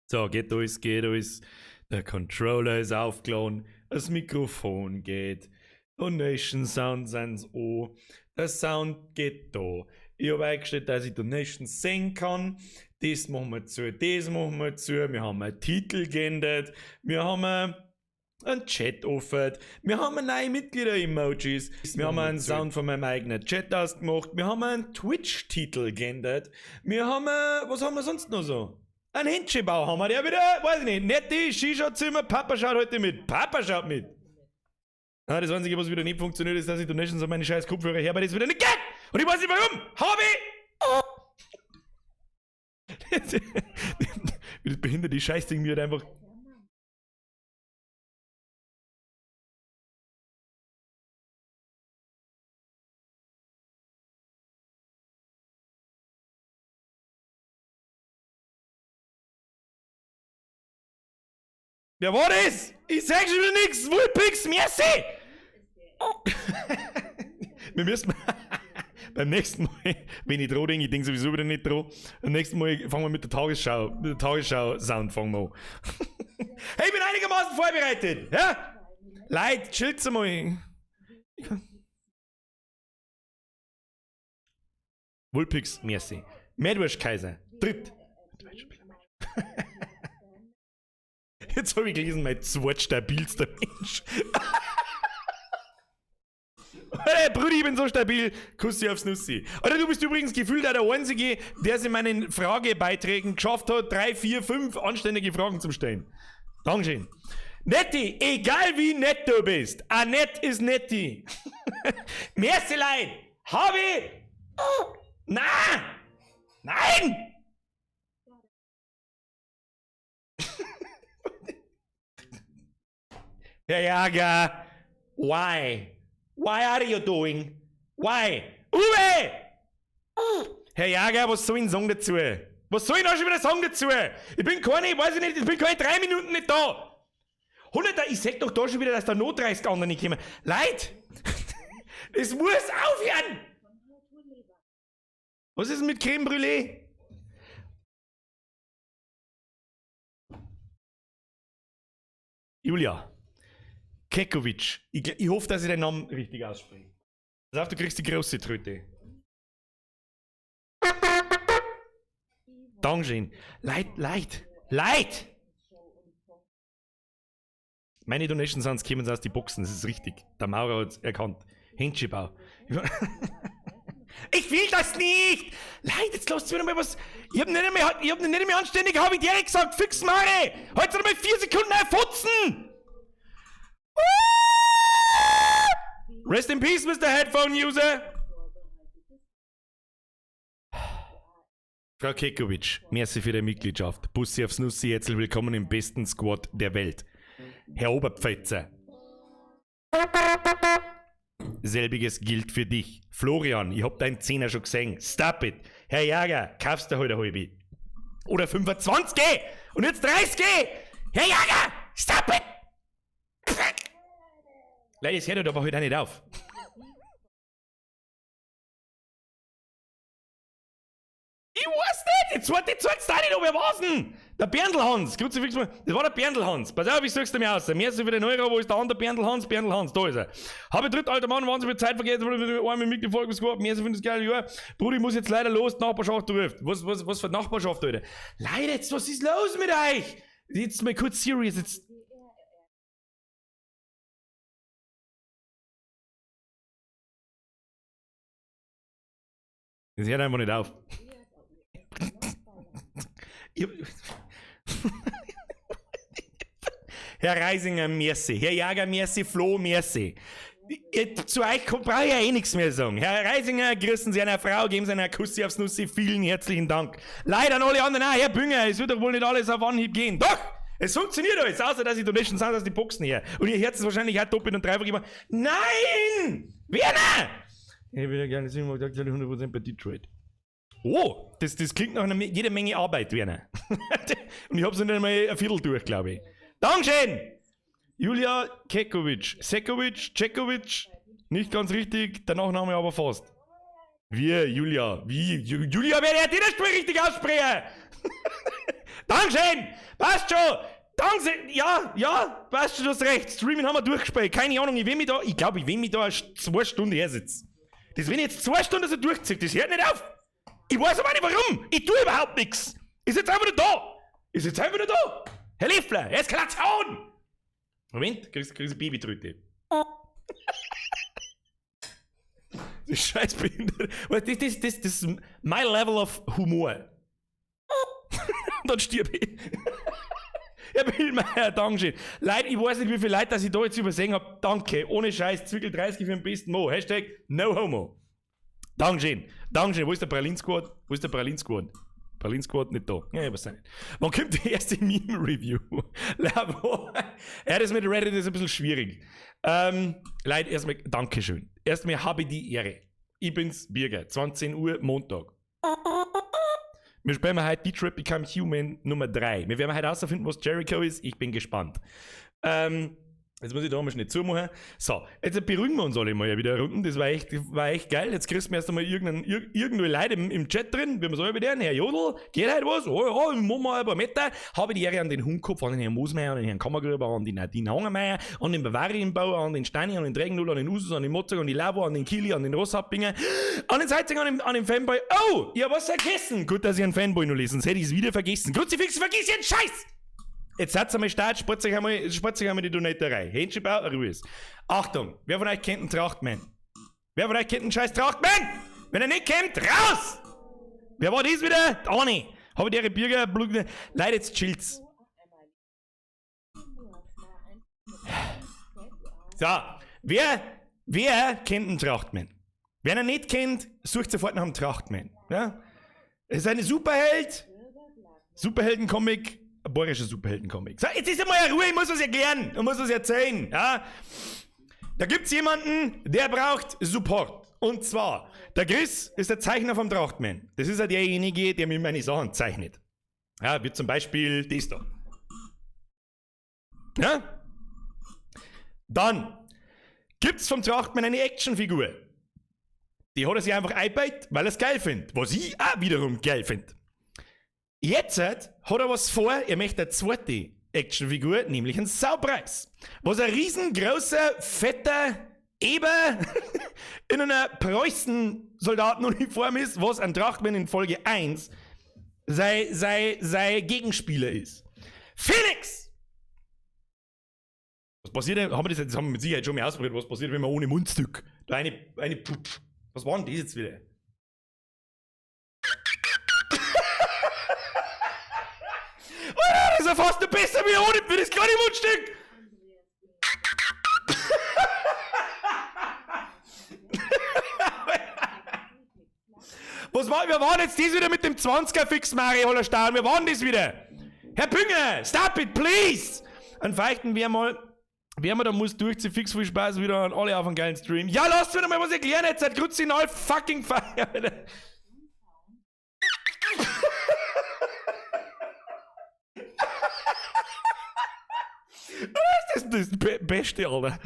So, geht alles, geht alles. Der Controller ist aufgeladen, das Mikrofon geht, Donation Sound sind an, der Sound geht da. Ich habe eingestellt, dass ich Donations sehen kann. Das machen wir zu, das machen wir zu. Wir haben einen Titel geändert. Wir haben einen Chat offen. Wir haben neue Mitglieder-Emojis. Wir haben einen Sound von meinem eigenen Chat ausgemacht. Wir haben einen Twitch-Titel geändert. Wir haben, was haben wir sonst noch so? Ein Händchenbau haben wir, der wieder, weiß ich nicht, nette Shisha-Zimmer, Papa schaut heute mit. Papa schaut mit. Ah, das Einzige, was wieder nicht funktioniert, ist, dass ich Donations auf meine scheiß Kopfhörer her, aber das wieder nicht geht. Und ich weiß nicht warum. Hab ich! Wie das behinderte Scheißding mir halt einfach. Wer war das? Ich sag schon wieder nix. Wulpix, merci! Oh. Wir müssen beim nächsten Mal, wenn ich droh denke, ich denke sowieso wieder nicht droh. Beim nächsten Mal fangen wir mit der Tagesschau, mit der Tagesschau-Sound fangen wir an. Hey, ich bin einigermaßen vorbereitet. Ja? Leute, chillt's mal. Wulpix, merci. Madwurst Kaiser, dritt. Jetzt habe ich gelesen, mein zweitstabilster Mensch. Hey, Brudi, ich bin so stabil. Kuss dich aufs Nussi. Alter, du bist übrigens gefühlt auch der Einzige, der es in meinen Fragebeiträgen geschafft hat, 3, 4, 5 anständige Fragen zu stellen. Dankeschön. Netti, egal wie nett du bist, Annette ist Netti. Merci, Leid. Hab ich. Na! Nein! Herr Jager, why? Why are you doing? Why? Uwe! Herr Jager, was soll ich denn sagen dazu? Was soll ich da schon wieder sagen dazu? Ich bin keine, weiß ich nicht, ich bin keine 3 Minuten nicht da. 100, ich sag doch da schon wieder, dass da noch 30 andere nicht kommen. Leute, das muss aufhören! Was ist denn mit Creme Brûlée? Julia Kekovic. Ich hoffe, dass ich den Namen richtig ausspreche. Pass auf, du kriegst die große Tröte. Dankeschön. Leid, leid, leid! Meine Donation Sounds kommen aus die Boxen, das ist richtig. Der Maurer hat's erkannt. Händchenbau. Ich will das nicht! Leid, jetzt lasst mir noch mal was. Ich hab nicht einmal, ich hab nicht einmal anständig, hab ich direkt gesagt, fix Mare! Heute noch mal 4 Sekunden erfutzen! Rest in peace, Mister Headphone User! Frau Kekovic, merci für die Mitgliedschaft. Bussi aufs Nussi, herzlich willkommen im besten Squad der Welt. Herr Oberpfälzer. Selbiges gilt für dich. Florian, ich hab deinen Zehner schon gesehen. Stop it. Herr Jager, kaufst du heute eine halbe? Oder 25? Und jetzt 30? Herr Jager, stop it! Leute, es hört aber heute auch nicht auf. Ich weiß nicht, jetzt warte, jetzt zeigst du auch nicht, ob er war's denn? Der Berndl-Hans, Kruzifix, das war der Berndl-Hans. Pass auf, ich such's dir mir aus. Der Mehr ist wieder Euro, wo ist der andere Berndl-Hans? Berndl-Hans, da ist er. Habe ich dritt, alter Mann, wahnsinnig viel Zeit vergessen, einmal mitgefolgt, was gehabt, mehr so finde das geile Jahr. Bruder, ich muss jetzt leider los, die Nachbarschaft ruft. Was für Nachbarschaft, Alter? Leute, jetzt, was ist los mit euch? Jetzt mal kurz serious, jetzt. Das hört einfach nicht auf. Herr Reisinger, merci. Herr Jager, merci. Flo, merci. Zu euch brauche ich ja eh nichts mehr sagen. Herr Reisinger, grüßen Sie einer Frau, geben Sie einer Kussi aufs Nussi. Vielen herzlichen Dank. Leider an alle anderen auch. Herr Bünger, es wird doch wohl nicht alles auf Anhieb gehen. Doch! Es funktioniert alles, außer dass ich Donations sind aus die Boxen her. Und ihr Herz ist wahrscheinlich auch doppelt und dreifach immer. Nein! Werner! Ich würde gerne sehen, ich aktuell 100% bei Detroit. Oh, das klingt nach jeder Menge Arbeit, Werner. Und ich hab's noch nicht einmal ein Viertel durch, glaub ich. Dankeschön! Julia Kekovic. Sekovic, Cekovic, nicht ganz richtig, der Nachname aber fast. Wie, Julia? Wie? Julia, wer hat das Spiel richtig aussprechen? Dankeschön! Passt schon! Danke! Ja, ja, passt schon, du hast recht. Streamen haben wir durchgespielt. Keine Ahnung, ich will mich da, ich glaube, ich will mich da 2 Stunden hersitzen. Das, wenn ich jetzt 2 Stunden so durchziehe, das hört nicht auf. Ich weiß aber nicht, warum. Ich tue überhaupt nichts. Ich sitze einfach nur da. Ich sitze einfach nur da. Herr Leffler, Eskalation! Moment, kriegst du Babytröte. Das ist scheiß behindert. Das ist my level of Humor. Dann stirb ich. Herr Billmeier, Dankeschön. Leute, ich weiß nicht, wie viele Leute das ich da jetzt übersehen habe. Danke. Ohne Scheiß, Zwickel 30 für den besten Mo. #NoHomo. Dankeschön. Dankeschön. Wo ist der Pralin Squad? Wo ist der Pralin Squad? Pralin Squad nicht da. Ja, ich weiß nicht. Wann kommt die erste Meme-Review? Ja, das mit Reddit ist ein bisschen schwierig. Leute, erstmal Dankeschön. Erstmal habe ich die Ehre. Ich bin's, Birger. 20 Uhr, Montag. Wir spielen heute Detroit Become Human Nummer 3. Wir werden heute herausfinden, was Jericho ist. Ich bin gespannt. Jetzt muss ich da mal schnell zumachen. So, jetzt beruhigen wir uns alle mal wieder runden. Das war echt geil. Jetzt kriegst du erst einmal irgendwo Leute im Chat drin. Wie wir so wieder, Herr Jodl, geht halt was? Oh ja, machen wir ein paar Meter. Habe die Ehre an den Hundkopf, an den Herrn Moosmeier, an den Herrn Kammergruber, an die Nadine Hangermeier, an den Bavarienbauer, an den Steini, an den Trägennull, an den Usus, an den Mozart, an die Lavo, an den Kili, an den Rosshappinger, an den Seitzinger, an den Fanboy. Oh, ich hab was vergessen. Gut, dass ich einen Fanboy noch lesen, sonst hätte ich es wieder vergessen. Kruzifix, vergiss den Scheiß! Jetzt seid ihr einmal Start, spart sich einmal die Donaterei. Händchenbau, Ruhe ist. Achtung, wer von euch kennt einen Trachtmann? Wer von euch kennt einen scheiß Trachtmann? Wenn er nicht kennt, raus! Wer war das wieder? Arne. Habe die Bürger, Leute, jetzt chillt's. So, wer kennt einen Trachtmann? Wer ihn nicht kennt, sucht sofort nach einem Trachtmann. Ja? Es ist eine Superheld, Superhelden-Comic, ein bayerischer Superhelden-Comic. So, jetzt ist einmal Ruhe, ich muss was erklären, ich muss was erzählen. Ja? Da gibt's jemanden, der braucht Support. Und zwar, der Chris ist der Zeichner vom Trachtmann. Das ist ja derjenige, der mir meine Sachen zeichnet. Ja, wie zum Beispiel das da. Ja? Dann gibt's vom Trachtmann eine Actionfigur. Die hat er sich einfach eingebaut, weil er es geil findet. Was ich auch wiederum geil finde. Jetzt hat er was vor, er möchte eine zweite Actionfigur, nämlich einen Saupreis. Was ein riesengroßer, fetter Eber in einer Preußen-Soldatenuniform ist, was ein Trachtmann in Folge 1 sei Gegenspieler ist. Felix! Was passiert denn? Haben wir das, das haben wir mit Sicherheit schon mal ausprobiert, was passiert, wenn man ohne Mundstück da eine, was war denn das jetzt wieder? Das ist ja fast noch besser wie ohne für das kleine Mundstück! Was war, wir waren jetzt das wieder mit dem 20er fix, Mario Hollerstein. Wir waren das wieder. Herr Bünger, stop it, please! An Feichten wir mal, wer man da muss durchziehen, fix viel Spaß wieder an alle auf einen geilen Stream. Ja, lasst mir noch mal was erklären jetzt, seit Kruzinal fucking fire. Das ist das Beste, Alter.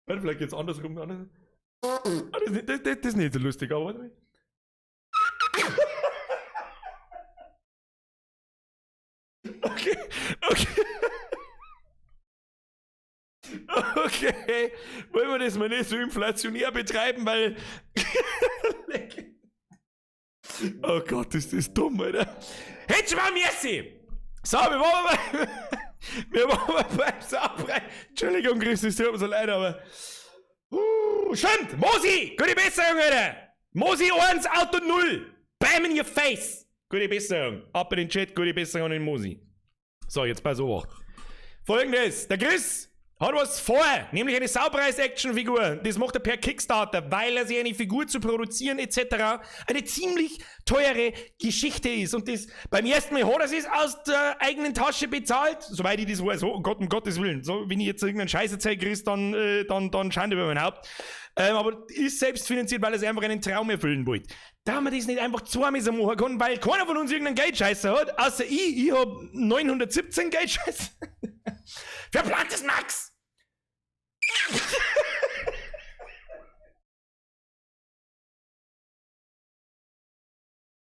Warte, vielleicht geht's andersrum. Anders. Ah, das ist nicht so lustig, aber warte mal. Okay. Okay, wollen wir das mal nicht so inflationär betreiben, weil. Oh Gott, ist das dumm, Alter. Hätt's mal merci! So, wir waren beim Saubrei. Entschuldigung, Chris, es tut mir so leid, aber. Stimmt! Mosi! Gute Besserung, Alter! Mosi 1, Auto 0! Bam in your face! Gute Besserung. Ab in den Chat, gute Besserung an den Mosi. So, jetzt pass auf. Folgendes: Der Chris hat was vor, nämlich eine Saupreis-Actionfigur. Das macht er per Kickstarter, weil er sich eine Figur zu produzieren etc. eine ziemlich teure Geschichte ist. Und das beim ersten Mal hat er es aus der eigenen Tasche bezahlt, soweit ich das weiß. Oh Gott, um Gottes Willen. So, wenn ich jetzt irgendeinen Scheiß erzähle, Chris, dann Schande über mein Haupt. Aber ist selbst finanziert, weil er sich einfach einen Traum erfüllen wollte. Da man das nicht einfach zweimal so machen kann, weil keiner von uns irgendeinen Geldscheißer hat, außer ich. Ich hab 917 Geldscheißer. Verplantes Max!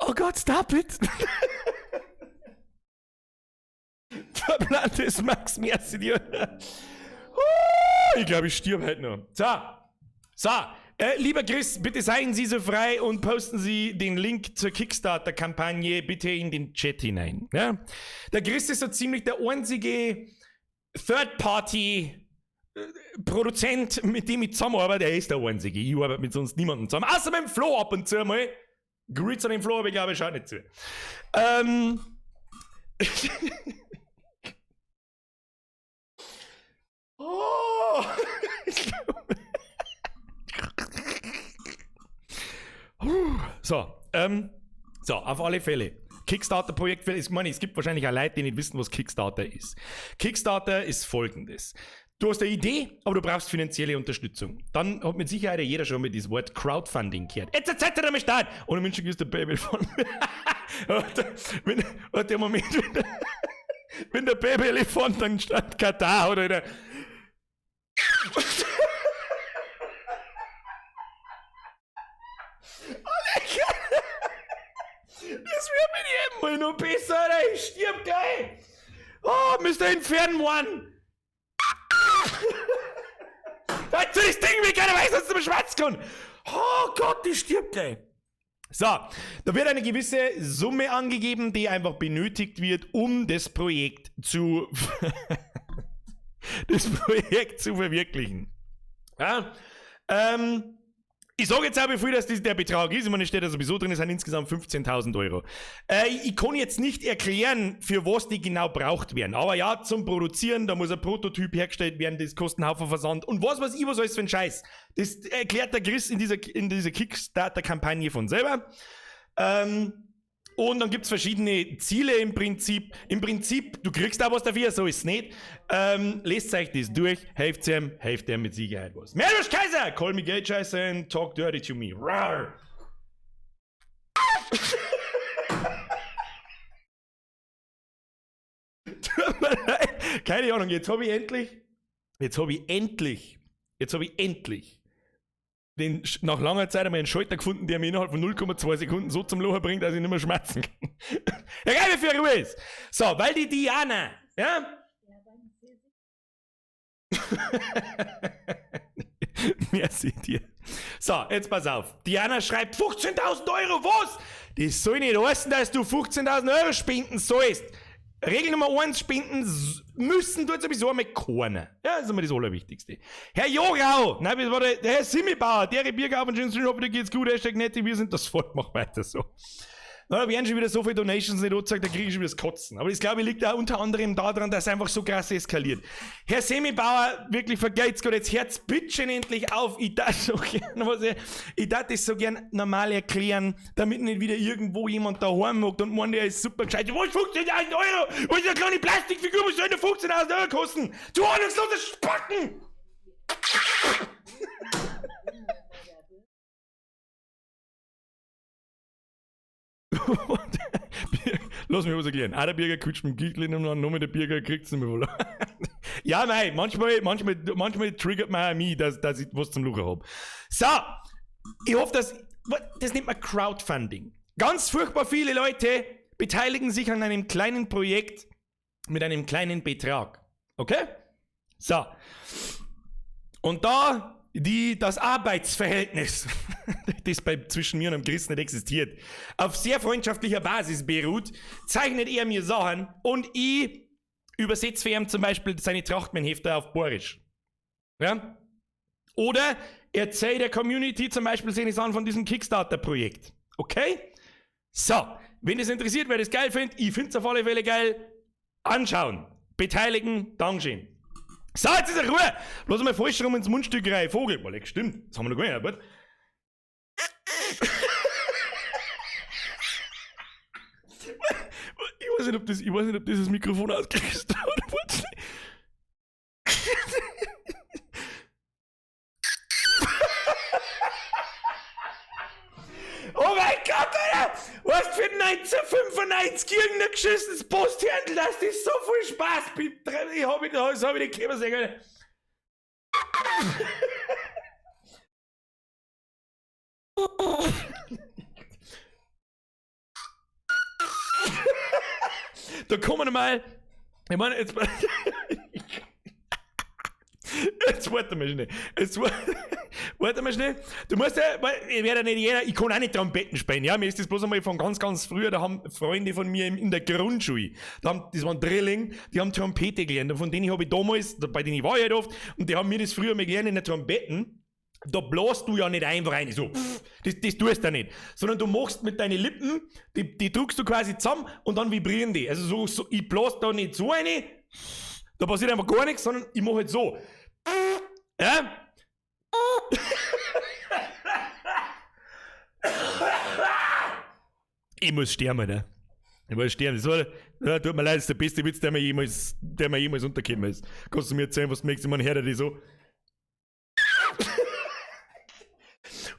Oh Gott, stop it! Verplantes Max, merci dir. Ich glaube, ich stirb heute noch. So, so. Lieber Chris, bitte seien Sie so frei und posten Sie den Link zur Kickstarter-Kampagne bitte in den Chat hinein. Ja? Der Chris ist so ziemlich der einzige Third-Party-Produzent, mit dem ich zusammenarbeite. Er ist der einzige. Ich arbeite mit sonst niemandem zusammen. Außer mit dem Flo ab und zu mal. Grüße an den Flo, aber ich glaube, er schaut nicht zu. Oh! So, so, auf alle Fälle. Kickstarter-Projekt, ich meine, es gibt wahrscheinlich auch Leute, die nicht wissen, was Kickstarter ist. Kickstarter ist folgendes. Du hast eine Idee, aber du brauchst finanzielle Unterstützung. Dann hat mit Sicherheit jeder schon mal das Wort Crowdfunding gehört. Jetzt seid ihr am Start! Und Menschen ist der Baby von wenn der Moment, wenn der Baby-Elefant dann statt Katar oder der. Das wird mit jedem Mal noch besser, Alter. Ich stirb gleich. Oh, Mr. Infern One. Dazu das Ding, wie keiner weiß, was du schwarz kann. Oh Gott, ich stirb gleich. So, da wird eine gewisse Summe angegeben, die einfach benötigt wird, um das Projekt zu das Projekt zu verwirklichen. Ja, ich sage jetzt auch, bevor das der Betrag ist, ich meine, es steht ja sowieso drin, es sind insgesamt 15.000 Euro. Ich kann jetzt nicht erklären, für was die genau braucht werden. Aber ja, zum Produzieren, da muss ein Prototyp hergestellt werden, das kostet einen Haufen Versand und was weiß ich, was alles für ein Scheiß. Das erklärt der Chris in dieser Kickstarter-Kampagne von selber. Und dann gibt's verschiedene Ziele im Prinzip. Im Prinzip, du kriegst auch was dafür, so ist's nicht. Lest euch das durch, helft ihm mit Sicherheit was. Merlus Kaiser, call me Geldscheißer and talk dirty to me. Rawr. Tut mir leid. Keine Ahnung, jetzt hab ich endlich den nach langer Zeit einmal einen Schalter gefunden, der mir innerhalb von 0,2 Sekunden so zum Lachen bringt, dass ich nicht mehr schmerzen kann. Ja, geil, wie viel Ruhe ist. So, weil die Diana, ja? Merci dir. So, jetzt pass auf. Diana schreibt 15.000 Euro, was? Das soll nicht heißen, dass du 15.000 Euro spenden sollst. Regel Nummer 1, spenden müssen tut sowieso einmal keiner. Ja, das ist immer das Allerwichtigste. Herr Jorau, nein, das war der Herr Simmibauer, der Bierger auf und schönen Stream, hoffe, dir geht's gut, Hashtag nett, wir sind das Volk, mach weiter so. Na, da werden schon wieder so viele Donations nicht angezeigt, da kriege ich schon wieder das Kotzen. Aber das, glaube ich, liegt auch unter anderem daran, dass es einfach so krass eskaliert. Herr Semibauer, wirklich vergeht's Gott, jetzt hört's bitte endlich auf. Ich darf so gern, ich darf das so gern normal erklären, damit nicht wieder irgendwo jemand daheim hockt und meint, der ist super gescheit. Was, 15.000 Euro? Was ist eine kleine Plastikfigur, was soll denn 15.000 Euro kosten? Du ahnungsloser Spacken! Lass mich was erklären. Auch der Birger quietscht mit dem Giegel in dem Land, nur der Birger kriegt's nicht mehr verloren. Ja, nein, manchmal triggert man auch mich, dass ich was zum Lachen hab. So, ich hoffe, dass. Das nennt man Crowdfunding. Ganz furchtbar viele Leute beteiligen sich an einem kleinen Projekt mit einem kleinen Betrag. Okay? So. Und da das Arbeitsverhältnis, das zwischen mir und dem Chris nicht existiert, auf sehr freundschaftlicher Basis beruht, zeichnet er mir Sachen und ich übersetze für ihn zum Beispiel seine Trachtmannhefte auf Bayerisch. Ja? Oder erzähle der Community zum Beispiel seine Sachen von diesem Kickstarter-Projekt. Okay? So, wenn das interessiert, wer das geil findet, ich finde es auf alle Fälle geil, anschauen, beteiligen, Dankeschön. So, jetzt ist er Ruhe! Bloß einmal falsch rum ins Mundstück rein, Vogel. Boah, stimmt, das haben wir noch gar nicht, aber. Ich weiß nicht, ob dieses Mikrofon ausgekriegt hat. geschissenes Posthändel, dass das so viel Spaß gibt. Ich hab ich, das hab ich nicht kommen sehen. Da kommen mal, ich meine, jetzt, jetzt warte mal schnell. Jetzt warte mal schnell. Du musst ja, weil ich werde ja nicht jeder, ich kann auch nicht Trompeten spielen, ja. Mir ist das bloß einmal von ganz, ganz früher, da haben Freunde von mir in der Grundschule, da haben, das waren Drilling, die haben Trompete gelernt. Und von denen habe ich damals, bei denen ich war ich halt oft, und die haben mir das früher mal gelernt in der Trompeten. Da bläst du ja nicht einfach rein, so, pff, das tust du ja nicht. Sondern du machst mit deinen Lippen, die drückst du quasi zusammen und dann vibrieren die. Also so, so, ich blas da nicht so rein, da passiert einfach gar nichts, sondern ich mach halt so. Ja? Ich muss sterben, Alter. Ich muss sterben. Das war, ja, tut mir leid, das ist der beste Witz, der mir jemals untergekommen ist. Kannst du mir erzählen, was du möchtest? Ich meine, hör dir das so.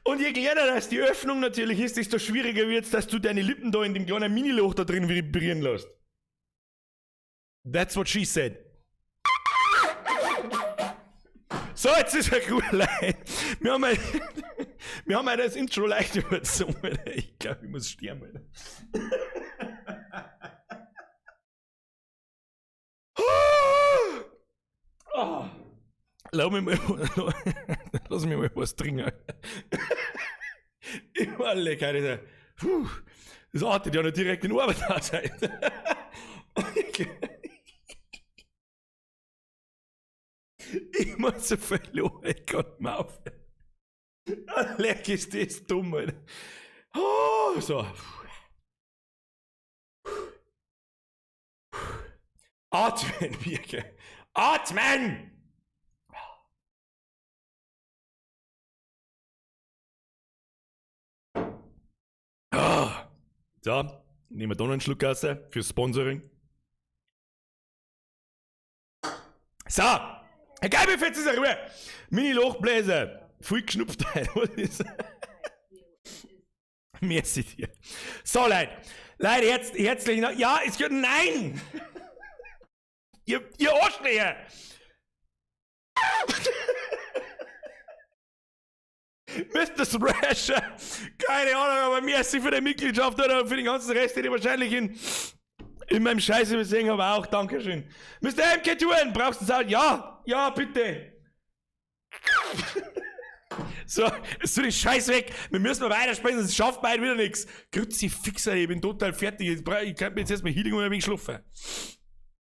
Und je kleiner dass die Öffnung natürlich ist, desto schwieriger wird's, dass du deine Lippen da in dem kleinen Miniloch da drin vibrieren lässt. That's what she said. So, jetzt ist er gut, Leute. Wir haben halt, wir haben halt das Intro leicht überzogen. Ich glaub, ich muss sterben, Alter. Oh. Lass mich mal, lass mich mal was trinken. Ich war lecker, Alter. Puh, das artet ja noch direkt in Arbeit aus, Alter. Ich muss so viel lachen, ich kann nicht mehr aufhören. Leck ist das dumm, Alter. Oh, so. Atmen, Birke. Atmen! Ah. So, nehmen wir da noch einen Schluck raus für Sponsoring. So, Herr Geibel, jetzt ist er Ruhe. Mini-Lochbläser, voll geschnupft heute. Was ist? Merci dir. So, Leute, Leute, herzlich, ja, es geht, nein! Ihr Arschlöcher! Mister Thrasher, keine Ahnung, aber merci für die Mitgliedschaft oder für den ganzen Rest, den ich wahrscheinlich in meinem Scheiß übersehen habe, auch. Dankeschön. Mister MK Touren, brauchst du das auch? Ja, ja, bitte. So, jetzt tu den Scheiß weg. Wir müssen mal weiterspielen, sonst schafft man wieder nichts. Kruzifixer, ich bin total fertig. Ich könnte mir jetzt erstmal hinlegen und ein wenig schlafen.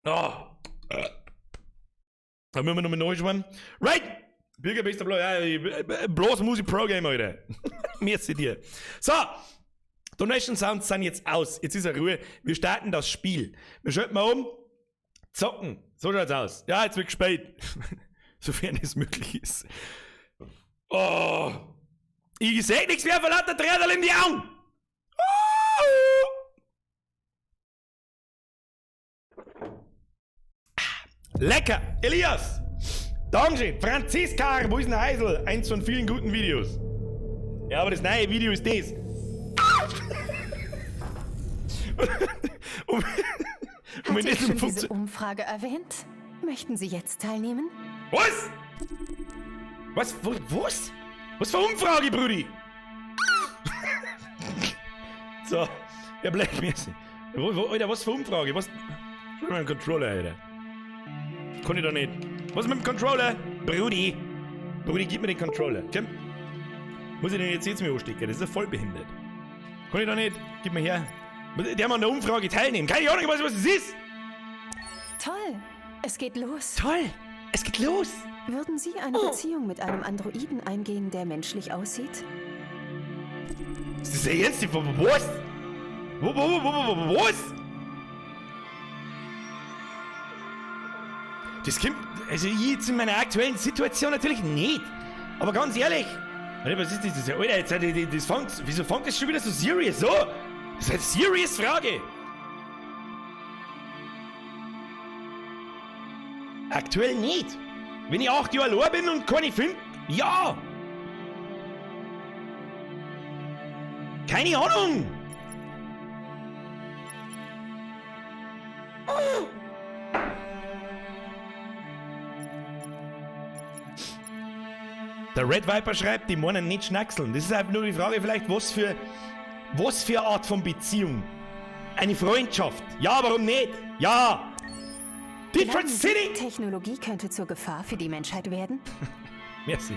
Oh. Da müssen wir nochmal neu schauen. Right! Bürgerbester Blau, ja, bloß Musik Pro Game, Alter. Merci dir. So, Donation Sounds sind jetzt aus. Jetzt ist er Ruhe. Wir starten das Spiel. Wir schalten mal um. Zocken. So schaut's aus. Ja, jetzt wird gespielt. Sofern es möglich ist. Oh. Ich seh nichts mehr vor lauter Tränen in die Augen. Oh. Lecker. Elias. Dankeschön. Franziska, wo ist denn Heisel? Eins von vielen guten Videos. Ja, aber das neue Video ist das. Und wenn Hatte das ich schon diese funktioniert. Umfrage erwähnt? Möchten Sie jetzt teilnehmen? Was? Was? Wo, was? Was für Umfrage, Brudi? So, ja, bleib mir. Wo, wo, Alter, was für Umfrage? Was? Ich will meinen Controller, Alter. Kann ich doch nicht. Was ist mit dem Controller? Brudi! Brudi, gib mir den Controller. Komm. Muss ich den jetzt mir anstecken? Das ist ja voll behindert. Kann ich doch nicht. Gib mir her. Der mal an der Umfrage teilnehmen. Keine Ahnung, was das ist. Toll. Es geht los. Toll. Es geht los. Würden Sie eine Beziehung mit einem Androiden eingehen, der menschlich aussieht? Ist das ja ernst? Was? Was? Das kommt, also ich jetzt in meiner aktuellen Situation natürlich nicht. Aber ganz ehrlich, Alter, was ist das? Das, Alter, jetzt, das, das fängt, wieso fängt das schon wieder so serious so? Das ist eine serious Frage. Aktuell nicht. Wenn ich 8 Jahre allein bin und keine finde, ja. Keine Ahnung. Der Red Viper schreibt, die meinen nicht schnackseln. Das ist einfach nur die Frage vielleicht, was für eine Art von Beziehung? Eine Freundschaft. Ja, warum nicht? Ja! Detroit City! Technologie könnte zur Gefahr für die Menschheit werden? Merci.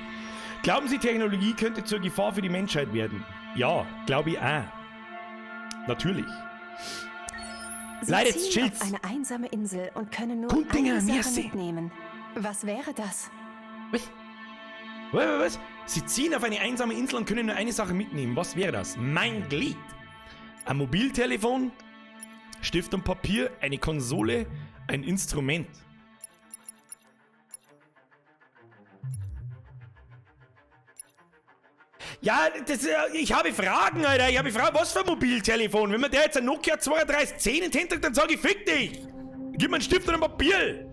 Glauben Sie, Technologie könnte zur Gefahr für die Menschheit werden? Ja, glaube ich auch. Natürlich. Sie Leute, jetzt ziehen auf chillt's. eine einsame Insel und können nur Kundinger, eine Sache merci. mitnehmen. Was wäre das? Was? Was, was, was? Sie ziehen auf eine einsame Insel und können nur eine Sache mitnehmen. Was wäre das? Mein Glied. Ein Mobiltelefon, Stift und Papier, eine Konsole, ein Instrument. Ja, das, ich habe Fragen, Alter. Ich habe Fragen. Was für ein Mobiltelefon? Wenn mir der jetzt ein Nokia 3210 in die Hände drückt, dann sage ich, fick dich! Gib mir einen Stift und ein Papier!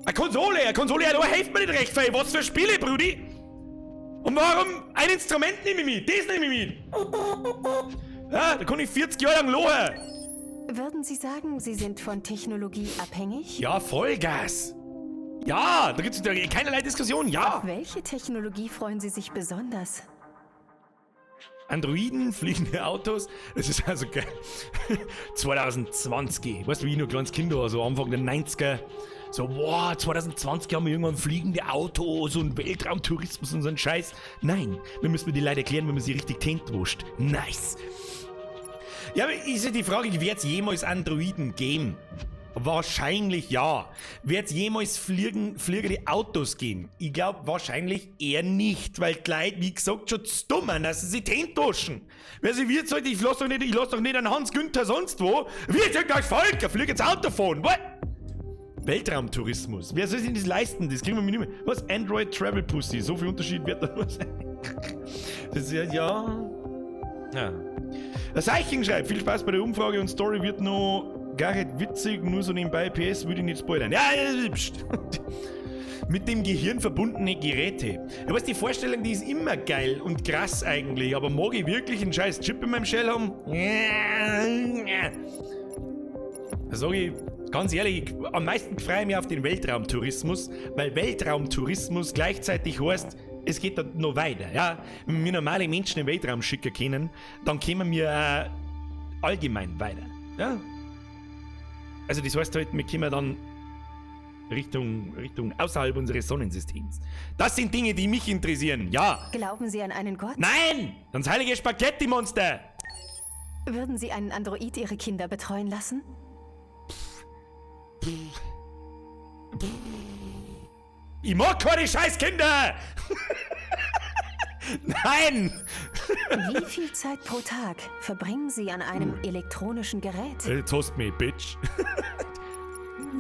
Eine Konsole, ja, da hilft mir nicht recht viel. Was für Spiele, Brudi? Und warum ein Instrument nehme ich mit? Das nehme ich mit! Ja, da kann ich 40 Jahre lang lohen. Würden Sie sagen, Sie sind von Technologie abhängig? Ja, Vollgas! Ja, da gibt's keinerlei Diskussion, ja! Auf welche Technologie freuen Sie sich besonders? Androiden, fliegende Autos, das ist also geil. 2020, weißt du, wie ich noch kleines Kind war, so Anfang der 90er. So, wow, 2020 haben wir irgendwann fliegende Autos und Weltraumtourismus und so einen Scheiß. Nein, wir müssen die Leute erklären, wenn man sie richtig Tent wascht. Nice. Ja, aber ist ja die Frage, wird's jemals Androiden geben? Wahrscheinlich ja. Wird's jemals fliegende Autos geben? Ich glaub wahrscheinlich eher nicht, weil die Leute, wie gesagt, schon zu dumm sind, dass sie sich die Hände waschen. Wer sie wird, sollte, ich lass doch nicht, ich lass doch nicht einen Hans Günther sonst wo. Wir sind das Volk, ein fliegendes Auto fahren. What? Weltraumtourismus. Wer soll sich das leisten? Das kriegen wir nicht mehr. Was? Android Travel Pussy. So viel Unterschied wird da nur sein. Das ist ja, ja. Ja. Das Eiching schreibt, viel Spaß bei der Umfrage und Story wird noch gar nicht witzig, nur so nebenbei. PS würde ich nicht spoilern. Ja, pst. Mit dem Gehirn verbundene Geräte. Ja, weißt, die Vorstellung, die ist immer geil und krass eigentlich, aber mag ich wirklich einen scheiß Chip in meinem Shell haben? Da sag ich ganz ehrlich, am meisten freue ich mich auf den Weltraumtourismus, weil Weltraumtourismus gleichzeitig heißt, es geht da noch weiter. Ja? Wenn wir normale Menschen im Weltraum schicken können, dann kommen wir allgemein weiter. Ja? Also das heißt halt, wir kommen dann Richtung außerhalb unseres Sonnensystems. Das sind Dinge, die mich interessieren, ja. Glauben Sie an einen Gott? Nein! Das heilige Spaghetti-Monster! Würden Sie einen Android Ihre Kinder betreuen lassen? Ich mag keine Scheißkinder! Nein! Wie viel Zeit pro Tag verbringen Sie an einem elektronischen Gerät? Jetzt hast du mich, Bitch.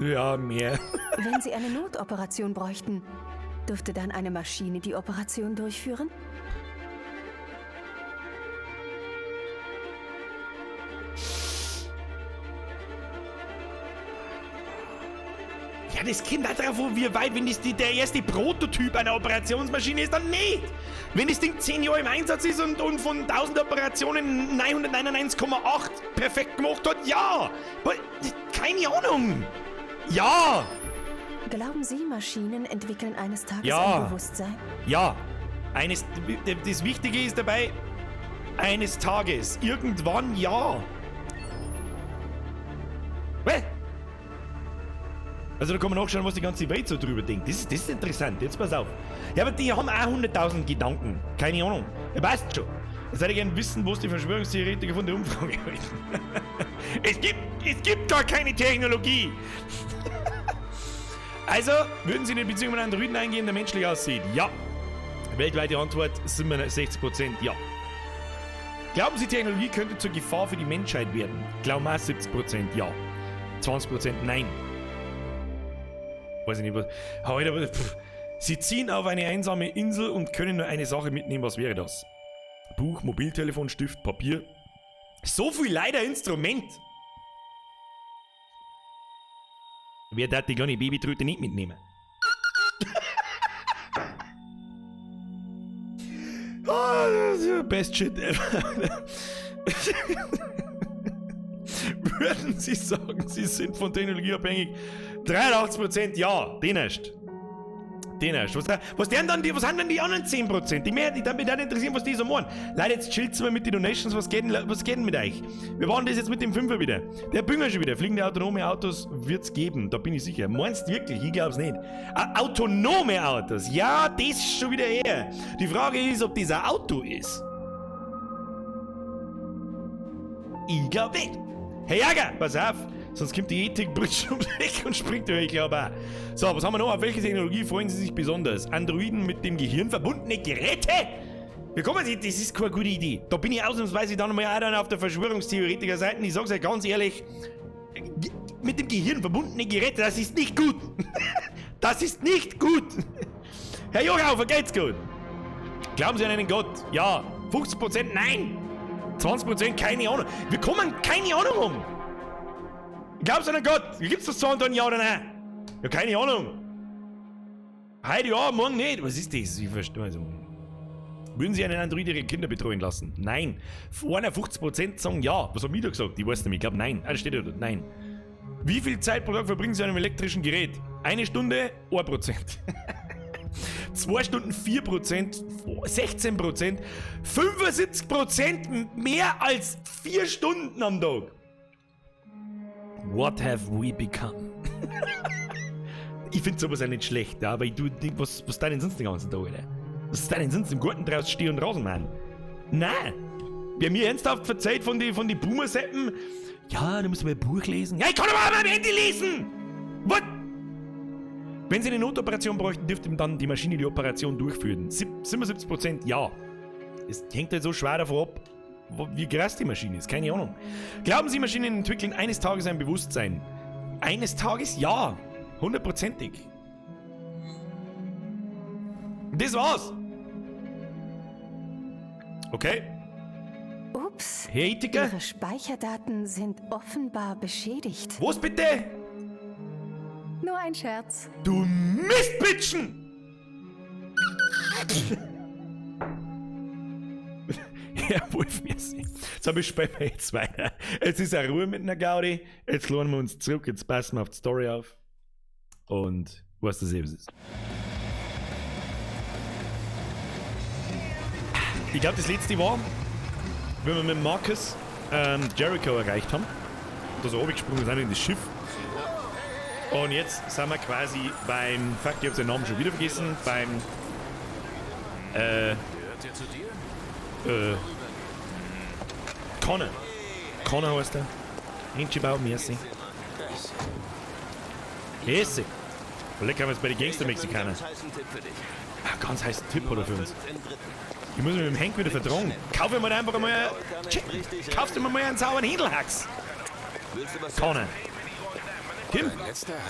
Ja, mehr. Wenn Sie eine Notoperation bräuchten, dürfte dann eine Maschine die Operation durchführen? Ja, das kommt auch drauf an, wie weit, wenn das der erste Prototyp einer Operationsmaschine ist, dann nicht. Wenn das Ding 10 Jahre im Einsatz ist und von 1000 Operationen 999,8 perfekt gemacht hat, ja. Aber keine Ahnung. Ja. Glauben Sie, Maschinen entwickeln eines Tages Ja. ein Bewusstsein? Ja. Das Wichtige ist dabei, eines Tages, irgendwann ja. Was? Also da kann man nachschauen, was die ganze Welt so drüber denkt. Das ist interessant, jetzt pass auf. Ja, aber die haben auch 100.000 Gedanken. Keine Ahnung. Ja, passt schon. Jetzt hätte ich gerne wissen, was die Verschwörungstheoretiker von der Umfrage halten. Es gibt gar keine Technologie. Also, würden Sie eine Beziehung mit einem Androiden eingehen, der menschlich aussieht? Ja. Weltweite Antwort 67%, ja. Glauben Sie, Technologie könnte zur Gefahr für die Menschheit werden? Glauben auch 70%, ja. 20% nein. Weiß ich nicht, was. Heute, aber, pff. Sie ziehen auf eine einsame Insel und können nur eine Sache mitnehmen. Was wäre das? Buch, Mobiltelefon, Stift, Papier. So viel leider Instrument. Wer darf die kleine Babytröte nicht mitnehmen? Oh, best shit ever. Würden Sie sagen, Sie sind von Technologie abhängig? 83% ja, den erst. Den erst. Was haben denn die anderen 10%? Die mehr, die mich dann interessieren, was die so machen. Leute, jetzt chillt's mal mit den Donations, was geht denn mit euch? Wir machen das jetzt mit dem Fünfer wieder. Der Bünger schon wieder. Fliegende autonome Autos wird's geben, da bin ich sicher. Meinst du wirklich? Ich glaub's nicht. Autonome Autos, ja, das ist schon wieder her. Die Frage ist, ob das ein Auto ist. Ich glaub nicht. Herr Jäger, pass auf! Sonst kommt die Ethik-Britsche ums Eck und springt über, ich glaube auch. So, was haben wir noch? Auf welche Technologie freuen Sie sich besonders? Androiden mit dem Gehirn verbundene Geräte? Wir kommen, das ist keine gute Idee. Da bin ich ausnahmsweise dann mal auch auf der Verschwörungstheoretiker-Seite. Ich sag's euch ganz ehrlich, mit dem Gehirn verbundene Geräte, das ist nicht gut. Das ist nicht gut. Herr Jochaufer, geht's gut? Glauben Sie an einen Gott? Ja. 50% nein. 20% keine Ahnung. Wir kommen keine Ahnung um. Glaubst du an einen Gott? Wie gibt's das so und dann ja oder nein? Ja, keine Ahnung. Heute ja, morgen nicht. Was ist das? Ich verstehe. Also, würden Sie einen Android Ihre Kinder betreuen lassen? Nein. 51% sagen ja. Was hab ich da gesagt? Ich weiß nicht mehr. Ich glaube nein. Ah, da steht ja dort. Nein. Wie viel Zeit pro Tag verbringen Sie an einem elektrischen Gerät? Eine Stunde, 1%. 2 Stunden 4%, 16%, 75% mehr als 4 Stunden am Tag. What have we become? Ich finde sowas ja nicht schlecht, ja, aber ich denk, was da denn sonst den ganzen Tag, Alter? Was ist da denn sonst im Garten draußen stehen und raus, Mann? Nein! Wer mir ernsthaft verzeiht von die Boomer-Seppen, ja, du musst mal ein Buch lesen. Ja, ich kann aber auch mein Handy lesen! What? Wenn Sie eine Notoperation bräuchten, dürfte dann die Maschine die Operation durchführen. 77% ja. Es hängt halt so schwer davon ab, wie krass die Maschine ist, keine Ahnung. Glauben Sie, Maschinen entwickeln eines Tages ein Bewusstsein? Eines Tages? Ja. Hundertprozentig. Das war's. Okay. Ups. Herr Ethiker? Ihre Speicherdaten sind offenbar beschädigt. Was bitte? Nur ein Scherz. Du Mistbitschen! Herr Wolf, merci. So, wir spielen wir jetzt weiter. Jetzt ist eine Ruhe mit einer Gaudi. Jetzt lohnen wir uns zurück. Jetzt passen wir auf die Story auf. Und was das eben ist. Ich glaube, das letzte war, wenn wir mit Marcus Jericho erreicht haben. Da so runtergesprungen sind in das Schiff. Und jetzt sind wir quasi beim. Fuck, ich hab seinen Namen schon wieder vergessen. Beim. Connor. Connor heißt er. Hinchibau, merci. Lässig. Lecker haben wir jetzt bei den Gangster-Mexikanern. Ah, ganz heißen Tipp oder für uns. Ich muss mich mit dem Hank wieder vertragen. Kauf mir einfach mal. Kaufst du mir mal einen sauberen Händelhacks? Connor. Kim,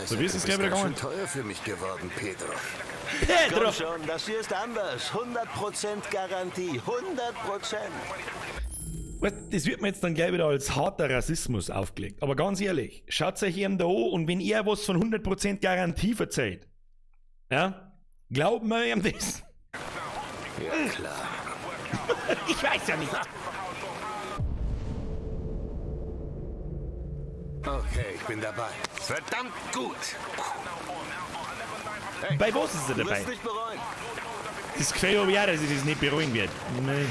so wie ist es gleich wieder gegangen? Teuer für mich geworden, Pedro. Pedro! Komm schon, das hier ist anders. 100% Garantie. 100%. Das wird mir jetzt dann gleich wieder als harter Rassismus aufgelegt. Aber ganz ehrlich, schaut euch ihm da an und wenn er was von 100% Garantie verzeiht, ja, glauben wir ihm das? Ja, klar. Ich weiß ja nicht. Okay, ich bin dabei. Verdammt gut! Hey, bei was ist er dabei? Du wirst nicht bereuen. Das gefällt mir auch, dass ich das nicht bereuen werde. Nein.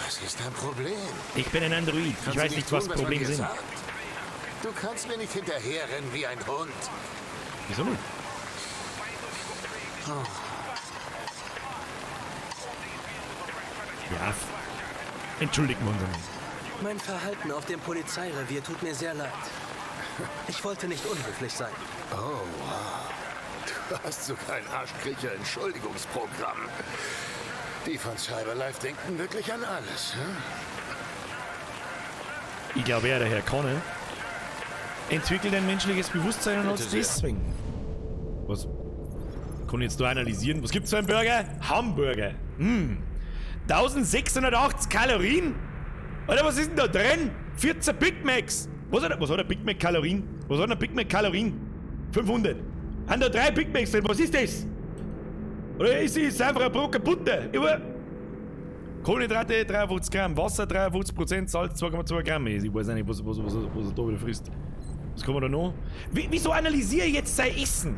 Was ist dein Problem? Ich bin ein Android. Ich weiß nicht, was Probleme sind. Sagt? Du kannst mir nicht hinterherrennen wie ein Hund. Wieso nicht? Oh. Ja, entschuldigen wir uns einmal. Mein Verhalten auf dem Polizeirevier tut mir sehr leid. Ich wollte nicht unhöflich sein. Oh, wow. Du hast sogar ein Arschkriecher-Entschuldigungsprogramm. Die von Cyberlife denken wirklich an alles, hm? Ich glaube, er, der Herr Connor, entwickelt ein menschliches Bewusstsein und hat deswegen. Was kann ich jetzt da analysieren? Was gibt's für einen Burger? Hamburger. Hm. 1680 Kalorien? Alter, was ist denn da drin? 14 Big Macs. Was hat ein Big Mac Kalorien? Was hat ein Big Mac Kalorien? 500. Haben da 3 Big Macs drin? Was ist das? Oder ist es einfach ein Brocken Butter? Kohlenhydrate 53 Gramm, Wasser 53%, Salz 2,2 Gramm. Ich weiß nicht, was er da wieder frisst. Was kann man da noch? Wieso analysiere ich jetzt sein Essen?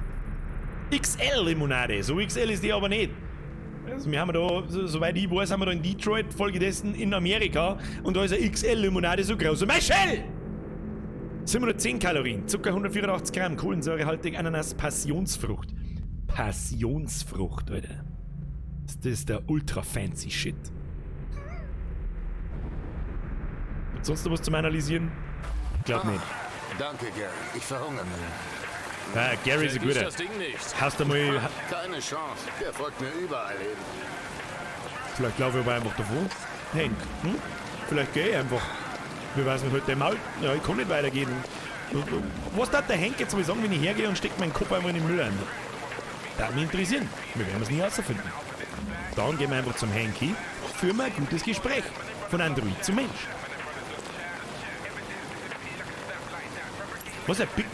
XL-Limonade. So XL ist die aber nicht. Also wir haben da, soweit ich weiß, haben wir da in Detroit, folgedessen in Amerika, und da ist eine XL-Limonade so groß. Und mein Shell! 710 Kalorien, Zucker 184 Gramm, kohlensäurehaltig, Ananas, Passionsfrucht. Passionsfrucht, Alter. Das ist der ultra fancy Shit. Gibt's sonst noch was zum Analysieren? Glaub nicht. Danke, Gary. Ich verhungere. Ah, Gary ist ein guter. Das Ding nicht. Hast du mal. Keine Chance. Der folgt mir überall hin. Vielleicht laufe ich aber einfach davon. Hank, hm? Vielleicht gehe ich einfach. Wir weiß nicht, halt der Maul. Ja, ich kann nicht weitergehen. Was darf der Hank jetzt mal sagen, wenn ich hergehe und stecke meinen Kopf einmal in den Müll ein? Das würde mich interessieren. Wir werden es nie herausfinden. Dann gehen wir einfach zum Hanky, führen wir ein gutes Gespräch. Von Android zu Mensch. Was ein Big.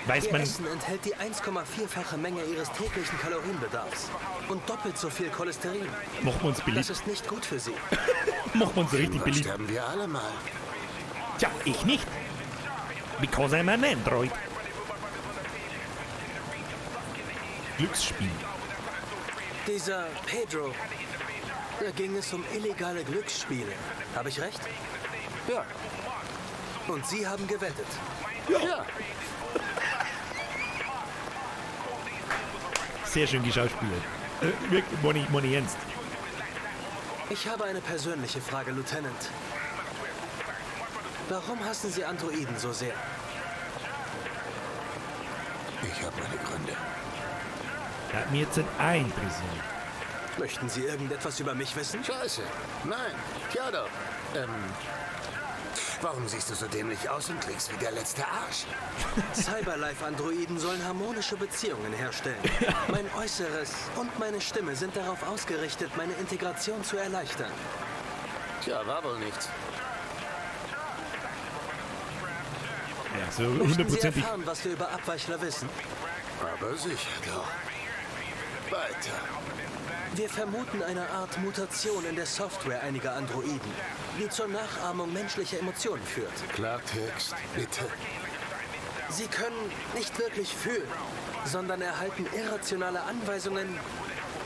Weiß Ihr man. Essen enthält die 1,4-fache Menge Ihres täglichen Kalorienbedarfs und doppelt so viel Cholesterin. Machen wir uns Das beliebt. ist nicht gut für Sie. Machen wir uns richtig Irgendwann beliebt. sterben wir alle mal. Tja, ich nicht. Because I'm an Android. Glücksspiel. Dieser Pedro, da ging es um illegale Glücksspiele. Habe ich recht? Ja. Und Sie haben gewettet. Ja. Sehr schön geschauspielert. Wirklich, meine ernst. Ich habe eine persönliche Frage, Lieutenant. Warum hassen Sie Androiden so sehr? Ich habe meine Gründe. Das hat mich jetzt nicht auch interessiert. Möchten Sie irgendetwas über mich wissen? Scheiße. Nein. Tja doch. Warum siehst du so dämlich aus und klingst wie der letzte Arsch? Cyberlife-Androiden sollen harmonische Beziehungen herstellen. Mein Äußeres und meine Stimme sind darauf ausgerichtet, meine Integration zu erleichtern. Tja, war wohl nichts. Ja, so Möchten Sie hundertprozentig. erfahren, was wir über Abweichler wissen? Aber sicher doch. Weiter. Wir vermuten eine Art Mutation in der Software einiger Androiden, die zur Nachahmung menschlicher Emotionen führt. Klartext, bitte. Sie können nicht wirklich fühlen, sondern erhalten irrationale Anweisungen,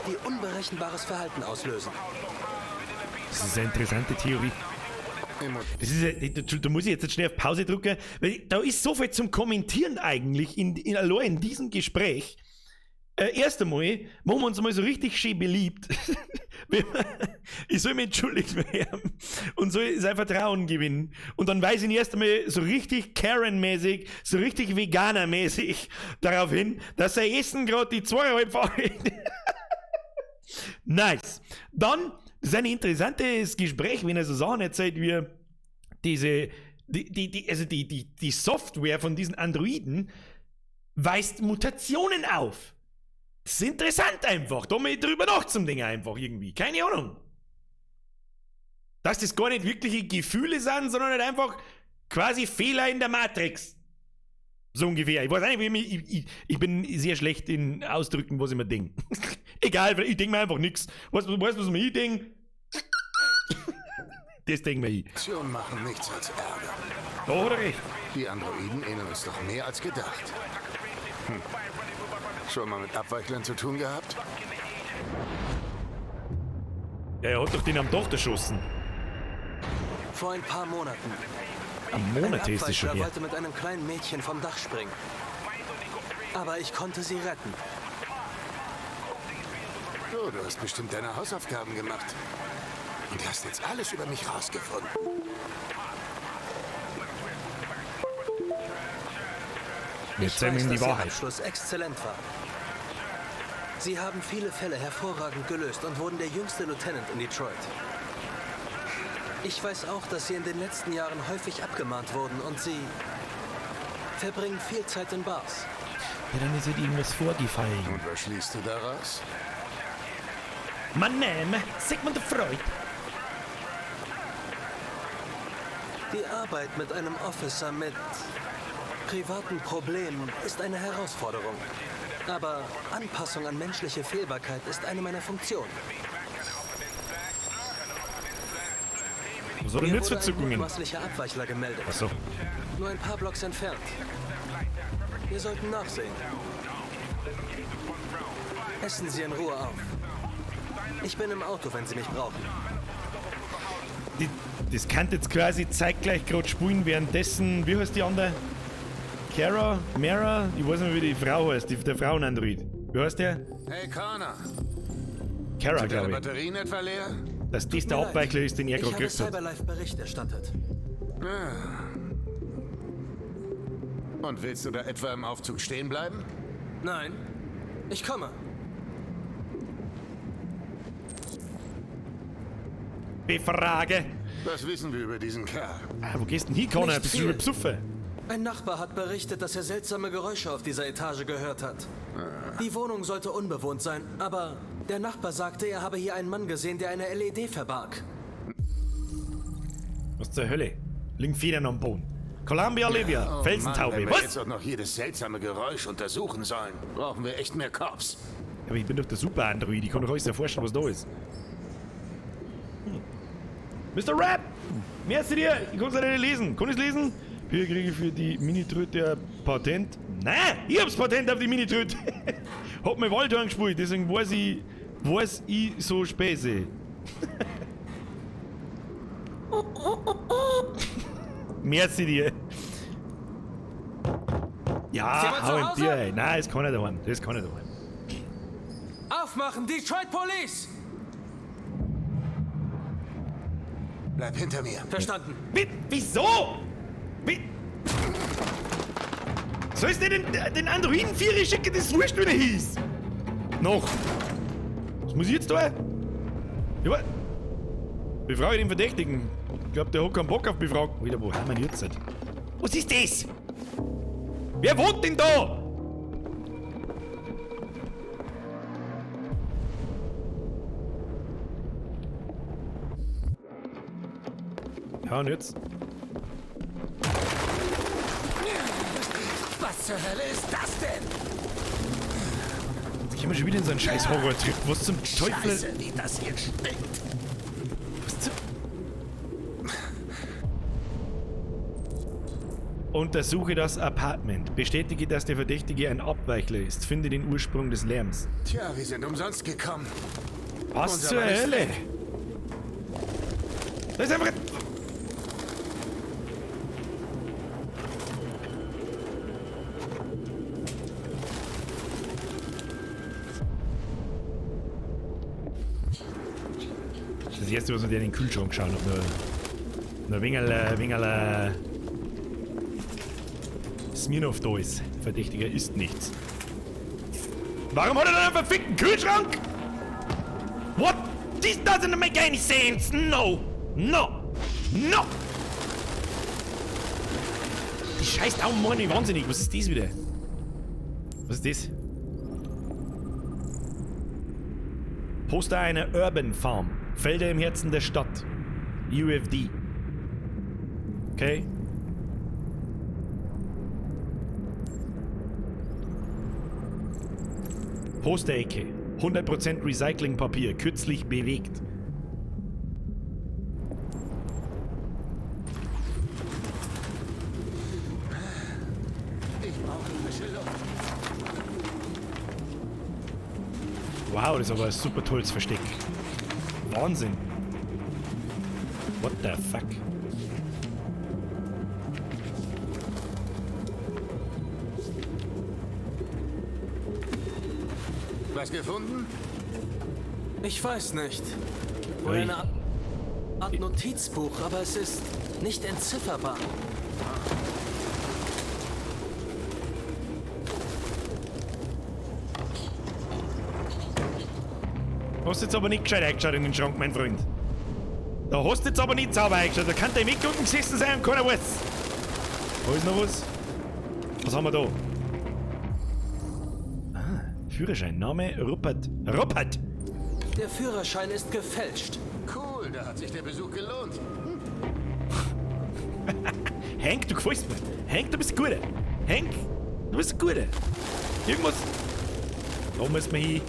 die unberechenbares Verhalten auslösen. Das ist eine interessante Theorie. Das ist ja, da muss ich jetzt schnell auf Pause drücken, weil da ist so viel zum Kommentieren eigentlich, allein in diesem Gespräch. Erst einmal machen wir uns mal so richtig schön beliebt. Ich soll mich entschuldigt werden und soll sein Vertrauen gewinnen. Und dann weise ich ihn erst einmal so richtig Karen-mäßig, so richtig Veganer-mäßig darauf hin, dass sein Essen gerade die 2,5-fache. Nice. Dann, das ist ein interessantes Gespräch, wenn er so Sachen erzählt, wie diese, die Software von diesen Androiden weist Mutationen auf. Das ist interessant einfach. Da mal drüber nach zum Ding einfach irgendwie. Keine Ahnung. Dass das gar nicht wirkliche Gefühle sind, sondern halt einfach quasi Fehler in der Matrix. So ungefähr. Ich weiß auch nicht, wie ich, ich bin sehr schlecht in Ausdrücken, was ich mir denke. Egal, ich denke mir einfach nichts. Weißt du, was mir ich denke? Das denke mir ich. Aktionen machen nichts als Ärger. Da hat er recht. Die Androiden ähneln uns doch mehr als gedacht. Hm. Schon mal mit Abweichlern zu tun gehabt? Ja, er hat doch den am Dach erschossen. Vor ein paar Monaten. Am Monat Ein ist es schon Abweichler her. wollte mit einem kleinen Mädchen vom Dach springen. Aber ich konnte sie retten. Oh, du hast bestimmt deine Hausaufgaben gemacht. Und hast jetzt alles über mich rausgefunden. Wir Ich erzählen weiß, ihm die dass Ihr Wahrheit. Abschluss exzellent war. Sie haben viele Fälle hervorragend gelöst und wurden der jüngste Lieutenant in Detroit. Ich weiß auch, dass Sie in den letzten Jahren häufig abgemahnt wurden und Sie verbringen viel Zeit in Bars. Ja, dann ist halt irgendwas vorgefallen. Und was schließt du daraus? Mein Name Sigmund Freud. Die Arbeit mit einem Officer mit privaten Problemen ist eine Herausforderung. Aber Anpassung an menschliche Fehlbarkeit ist eine meiner Funktionen. Was hat er denn Mir jetzt für wurde ein Zuckungen? mutmaßlicher Abweichler gemeldet. Achso. Nur ein paar Blocks entfernt. Wir sollten nachsehen. Essen Sie in Ruhe auf. Ich bin im Auto, wenn Sie mich brauchen. Das kann jetzt quasi zeitgleich gerade spielen, währenddessen. Wie heißt die andere? Kara? Mara? Ich weiß nicht mehr, wie die Frau heißt, der Frauen-Android. Wie heißt der? Hey, Connor. Kara, Sind deine glaube ich. Batterien etwa leer? Dass das der Mir leid. Abweichler ist, den er Ich gerade habe gekriegt hat. Cyberlife Bericht erstattet. Und willst du da etwa im Aufzug stehen bleiben? Nein, ich komme. Befrage! Was wissen wir über diesen Kerl? Ah, wo gehst denn hin, Connor? Nicht Bist du viel. schon besoffen? Ein Nachbar hat berichtet, dass er seltsame Geräusche auf dieser Etage gehört hat. Die Wohnung sollte unbewohnt sein, aber der Nachbar sagte, er habe hier einen Mann gesehen, der eine LED verbarg. Was zur Hölle? Liegen Federn am Boden. Columbia Olivia, Oh Mann, Felsentaube. wenn wir Was? jetzt auch noch jedes seltsame Geräusch untersuchen sollen, brauchen wir echt mehr Cops. Aber ich bin doch der Super-Android. Ich kann doch alles erforschen, was da ist. Mr. Rap! Merci dir! Ich kann's leider nicht lesen. Kann ich's lesen? Hier kriege ich für die Mini-Tröte ein Patent. Nein! Ich hab's Patent auf die Mini-Tröte! Hab mir Waldhorn gespielt, deswegen weiß ich so Späße. Merci dir! Ja, Ist jemand hau zu in Hause? dir, ey. Nein, ist keiner daheim. Das ist keiner daheim. Aufmachen, Detroit Police! Bleib hinter mir. Verstanden. Wieso? Wie? Sollst du den Androiden Vierer schicken, das ist wurscht, wie der hieß? Noch. Was muss ich jetzt da? Ja, wa- Befrage den Verdächtigen. Ich glaub, der hat keinen Bock auf Befragen. Alter, wo haben wir denn jetzt? Was ist das? Wer wohnt denn da? Ja, und jetzt? Was zur Hölle ist das denn? Jetzt gehen wir schon wieder in so einen scheiß Horror-Trip. Was zum Teufel? Scheiße, wie das hier stinkt. Was zum... Untersuche das Apartment. Bestätige, dass der Verdächtige ein Abweichler ist. Finde den Ursprung des Lärms. Tja, wir sind umsonst gekommen. Was Unser zur Mann ist Hölle? weg. Da ist einfach... Das erste, was wir dir in den Kühlschrank schauen, ob noch ein wenig Smirnoff da ist. Verdächtiger ist nichts. Warum hat er dann einen verfickten Kühlschrank? What? This doesn't make any sense! No! No! No! Die scheiß Daumen machen mich wahnsinnig. Was ist das wieder? Was ist das? Poster einer Urban Farm. Felder im Herzen der Stadt. UFD. Okay. Posterecke. 100% Recyclingpapier. Kürzlich bewegt. Ich brauche frische Luft. Wow, das ist aber ein super tolles Versteck. Wahnsinn. What the fuck? Was gefunden? Ich weiß nicht. Wohl Ui. eine Art Notizbuch, aber es ist nicht entzifferbar. Hast jetzt aber nicht gescheit eingeschaut in den Schrank, mein Freund. Da hast du jetzt aber nicht sauber eingeschaut. Da kann der im Eck unten gesessen sein und keiner weiß. Da ist noch was. Was haben wir da? Ah, Führerschein. Name Rupert. Rupert! Der Führerschein ist gefälscht. Cool, da hat sich der Besuch gelohnt. Hank, du gefällst mir. Hank, du bist ein Guter. Hank, du bist ein Guter. Irgendwas. Da müssen wir hin.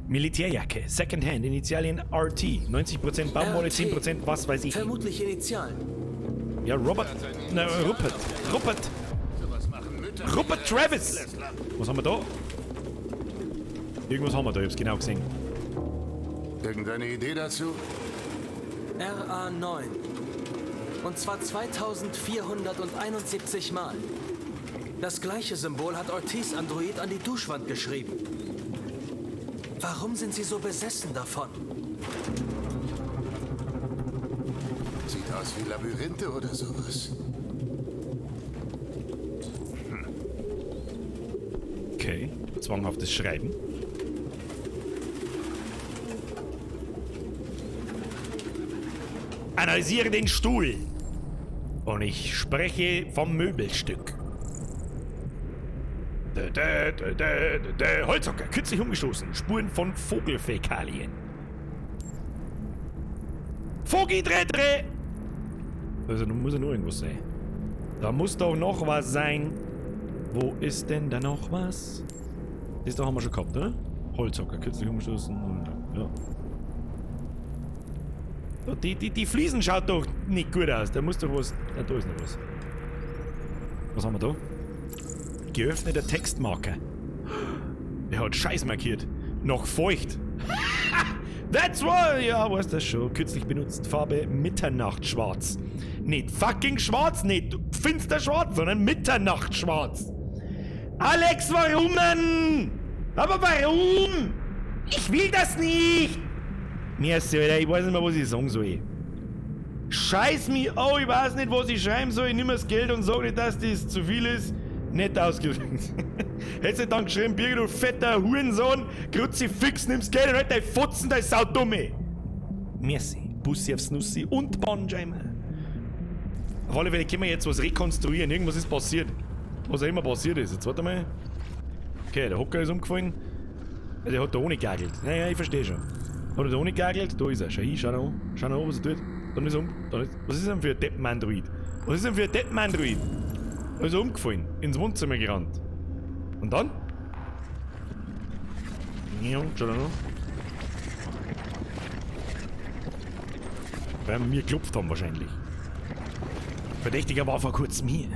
Militärjacke, Secondhand, Initialien RT, 90% Baumwolle, RT. 10% was weiß ich. Vermutlich Initialen. Ja, Robert. Na, Rupert. Rupert. Rupert Travis. Was haben wir da? Irgendwas haben wir da, ich hab's genau gesehen. Irgendeine Idee dazu? RA9. Und zwar 2471 Mal. Das gleiche Symbol hat Ortiz Android an die Duschwand geschrieben. Warum sind sie so besessen davon? Sieht aus wie Labyrinthe oder sowas. Okay. Zwanghaftes Schreiben. Analysiere den Stuhl. Und ich spreche vom Möbelstück. Holzhocker, kürzlich umgestoßen. Spuren von Vogelfäkalien. Vogi, dreh, dreh! Also, da muss ja nur irgendwas sein. Da muss doch noch was sein. Wo ist denn da noch was? Das da haben wir schon gehabt, oder? Holzhocker, kürzlich umgestoßen. Ja. Die Fliesen schaut doch nicht gut aus. Da muss doch was. Ja, da ist noch was. Was haben wir da? Geöffneter Textmarker. Der hat Scheiß markiert. Noch feucht. That's why! Ja, weißt das schon. Kürzlich benutzt. Farbe Mitternachtsschwarz. Nicht fucking schwarz, nicht finsterschwarz, sondern Mitternachtsschwarz. Alex, warum denn? Aber warum? Ich will das nicht! Merci, Alter, ich weiß nicht mehr, was ich sagen soll. Scheiß mich an, ich weiß nicht, was ich schreiben soll. Ich nimm das Geld und sag nicht, dass das zu viel ist. Nett ausgedrückt. Hättest du dann geschrieben, Birgit, du fetter Hurensohn, Kruzifix, nimm's Geld und halt dein Fotzen, dein Saudumme. Merci. Bussi aufs Nussi und Bandscheimer. Auf alle Fälle können wir jetzt was rekonstruieren. Irgendwas ist passiert. Was auch immer passiert ist. Jetzt warte mal. Okay, der Hocker ist umgefallen. Der hat da ohne gegagelt. Naja, ich verstehe schon. Hat er da ohne gegagelt? Da ist er. Schau hin, schau noch an. Schau noch an, was er tut. Dann ist er um. Dann ist, was ist denn für ein Deppen-Android? Was ist denn für ein Deppen-Android? Da ist er umgefallen. Ins Wohnzimmer gerannt. Und dann? Ja, schau noch an. Weil wir mir geklopft haben wahrscheinlich. Verdächtiger war vor kurzem hier.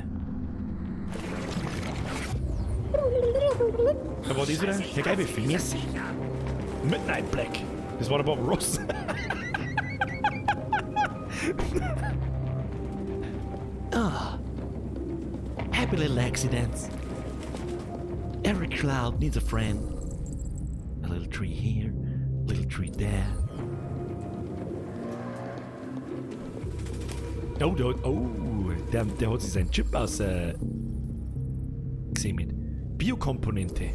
Da war das wieder? Der geile Merci. Midnight Black. Das war der Bob Ross. Ah. Happy little accidents. Every cloud needs a friend. A little tree here, a little tree there. Oh, der hat sich seinen Chip aus gesehen mit Biokomponente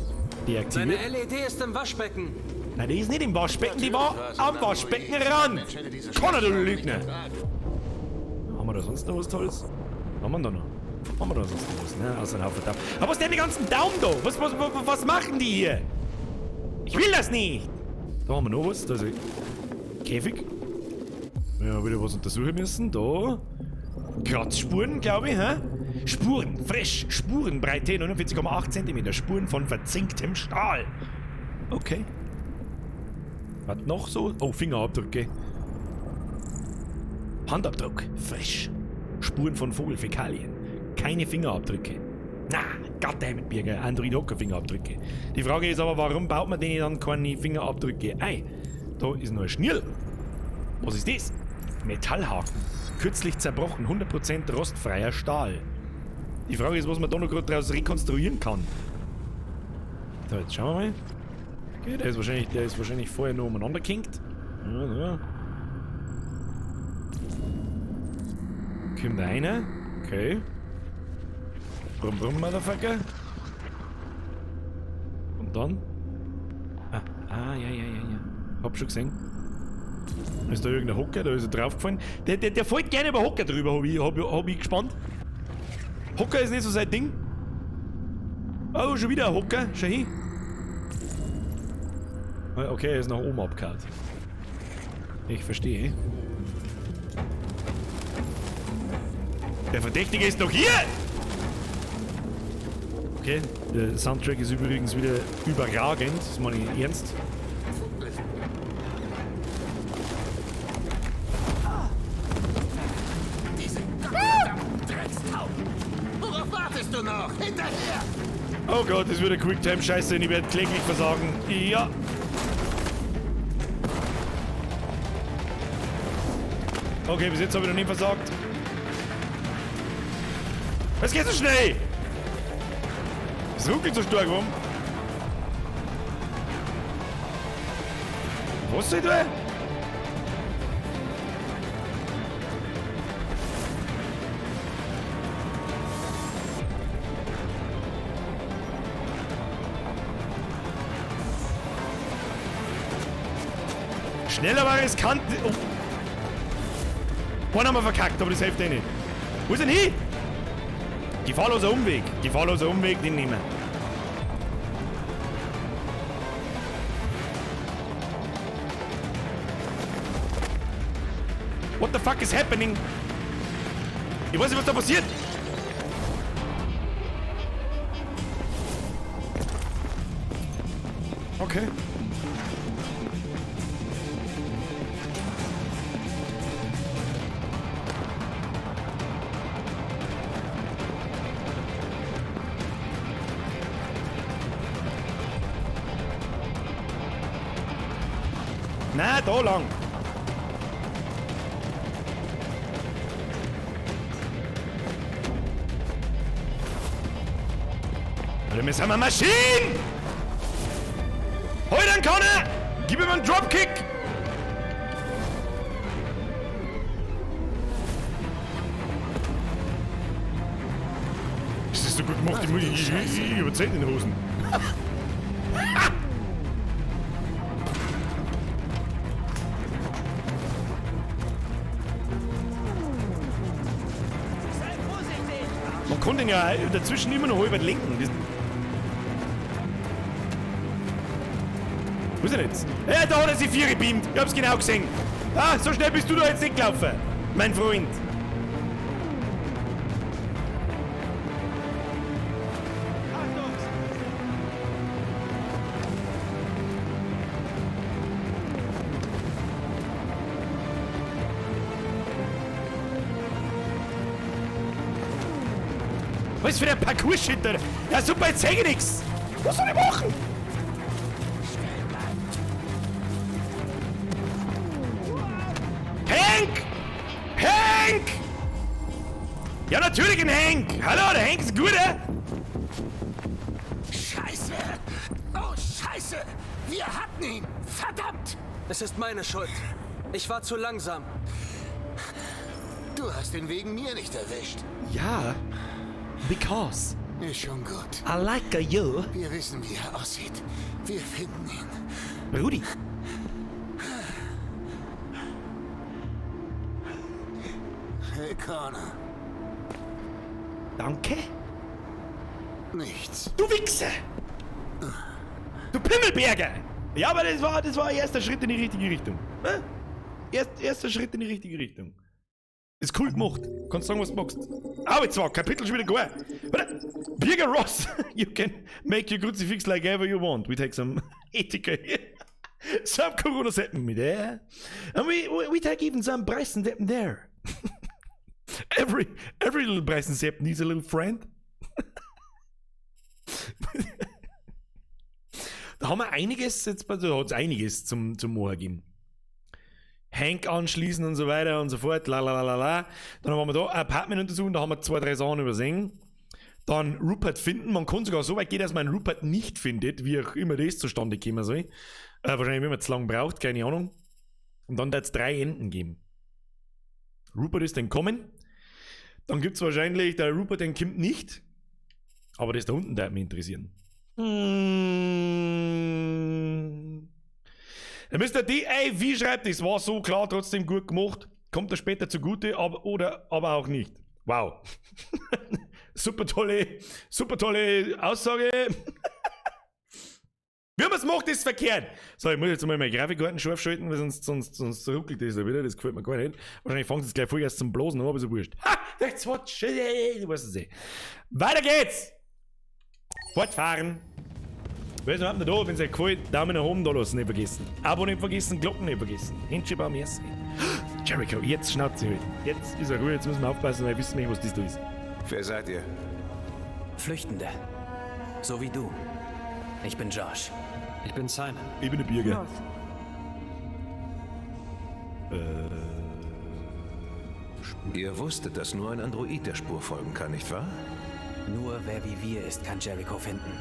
deaktiviert. Seine LED ist im Waschbecken. Nein, die ist nicht im Waschbecken, die war am Waschbeckenrand. Connor, du Lügner. Haben wir da sonst noch was Tolles? Haben wir da noch? Haben wir da sonst noch was? Ne? Außer ein Haufen Daumen. Aber was ist denn die ganzen Daumen da? Was machen die hier? Ich will das nicht. Da haben wir noch was. Da ist ein Käfig. Ja, wieder was untersuchen müssen. Da. Kratzspuren, glaube ich, hä? Spuren, frisch. Spurenbreite 49,8 cm. Spuren von verzinktem Stahl. Okay. Was noch so? Oh, Fingerabdrücke. Handabdruck, frisch. Spuren von Vogelfäkalien. Keine Fingerabdrücke. Na, goddammit, Birger. Android hat keine Fingerabdrücke. Die Frage ist aber, warum baut man denen dann keine Fingerabdrücke ein? Da ist noch ein Schnürl. Was ist das? Metallhaken. Kürzlich zerbrochen. 100% rostfreier Stahl. Die Frage ist, was man da noch gerade daraus rekonstruieren kann. So, jetzt schauen wir mal. Okay, der ist wahrscheinlich vorher noch umeinander gekinkt. Ja, ja. Kommt da einer. Okay. Brumm, brumm, Motherfucker. Und dann? Ah, ja. Hab schon gesehen. Ist da irgendein Hocker? Da ist er draufgefallen. Der fällt gerne über Hocker drüber, hab ich gespannt. Hocker ist nicht so sein Ding. Oh, schon wieder ein Hocker. Schau hin. Okay, er ist nach oben abgehauen. Ich verstehe. Der Verdächtige ist noch hier! Okay, der Soundtrack ist übrigens wieder überragend. Das meine ich ernst. Diese gottverdammten Dreckstauben! Worauf wartest du noch? Hinterher! Oh Gott, das wird eine Quicktime-Scheiße und ich werde kläglich versagen. Ja. Okay, bis jetzt habe ich noch nicht versagt. Was geht so schnell? Es ruckelt so stark rum. Was soll ich da? Schneller war riskant. Oh. Einen haben wir verkackt, aber das hilft eh nicht. Wo ist denn hin? Gefahrloser Umweg. Gefahrloser Umweg, den nehmen wir. What the fuck is happening? Ich weiß nicht, was da passiert. Okay. Na, da lang. Alter, wir sind Maschinen! Hol den Connor! Gib ihm einen Dropkick! Ist das so gut gemacht? Ich überzähle in den Hosen. Man konnte ihn ja dazwischen immer noch halb lenken. Das Wo ist er jetzt? Ja, da hat er sich vier gebeamt. Ich hab's genau gesehen. Ah, so schnell bist du da jetzt nicht gelaufen, mein Freund. Was für ein Parcours-Shit, Alter. Ja, super, jetzt seh ich nix. Was soll ich machen? Hank! Hank! Ja, natürlich ein Hank! Hallo, der Hank ist ein guter! Scheiße! Oh, Scheiße! Wir hatten ihn! Verdammt! Es ist meine Schuld. Ich war zu langsam. Du hast ihn wegen mir nicht erwischt. Ja, because Ist schon gut. I like you. Wir wissen, wie er aussieht. Wir finden ihn. Brudi. Hey, Connor. Danke. Nichts. Du Wichser! Du Pimmelberger! Ja, aber das war erster Schritt in die richtige Richtung. Hä? Erster Schritt in die richtige Richtung. Ist cool gemacht. Kannst sagen, was du magst. Aber jetzt war Kapitel schon wieder gar. Warte. Birger Ross, you can make your crucifix like ever you want. We take some Ethiker here. Some Corona-Seppen mit there. And we take even some Preisendeppen there. Every little Preisenseppen needs a little friend. Da haben wir einiges, jetzt, da hat's einiges zum Moor gegeben. Hank anschließen und so weiter und so fort, la la la la la. Dann haben wir da Apartment untersuchen, da haben wir 2, 3 Sachen übersehen. Dann Rupert finden, man kann sogar so weit gehen, dass man Rupert nicht findet, wie auch immer das zustande kommen soll. Wahrscheinlich, wenn man zu lange braucht, keine Ahnung. Und dann wird es 3 Enden geben. Rupert ist dann kommen. Dann gibt es wahrscheinlich, der Rupert, den kommt nicht. Aber das da unten, der hat mich interessieren. Der Mr. D, ey, wie schreibt das? War so klar, trotzdem gut gemacht. Kommt er später zugute, aber auch nicht. Wow. Super tolle Aussage. Wie man es macht, ist verkehrt. So, ich muss jetzt mal meine Grafikkarten scharf schalten, weil sonst ruckelt das da wieder. Das gefällt mir gar nicht. Wahrscheinlich fängt es gleich voll erst zum Blosen an, aber so wurscht. Ha! That's what shit. Du weißt es eh. Weiter geht's! Fortfahren! Wer ist überhaupt noch da? Wenn es euch gefällt, Daumen nach oben da lassen, nicht vergessen. Abo nicht vergessen, Glocken nicht vergessen. Händchen merci. Jericho, jetzt schnaubt sie halt. Jetzt ist er Ruhe, jetzt müssen wir aufpassen, weil wir wissen nicht, was das da ist. Wer seid ihr? Flüchtende. So wie du. Ich bin Josh. Ich bin Simon. Ich bin der Birger. North. Ihr wusstet, dass nur ein Android der Spur folgen kann, nicht wahr? Nur wer wie wir ist, kann Jericho finden.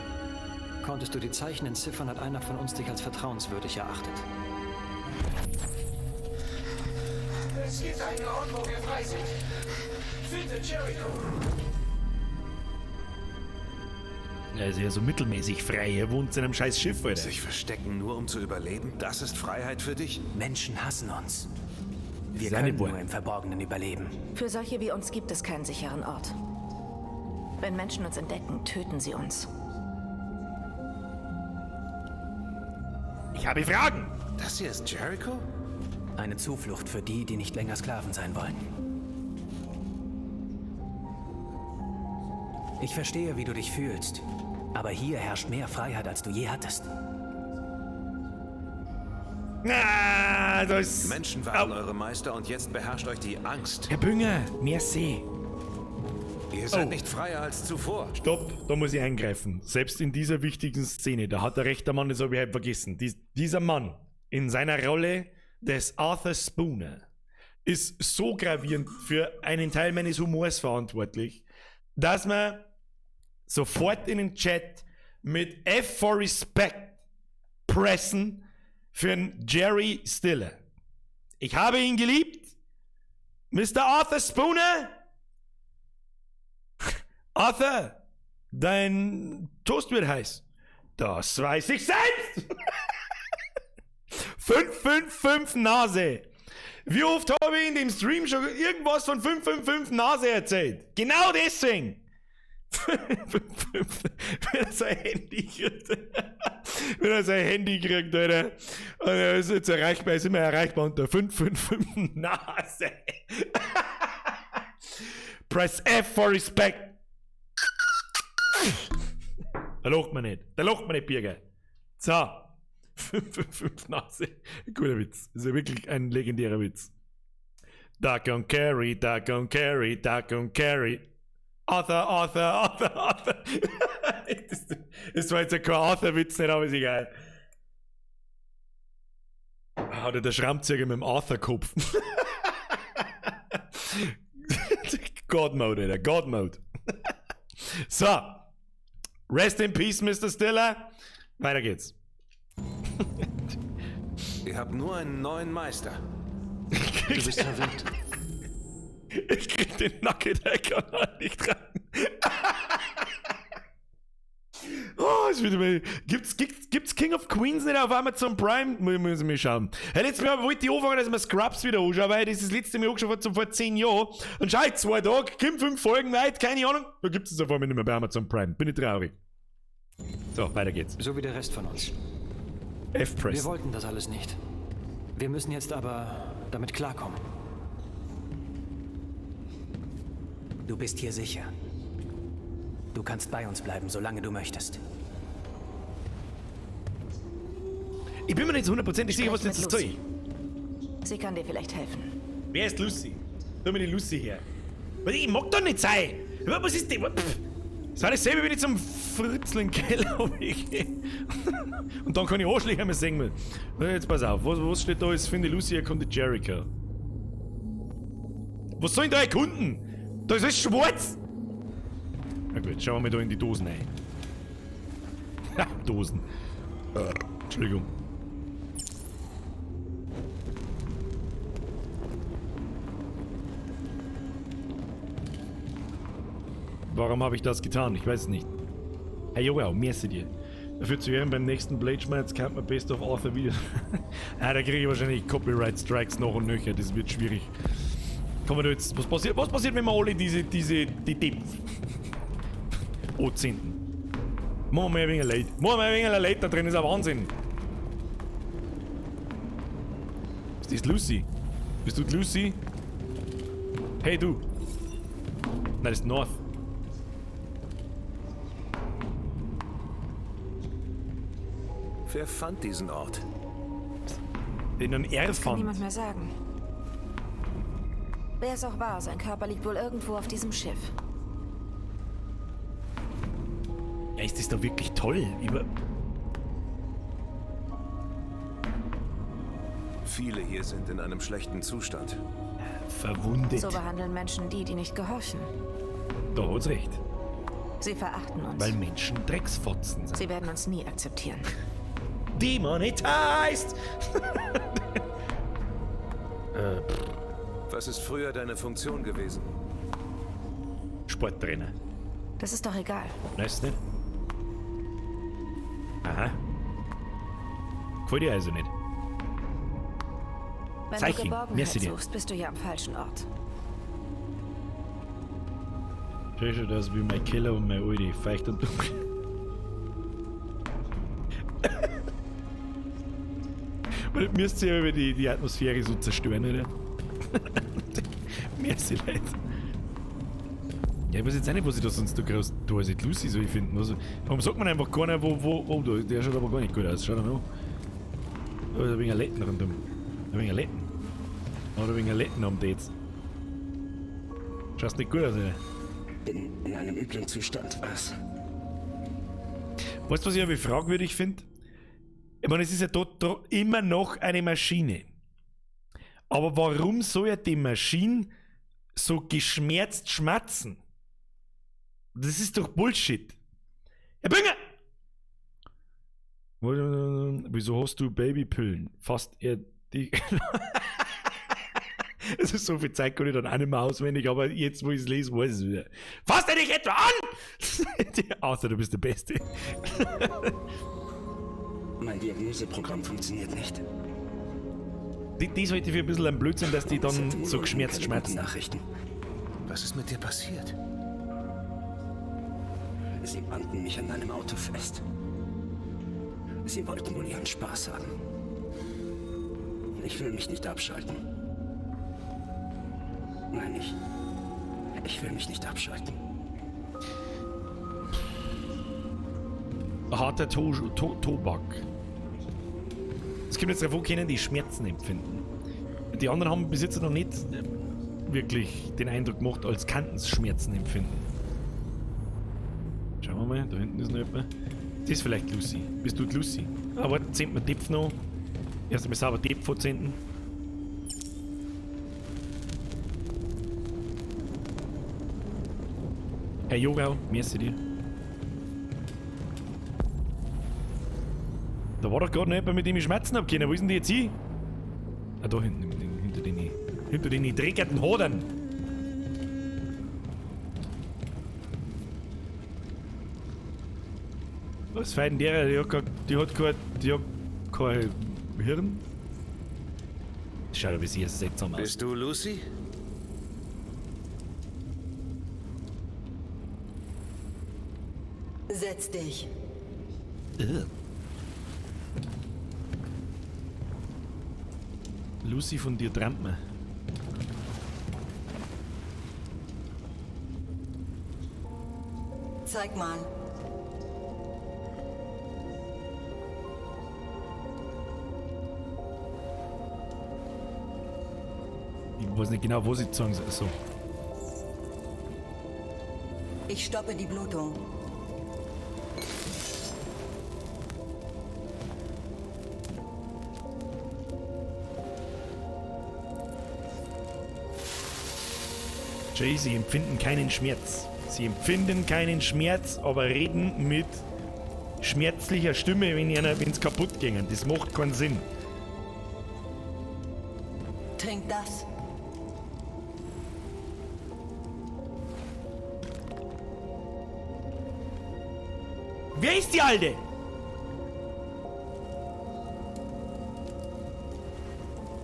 Konntest du die Zeichen entziffern, hat einer von uns dich als vertrauenswürdig erachtet. Es gibt einen Ort, wo wir frei sind. Finde Jericho. Er ist ja so mittelmäßig frei. Er wohnt in einem scheiß Schiff, Alter. Sich verstecken nur, um zu überleben? Das ist Freiheit für dich? Menschen hassen uns. Wir ist auch nicht können wahr. nur im Verborgenen überleben. Für solche wie uns gibt es keinen sicheren Ort. Wenn Menschen uns entdecken, töten sie uns. Ich habe Fragen. Das hier ist Jericho? Eine Zuflucht für die, die nicht länger Sklaven sein wollen. Ich verstehe, wie du dich fühlst. Aber hier herrscht mehr Freiheit, als du je hattest. Na, das Menschen waren eure Meister und jetzt beherrscht euch die Angst. Herr Bünger, merci. Ihr seid Oh. nicht freier als zuvor. Stopp, da muss ich eingreifen. Selbst in dieser wichtigen Szene, da hat der rechte Mann, das habe ich halt vergessen. Dieser Mann in seiner Rolle des Arthur Spooner ist so gravierend für einen Teil meines Humors verantwortlich, dass man sofort in den Chat mit F for Respect pressen für einen Jerry Stiller. Ich habe ihn geliebt. Mr. Arthur Spooner. Arthur, dein Toast wird heiß. Das weiß ich selbst. 555 Nase. Wie oft habe ich in dem Stream schon irgendwas von 555 Nase erzählt? Genau deswegen. 555, wenn er sein Handy kriegt. Wenn er sein Handy kriegt, Alter. Und er ist jetzt erreichbar, ist immer erreichbar unter 555 Nase. Press F for Respect. Da lacht man nicht. Da lacht man nicht, Birger. So. 555 Nase. Guter Witz. Das ist ja wirklich ein legendärer Witz. Duck on carry, duck on carry, duck on carry. Arthur, Arthur, Arthur, Arthur. Das war jetzt ja kein Arthur-Witz, nicht, aber ist egal. Hat er der Schrammzieher mit dem Arthur-Kopf. God Mode, Alter. God Mode. So. Rest in peace, Mr. Stiller. Weiter geht's. Ihr habt nur einen neuen Meister. Du bist verwirrt. Ich krieg den Nugget Kanal nicht rein. Oh, es wird mir. Gibt's King of Queens nicht auf Amazon Prime? Muss ich mir schauen. Hey, letztes Mal wollte ich anfangen, dass ich mir Scrubs wieder anschaue, weil das ist das letzte Mal angeschaut vor 10 Jahren. Und schau, 2 Tage, kommt 5 Folgen weit, keine Ahnung. Da gibt's es auf einmal nicht mehr bei Amazon Prime. Bin ich traurig. So, weiter geht's. So wie der Rest von uns. F-Press. Wir wollten das alles nicht. Wir müssen jetzt aber damit klarkommen. Du bist hier sicher. Du kannst bei uns bleiben, solange du möchtest. Ich bin mir nicht hundertprozentig sicher, was Sprech das mit soll. Lucy. Sie kann dir vielleicht helfen. Wer ist Lucy? Tu mir die Lucy her. Weil ich mag doch nicht sein. Was ist das? Pff. Das war dasselbe, wenn ich zum Fritzl in den Keller runtergehe. Und dann kann ich Arschlöcher mehr singen. Jetzt pass auf, was steht da? Ich finde Lucy erkundet Jericho. Was sollen da erkunden? Da ist alles schwarz! Na gut, schauen wir mal da in die Dosen rein. Ha, Dosen. Entschuldigung. Warum habe ich das getan? Ich weiß es nicht. Hey, Joao, merci dir. Dafür zu ehren beim nächsten Blade Schmerz kann man Best of Arthur wieder. Ah, da kriege ich wahrscheinlich Copyright Strikes noch und nöcher. Das wird schwierig. Kommen wir da jetzt. Was passiert, wenn wir alle die anzünden? Machen wir mal ein wenig Leid. Machen wir mal ein wenig Leid da drin, ist ein Wahnsinn. Ist das Lucy? Bist du die Lucy? Hey du. Nein, das ist North. Wer fand diesen Ort? Den dann er Das kann fand. niemand mehr sagen. Wer es auch war, sein Körper liegt wohl irgendwo auf diesem Schiff. Ja, ist das doch wirklich toll? Über Viele hier sind in einem schlechten Zustand. Verwundet. So behandeln Menschen die, die nicht gehorchen. Da hat's recht. Sie verachten uns. Weil Menschen Drecksfotzen sind. Sie werden uns nie akzeptieren. Demonetized! Was ist früher deine Funktion gewesen? Sporttrainer. Das ist doch egal. Weißt nicht? Aha. Gefällt dir also nicht. Wenn Zeichen. du Geborgenheit Merci dir. suchst, bist du hier am falschen Ort. Schau schon aus wie mein Keller und mein Alte. Feucht und dunkel. Und müsst ihr über die Atmosphäre so zerstören, oder? Merci, Leute. Ja, ich weiß jetzt auch nicht, was ich da sonst da groß da als Lucy soll ich finden. Also, warum sagt man einfach keiner, wo, oh, da, der schaut aber gar nicht gut aus. Schau mal an. Da ist ein wenig ein Letten rundum. Ein wenig ein Letten. Oder ein wenig ein Letten am Dates. Schaust nicht gut aus, oder? Bin in einem üblen Zustand, was? Weißt du, was ich aber fragwürdig finde? Ich meine, es ist ja dort immer noch eine Maschine. Aber warum soll ja die Maschine so geschmerzt schmatzen? Das ist doch Bullshit. Herr Bünger! Wieso hast du Babypillen? Fast er die. Es ist so viel Zeit, kann ich dann auch nicht mehr auswendig, aber jetzt, wo ich es lese, weiß ich es wieder. Fasst er dich etwa an? Außer du bist der Beste. Mein Diagnoseprogramm funktioniert nicht. Die sollte für ein bisschen ein Blödsinn, dass die dann so geschmerzt schmerzen. Nachrichten. Was ist mit dir passiert? Sie banden mich an einem Auto fest. Sie wollten wohl ihren Spaß haben. Ich will mich nicht abschalten. Nein, ich will mich nicht abschalten. Harter Tobak. Es kommt jetzt darauf an, können die Schmerzen empfinden. Die anderen haben bis jetzt noch nicht wirklich den Eindruck gemacht, als könnten sie Schmerzen empfinden. Schauen wir mal, da hinten ist noch jemand. Das ist vielleicht Lucy. Bist du die Lucy? Ah, warte, zehnt wir Depf noch. Erst einmal sauber Depf vorzehnden. Herr Jogau, merci dir. Da war doch gerade noch jemand, mit dem ich Schmerzen hab können. Wo ist denn die jetzt hin? Ah, da hinten, hinter den dreckigen Hodern. Was feiern der? Die hat kein Hirn. Das schaut aber sehr seltsam aus. Bist du Lucy? Setz dich. Lucy, von dir träumt man. Zeig mal. Ich weiß nicht genau, wo sie sagen soll. So. Ich stoppe die Blutung. Jay, sie empfinden keinen Schmerz. Sie empfinden keinen Schmerz, aber reden mit schmerzlicher Stimme, wenn es kaputt ging. Das macht keinen Sinn. Trink das. Wer ist die Alte?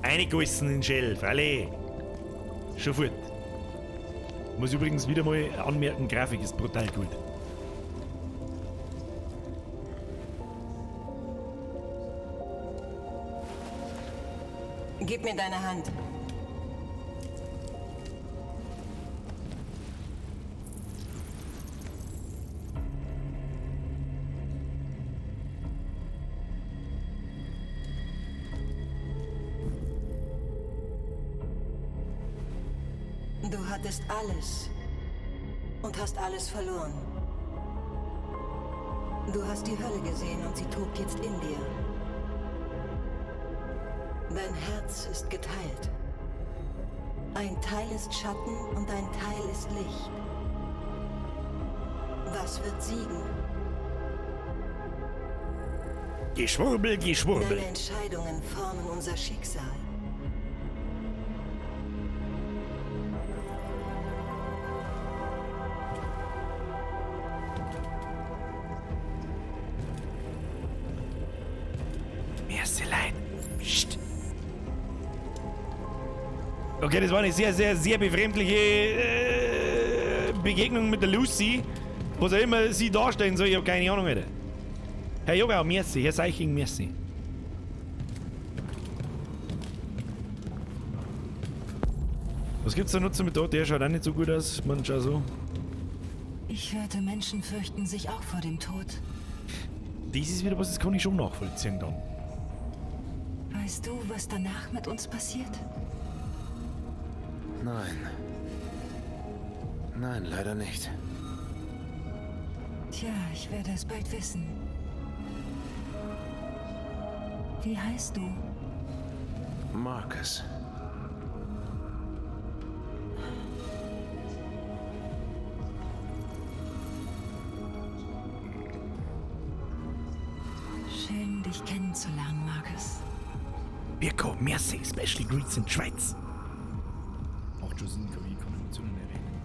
Eingegossen in den Shell, freilich. Schon fort. Muss übrigens wieder mal anmerken, Grafik ist brutal gut. Gib mir deine Hand. Du hattest alles und hast alles verloren. Du hast die Hölle gesehen und sie tobt jetzt in dir. Dein Herz ist geteilt. Ein Teil ist Schatten und ein Teil ist Licht. Was wird siegen? Geschwurbel, Geschwurbel. Deine Entscheidungen formen unser Schicksal. Merci, leid. Psst. Okay, das war eine sehr, sehr, sehr befremdliche Begegnung mit der Lucy. Was auch immer sie darstellen soll, ich hab keine Ahnung, Alter. Herr Jogau, merci. Herr Seiching, merci. Was gibt's da noch zum Tod? Der schaut auch nicht so gut aus, man schaut so. Ich hörte, Menschen fürchten sich auch vor dem Tod. Das ist wieder was, das kann ich schon nachvollziehen dann. Weißt du, was danach mit uns passiert? Nein. Nein, leider nicht. Tja, ich werde es bald wissen. Wie heißt du? Marcus. Schön, dich kennenzulernen, Marcus. Birko, merci, especially Greets in Schweiz. Macht schon Sinn, KI kann Emotionen errechnen.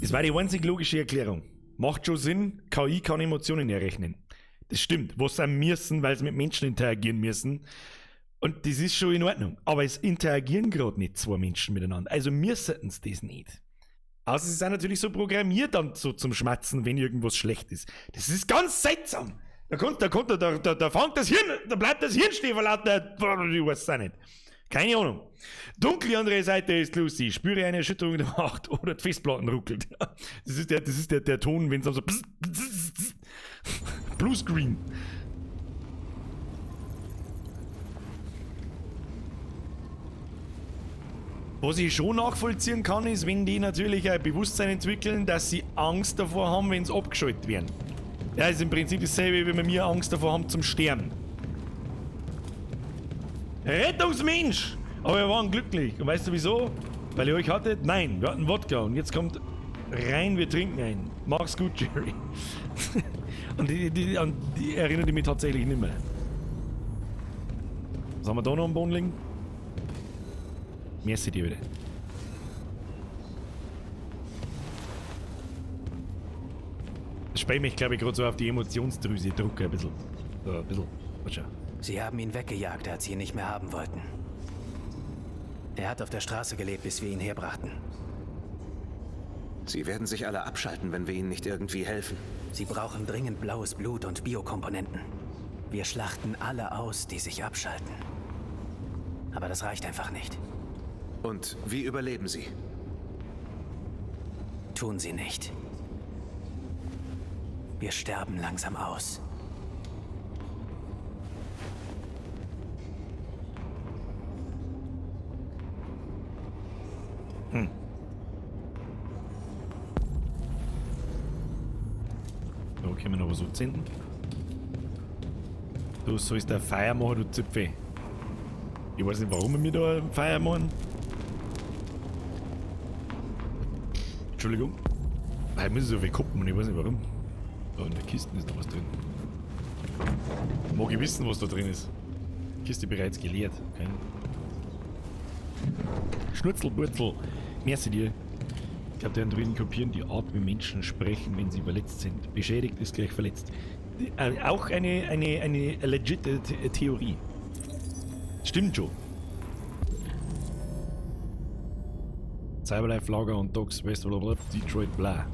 Das war die einzig logische Erklärung. Macht schon Sinn, KI kann Emotionen errechnen. Das stimmt, was sie müssen, weil sie mit Menschen interagieren müssen. Und das ist schon in Ordnung. Aber es interagieren gerade nicht zwei Menschen miteinander. Also müssten sie das nicht. Außer sie sind natürlich so programmiert dann so zum Schmatzen, wenn irgendwas schlecht ist. Das ist ganz seltsam. Da fängt das Hirn, da bleibt das Hirn stehen vor lauter, ich weiß es auch nicht. Keine Ahnung. Dunkle andere Seite ist Lucy. Spüre eine Erschütterung der Macht oder die Festplatten ruckelt. Das ist der Ton, wenn es dann so Bluescreen. Was ich schon nachvollziehen kann, ist, wenn die natürlich ein Bewusstsein entwickeln, dass sie Angst davor haben, wenn sie abgeschaltet werden. Ja, ist im Prinzip dasselbe, wie wenn wir Angst davor haben zum Sterben. Rettungsmensch! Aber wir waren glücklich. Und weißt du wieso? Weil ihr euch hattet? Nein, wir hatten Wodka. Und jetzt kommt rein, wir trinken einen. Mach's gut, Jerry. Und die erinnert mich tatsächlich nicht mehr. Was haben wir da noch am Boden liegen? Merci dir wieder. Das spielt mich, glaube ich, gerade so auf die Emotionsdrüse drucke ein bisschen. So, ein bisschen. Warte schon. Sie haben ihn weggejagt, als sie ihn nicht mehr haben wollten. Er hat auf der Straße gelebt, bis wir ihn herbrachten. Sie werden sich alle abschalten, wenn wir ihnen nicht irgendwie helfen. Sie brauchen dringend blaues Blut und Biokomponenten. Wir schlachten alle aus, die sich abschalten. Aber das reicht einfach nicht. Und wie überleben sie? Tun sie nicht. Wir sterben langsam aus. Hm. Da können wir noch was anzünden. Du sollst ein Feuer machen, du Zipfel. Ich weiß nicht, warum wir da ein Feuer machen. Entschuldigung. Ich muss so viel kuppen und ich weiß nicht warum. Da in der Kiste ist noch was drin. Mag ich wissen, was da drin ist. Kiste bereits geleert. Okay. Schnurzelburzel. Merci dir. Ich glaube, die Androiden kopieren die Art, wie Menschen sprechen, wenn sie verletzt sind. Beschädigt ist gleich verletzt. Auch eine legit Theorie. Stimmt schon. Cyberlife Lager und Docks, West, blablabla, Detroit, bla.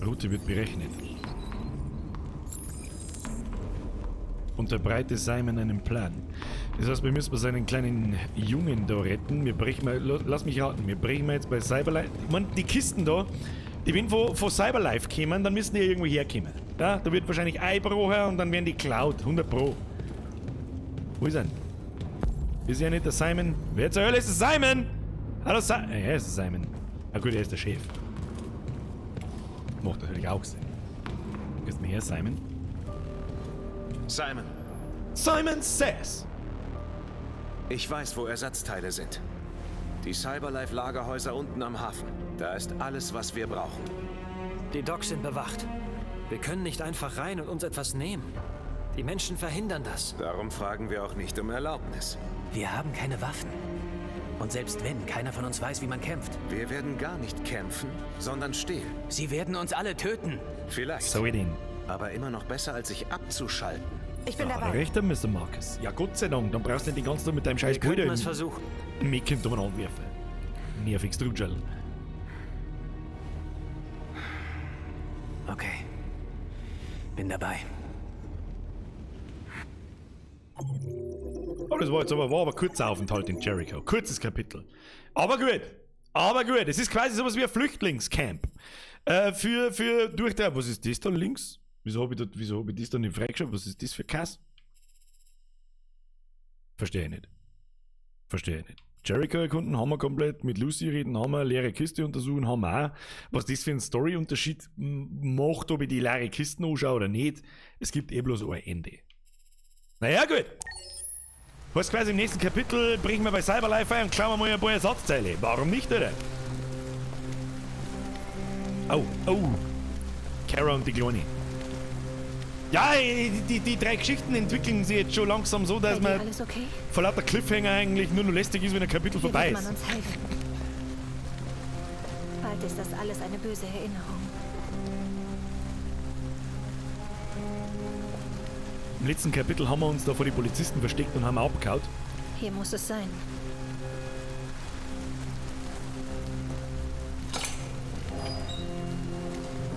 Route wird berechnet. Unterbreite Simon einen Plan. Das heißt, wir müssen seinen kleinen Jungen da retten. Wir brechen mal, lass mich raten, wir brechen mal jetzt bei Cyberlife. Ich meine, die Kisten da, die wenn von Cyberlife kommen, dann müssen die ja irgendwo herkommen. Ja, da wird wahrscheinlich eingebrochen und dann werden die geklaut. 100 Pro. Wo ist er? Ist ja nicht der Simon. Wer zur Hölle ist der Simon? Hallo Simon. Er ist der Simon. Na gut, er ist der Chef. Macht natürlich auch Sinn. Gehst mir her, Simon? Simon. Simon Says! Ich weiß, wo Ersatzteile sind. Die Cyberlife-Lagerhäuser unten am Hafen. Da ist alles, was wir brauchen. Die Docks sind bewacht. Wir können nicht einfach rein und uns etwas nehmen. Die Menschen verhindern das. Darum fragen wir auch nicht um Erlaubnis. Wir haben keine Waffen. Und selbst wenn, keiner von uns weiß, wie man kämpft. Wir werden gar nicht kämpfen, sondern stehlen. Sie werden uns alle töten. Vielleicht. So denn. Aber immer noch besser, als sich abzuschalten. Ich bin Da hat dabei. er recht, Mr. Marcus. Ja, Gott sei Dank. Dann brauchst du nicht den ganzen Tag mit deinem scheiß Wir könnten Bruder es versuchen. Mädchen umeinander werfen. Nerviges Trutschel. Okay. Bin dabei. Oh, das war jetzt aber, war aber kurzer Aufenthalt in Jericho. Kurzes Kapitel. Aber gut. Aber gut. Es ist quasi sowas wie ein Flüchtlingscamp. Für durch der. Was ist das da links? Wieso hab ich, da, wieso hab ich das da nicht freigeschaut? Was ist das für Kass? Verstehe ich nicht. Verstehe ich nicht. Jericho erkunden haben wir komplett, mit Lucy reden haben wir, leere Kiste untersuchen haben wir auch. Was das für einen Story-Unterschied macht, ob ich die leere Kisten anschaue oder nicht, es gibt eh bloß ein Ende. Naja, gut. Was quasi im nächsten Kapitel brechen wir bei Cyberlife ein und klauen wir mal ein paar Ersatzteile. Warum nicht, oder? Oh, oh. Kara und die Kleine. Ja, die drei Geschichten entwickeln sich jetzt schon langsam so, dass Bei dir man alles okay? vor lauter Cliffhanger eigentlich nur noch lästig ist, wenn ein Kapitel Hier vorbei wird ist. man uns helfen. Bald ist das alles eine böse Erinnerung. Im letzten Kapitel haben wir uns da vor die Polizisten versteckt und haben abgehauen. Hier muss es sein.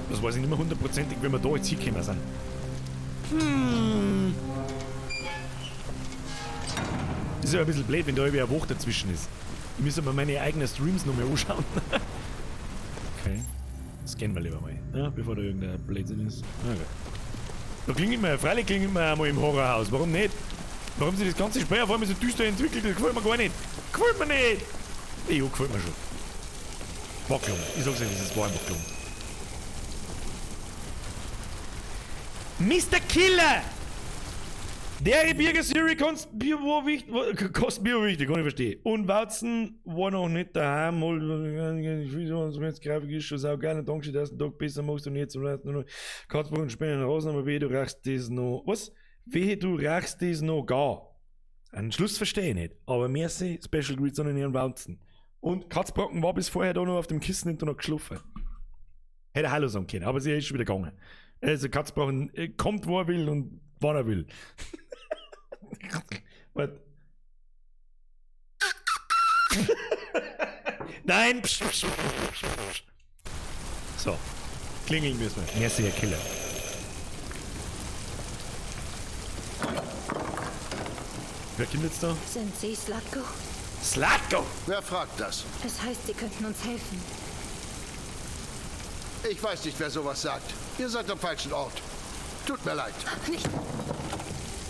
Das weiß ich nicht mehr hundertprozentig, wenn wir da jetzt hingekommen sind. Ist ja ein bisschen blöd, wenn da irgendwie eine Woche dazwischen ist. Ich müsste mir meine eigenen Streams noch mal anschauen. Okay. Scannen wir lieber mal, ja, bevor da irgendein Blödsinn ist. Okay. Da klingelt man, freilich klingelt man einmal im Horrorhaus. Warum nicht? Warum sich das ganze Spiel auf einmal so düster entwickelt, das gefällt mir gar nicht. Gefällt mir nicht! Ja, gefällt mir schon. War gelungen. Ich sag's euch, es war einfach gelungen. Mr. Killer! Der Birger Siri kostet Bier war wichtig, kostet Bier wichtig, kann ich verstehen. Und Watson war noch nicht daheim, Grafik ist schon saugeil und danke, dass du den Tag besser machst und jetzt und Katzbuch und Spinnen raus, aber wehe, du rachst das noch. Was? Wehe, du rachst das noch gar. Einen Schluss verstehe ich nicht, aber merci, Special Greets an den Herrn Watson. Und Katzbrocken war bis vorher da noch auf dem Kissen und noch geschlafen. Hätte Hallo sagen können, aber sie ist schon wieder gegangen. Also Katzbrocken kommt, wo er will und wann er will. Warte. Nein! Psch, psch, psch, psch. So. Klingeln müssen wir. Merci, Herr Killer. Wer kommt jetzt da? Sind Sie Slatko? Slatko! Wer fragt das? Es heißt, Sie könnten uns helfen. Ich weiß nicht, wer sowas sagt. Ihr seid am falschen Ort. Tut mir leid. Nicht.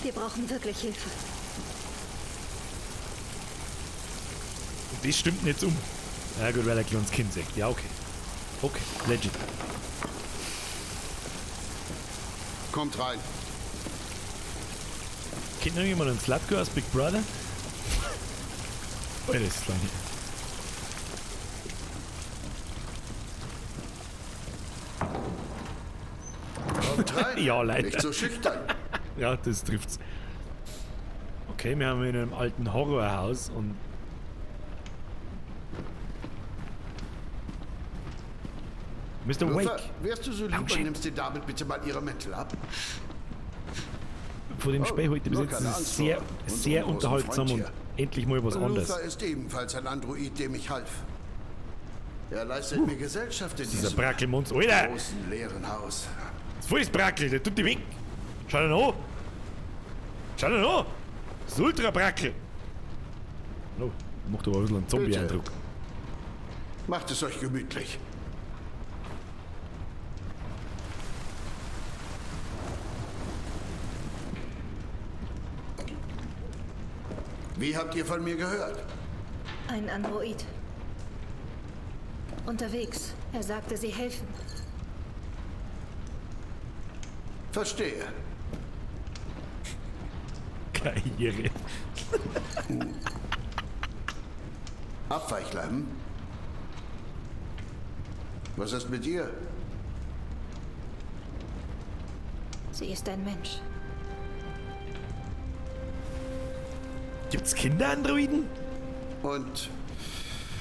Wir brauchen wirklich Hilfe. Das stimmt nicht um. Ja gut, weil er kleines Kind sagt. Ja, okay. Okay, legit. Kommt rein. Kennt noch jemand einen Slatko aus Big Brother? Oh, das ist lange. Kommt rein. Ja, leider. Nicht so schüchtern. Ja, das trifft's. Okay, wir haben in einem alten Horrorhaus und. Mr. Luther, Wake. wärst du so lieb und Dankeschön. nimmst den Damen bitte mal ihre Mäntel ab? Von dem Oh, Spiel heute bis nur jetzt keine ist es Angst sehr, vor unserem sehr großen unterhaltsam Freund und hier. endlich mal was anderes. Luther ist ebenfalls ein Android, dem ich half. Er leistet mir Gesellschaft in Dieser diesem Brackelmunz. Alter! großen, leeren Haus. Das ist volles Brackel, der tut die weg. Schau dir an. Schau dir an. Das ist ultra Brackel. Oh, macht aber ein bisschen einen Zombie-Eindruck. Macht es euch gemütlich. Wie habt ihr von mir gehört? Ein Android. Unterwegs. Er sagte, sie helfen. Verstehe. Karriere. Abweichler, hm? Was ist mit ihr? Sie ist ein Mensch. Gibt's Kinderandroiden? Und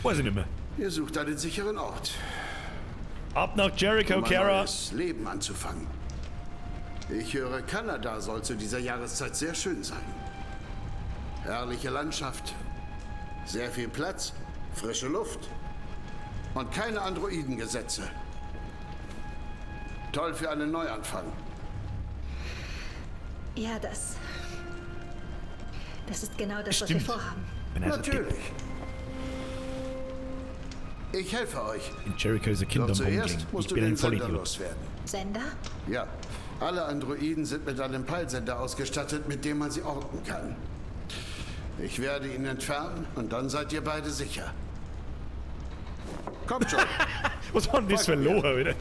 Weiß ich nicht mehr. Ihr sucht einen sicheren Ort. Ab nach Jericho, um ein Kara. neues Leben anzufangen. Ich höre, Kanada soll zu dieser Jahreszeit sehr schön sein. Herrliche Landschaft, sehr viel Platz, frische Luft und keine Androidengesetze. Toll für einen Neuanfang. Ja, das. Das ist genau das, was Stimmt. wir vorhaben. Bin also Natürlich. Ich helfe euch. In Jericho ist ein Kind Doch am zuerst Rumgehen. musst Ich du bin den ein Sender Vollidiot. loswerden. Sender? Ja, alle Androiden sind mit einem Peilsender ausgestattet, mit dem man sie orten kann. Ich werde ihn entfernen und dann seid ihr beide sicher. Kommt schon. Was war denn das für ein Loch wieder?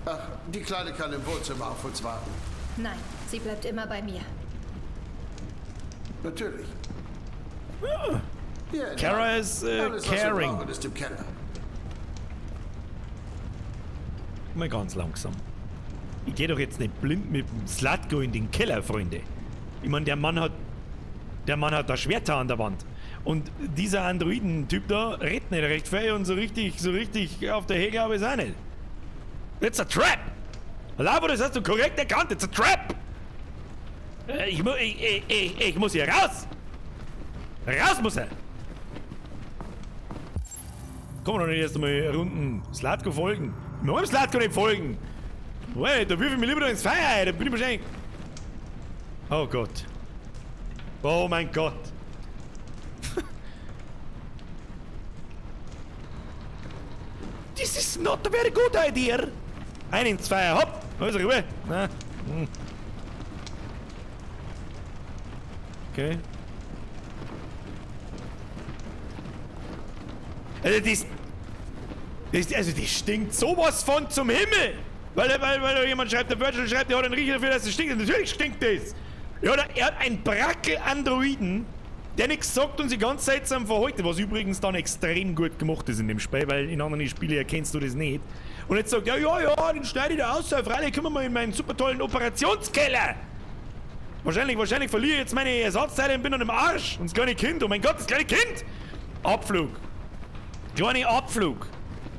Ach, die Kleine kann im Wohnzimmer auf uns warten. Nein, sie bleibt immer bei mir. Natürlich. Hier entlang. Kara ist Alles, was wir caring. brauchen, ist im Keller. Mal ganz langsam. Ich gehe doch jetzt nicht blind mit dem Slatko in den Keller, Freunde. Ich meine, der Mann hat da Schwerter an der Wand. Und dieser Androiden-Typ da redet nicht recht viel und so richtig auf der Hege habe ich es auch nicht. It's a trap! Labo, das hast du korrekt erkannt, it's a trap! Ich muss hier raus! Raus muss er! Komm doch nicht erst einmal Runden Slatko folgen. Wir wollen Slatko nicht folgen! Wait, da wirf ich mich lieber noch ins Feuer, da bin ich wahrscheinlich. Oh Gott. Oh mein Gott. This is not a very good idea. Ein ins Feuer, hopp! Also rüber. Na. Hm. Okay. Also das stinkt sowas von zum Himmel! Weil da jemand schreibt, der Virgil schreibt, der hat einen Riecher dafür, dass es stinkt. Und natürlich stinkt das! Ja, er hat einen Brackel-Androiden, der nichts sagt und sich ganz seltsam verhält, was übrigens dann extrem gut gemacht ist in dem Spiel, weil in anderen Spielen erkennst du das nicht. Und jetzt sagt er, ja, den schneide ich da aus, freilich, kommen wir mal in meinen super tollen Operationskeller! Wahrscheinlich verliere ich jetzt meine Ersatzteile und bin dann im Arsch. Und das kleine Kind, oh mein Gott, das kleine Kind! Abflug. Kleiner Abflug.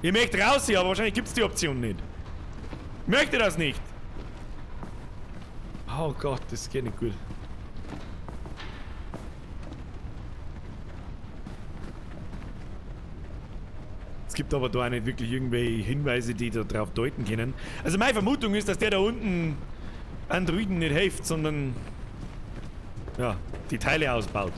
Ich möchte raus hier, aber wahrscheinlich gibt's die Option nicht. Ich möchte das nicht. Oh Gott, das geht nicht gut. Es gibt aber da auch nicht wirklich irgendwelche Hinweise, die da drauf deuten können. Also meine Vermutung ist, dass der da unten Androiden nicht hilft, sondern ja, die Teile ausbaut.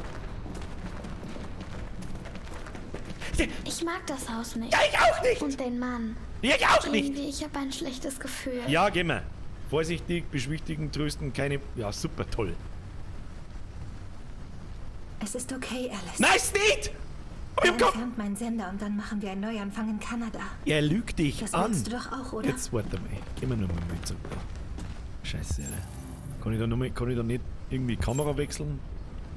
Ich mag das Haus nicht. Ja, ich auch nicht. Und den Mann. Ja, ich auch nicht. Irgendwie, ich habe ein schlechtes Gefühl. Ja, gehen wir. Vorsichtig, beschwichtigen, trösten, keine... Ja, super toll. Es ist okay, Alice. Nein, ist nicht! Er entfernt meinen Sender und dann machen wir einen Neuanfang in Kanada. Er lügt dich das an. Das willst du doch auch, oder? Jetzt warte mal. Gehen wir nochmal mit zurück da. Scheiße, Alter. Kann ich da, noch mal, kann ich da nicht irgendwie Kamera wechseln?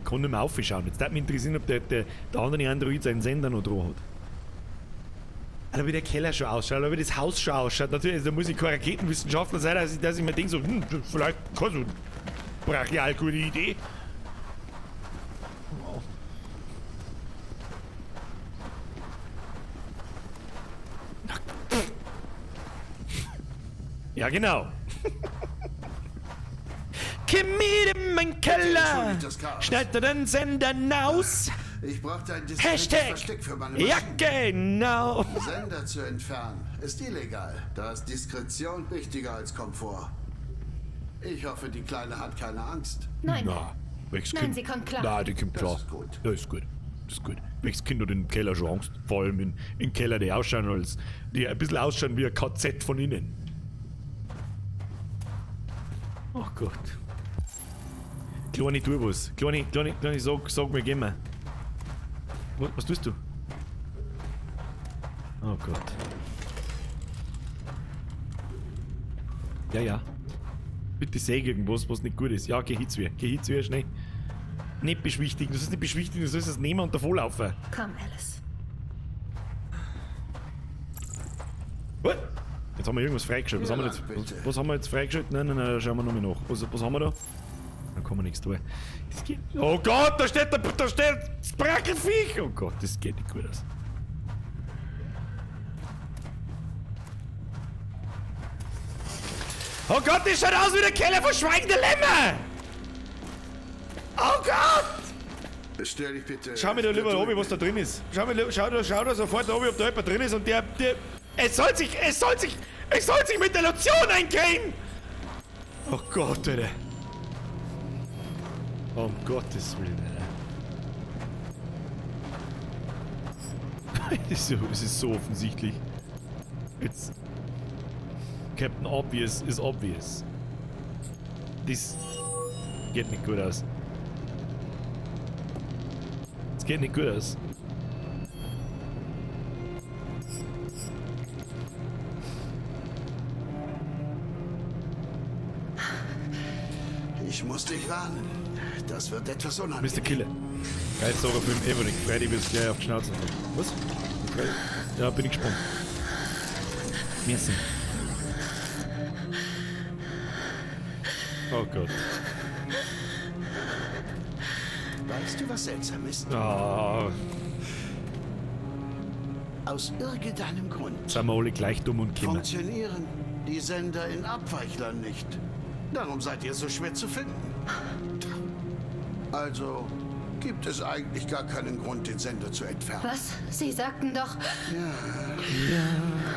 Kann nicht mehr aufschauen. Jetzt würde mich interessieren, ob der andere Android seinen Sender noch dran hat. Alter, wie der Keller schon ausschaut, Alter, wie das Haus schon ausschaut. Natürlich, da muss ich kein Raketenwissenschaftler sein, dass ich mir denke, so, vielleicht keine so brachial gute Idee. Wow. Ja, genau. Komm mit in meinen Keller! Schneid dir den Sender aus! Ich brauchte ein diskretes Hashtag! Versteck für meine Ja, Maschinen. genau! Sender zu entfernen ist illegal. Da ist Diskretion wichtiger als Komfort. Ich hoffe, die Kleine hat keine Angst. Nein. Na, welches Nein, Kind? sie kommt klar. Na, die kommt klar. Das ist gut. Das ist gut. Das ist gut. Welches Kind hat im Keller schon Angst? Vor allem in Keller, die ausschauen als, die ein bisschen ausschauen wie ein KZ von innen. Oh Gott. Kleine, tu was. Kleine, sag mir, geh mal. Was tust du? Oh Gott. Ja, ja. Bitte sag irgendwas, was nicht gut ist. Ja, geh hin zu ihr. Geh hin zu ihr, schnell. Nicht beschwichtigen. Du sollst nicht beschwichtigen, du sollst es nehmen und davonlaufen. Komm, Alice. What? Jetzt haben wir irgendwas freigeschaltet. Was haben wir jetzt, was haben wir jetzt freigeschaltet? Nein, nein, nein, da schauen wir nochmal nach. Was haben wir da? Da kann man nichts tun. Das geht. Oh Gott, da steht das Brackelviech! Oh Gott, das geht nicht gut aus. Oh Gott, das schaut aus wie der Keller von Schweigende Lämmer! Oh Gott! Stell dich bitte. Schau mir da lieber oben, was da drin ist. Schau da sofort oben, ob da jemand drin ist und der. Es soll sich mit der Lotion eincremen! Oh Gott, Alter. Um Gottes Willen, Alter. Es ist so offensichtlich. Jetzt. Captain Obvious is obvious. Das geht nicht gut aus. Es geht nicht gut aus. Ich muss dich warnen. Das wird etwas unangenehm. Mr. Killer. Geilster Horrorfilm ever. Ich Freddy wirst gleich auf die Schnauze kommen. Was? Okay. Ja, bin ich gespannt. Merci. Oh Gott. Weißt du, was seltsam ist? Oh. Aus irgendeinem Grund sind wir alle gleich dumm und Kinder. Funktionieren die Sender in Abweichlern nicht. Darum seid ihr so schwer zu finden. Also gibt es eigentlich gar keinen Grund, den Sender zu entfernen. Was? Sie sagten doch... Ja. Ja.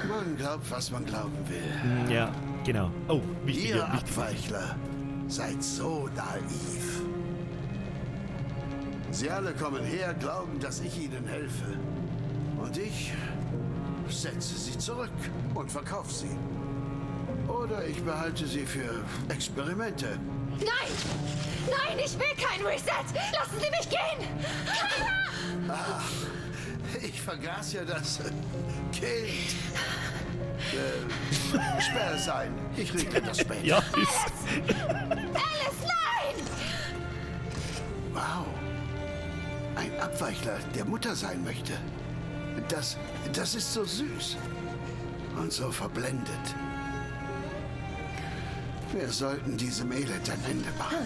Man glaubt, was man glauben will. Ja, genau. Oh, wichtig. Ihr Abweichler seid so naiv. Sie alle kommen her, glauben, dass ich ihnen helfe. Und ich setze sie zurück und verkaufe sie. Oder ich behalte sie für Experimente. Nein! Nein, ich will kein Reset! Lassen Sie mich gehen! Keiner! Ach, ich vergaß ja das Kind. Sperr es ein. Ich regle das später. Ja, Alice! Alice, nein! Wow. Ein Abweichler, der Mutter sein möchte. Das ist so süß. Und so verblendet. Wir sollten diesem Elend ein Ende machen.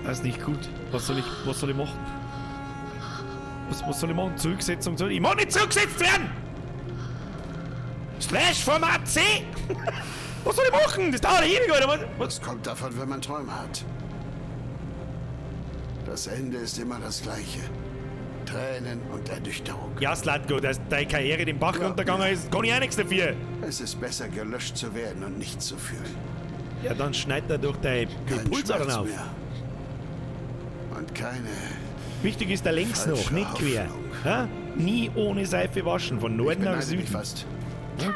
Das ist nicht gut. Was soll ich machen? Was soll ich machen? Zurücksetzung? Ich mag nicht zurückgesetzt werden! Slash Format C! Was soll ich machen? Das dauert ewig, oder? Was kommt davon, wenn man Träume hat? Das Ende ist immer das gleiche. Tränen und Ernüchterung. Ja, Slatko, dass deine Karriere den Bach runtergegangen ist, kann ich auch nichts dafür. Es ist besser, gelöscht zu werden und nicht zu fühlen. Ja, dann schneidet er durch deine Pulsadern auf. Mehr. Und keine. Wichtig ist der längs noch, nicht quer. Ha? Nie ohne Seife waschen, von Norden nach Süden. Mich fast. Ja?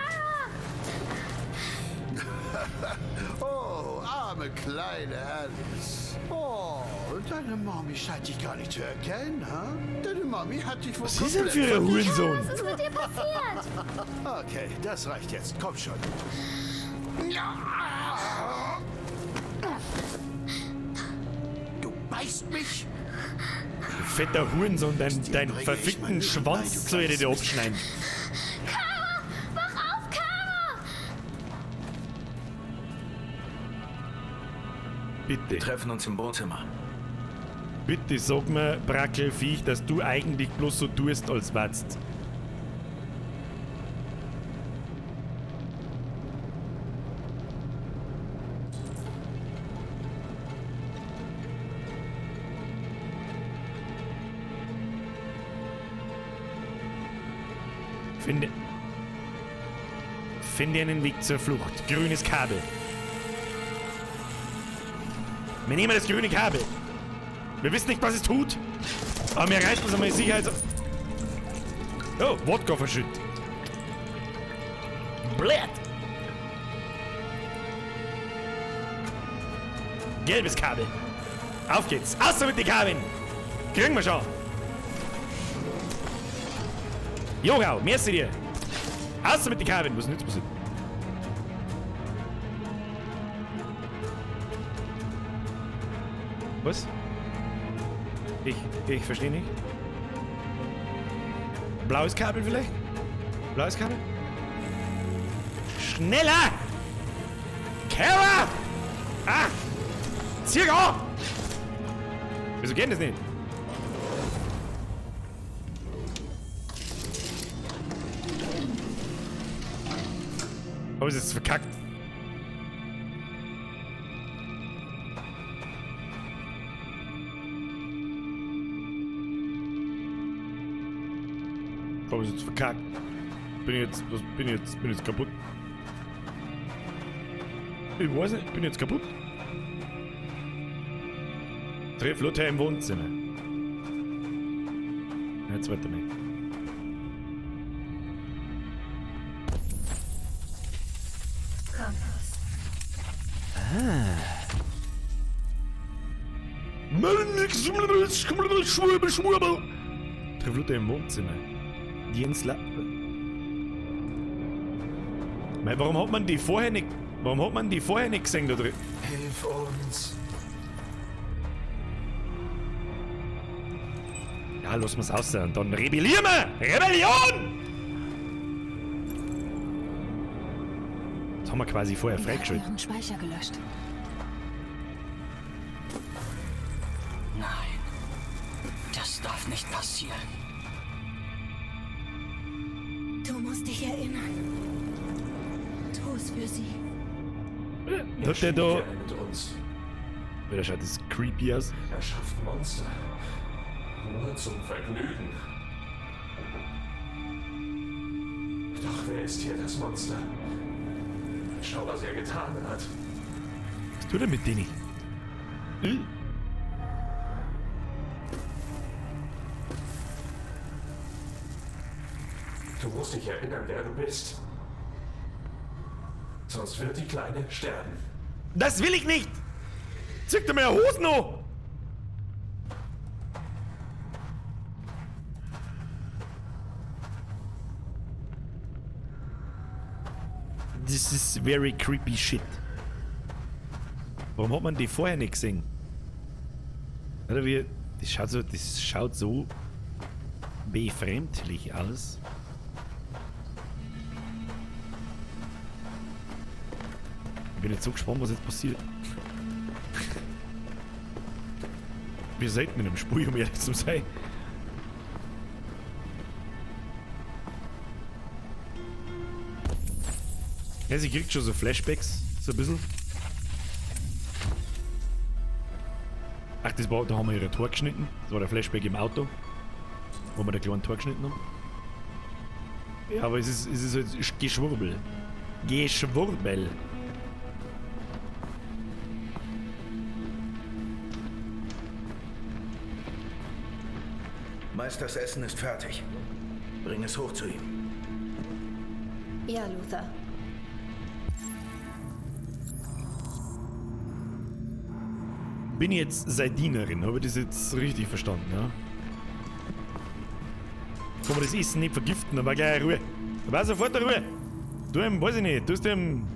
Oh, arme kleine Alice. Oh, deine Mami scheint dich gar nicht zu erkennen, ha? Deine Mami hat dich wohl. Was ist denn für ein Hurensohn? Was ist mit dir passiert? Okay, das reicht jetzt. Komm schon. Du beißt mich? Du fetter Hurensohn, dein verfickten Schwanz soll ich dir abschneiden. Kara! Wach auf, Kara! Bitte. Wir treffen uns im Wohnzimmer. Bitte sag mir, Brackelviech, dass du eigentlich bloß so tust, als watzt. Finde einen Weg zur Flucht. Grünes Kabel. Wir nehmen das grüne Kabel. Wir wissen nicht, was es tut. Aber wir reißen es einmal Sicherheits... Oh, Wodka verschüttet. Blöd! Gelbes Kabel. Auf geht's. Außer mit den Kabeln. Kriegen wir schon. Jogau, merci dir. Außer mit den Kabeln. Was ist denn jetzt passiert? Was? Ich verstehe nicht. Blaues Kabel vielleicht? Blaues Kabel? Schneller! Kara! Ah! Zieh an! Wieso geht das nicht? Oh, ist jetzt verkackt. Oh, ist jetzt verkackt. Bin jetzt kaputt. Ich weiß nicht, bin jetzt kaputt. Triff Luther im Wohnzimmer. Jetzt weiter nicht. Campus. Ah. Triff Luther im Wohnzimmer. Jens La. Warum hat man die vorher nicht. Warum hat man die vorher nicht gesehen da drin? Hilf uns! Ja, lass mal's aus und dann rebellieren wir! Rebellion! Das haben wir quasi vorher freigeschaltet. Ihren Speicher gelöscht. Nein, das darf nicht passieren. Du musst dich erinnern. Tu es für sie. Hat der da. Mit uns. Der schaut das creepy aus. Er schafft Monster. Nur zum Vergnügen. Doch wer ist hier das Monster? Schau, was er getan hat. Was tut er mit denen? Hm? Du musst dich erinnern, wer du bist. Sonst wird die Kleine sterben. Das will ich nicht! Zück dir mir Hosen an! This is very creepy shit. Warum hat man die vorher nicht gesehen? Oder wie, das schaut so befremdlich aus. Ich bin jetzt so gespannt, was jetzt passiert. Wir selten in einem Spiel, um ehrlich zu sein. Ja, sie kriegt schon so Flashbacks, so ein bisschen. Ach, das war, da haben wir ihre Tor geschnitten. Das war der Flashback im Auto, wo wir den kleinen Tor geschnitten haben. Ja, aber es ist halt Geschwurbel. Geschwurbel. Meisters Essen ist fertig. Bring es hoch zu ihm. Ja, Luther. Bin ich jetzt seine Dienerin? Habe ich das jetzt richtig verstanden, ja? Kann man das Essen nicht vergiften, aber gleich Ruhe. Da war sofort Ruhe. Du ihm, weiß ich nicht, tust ihm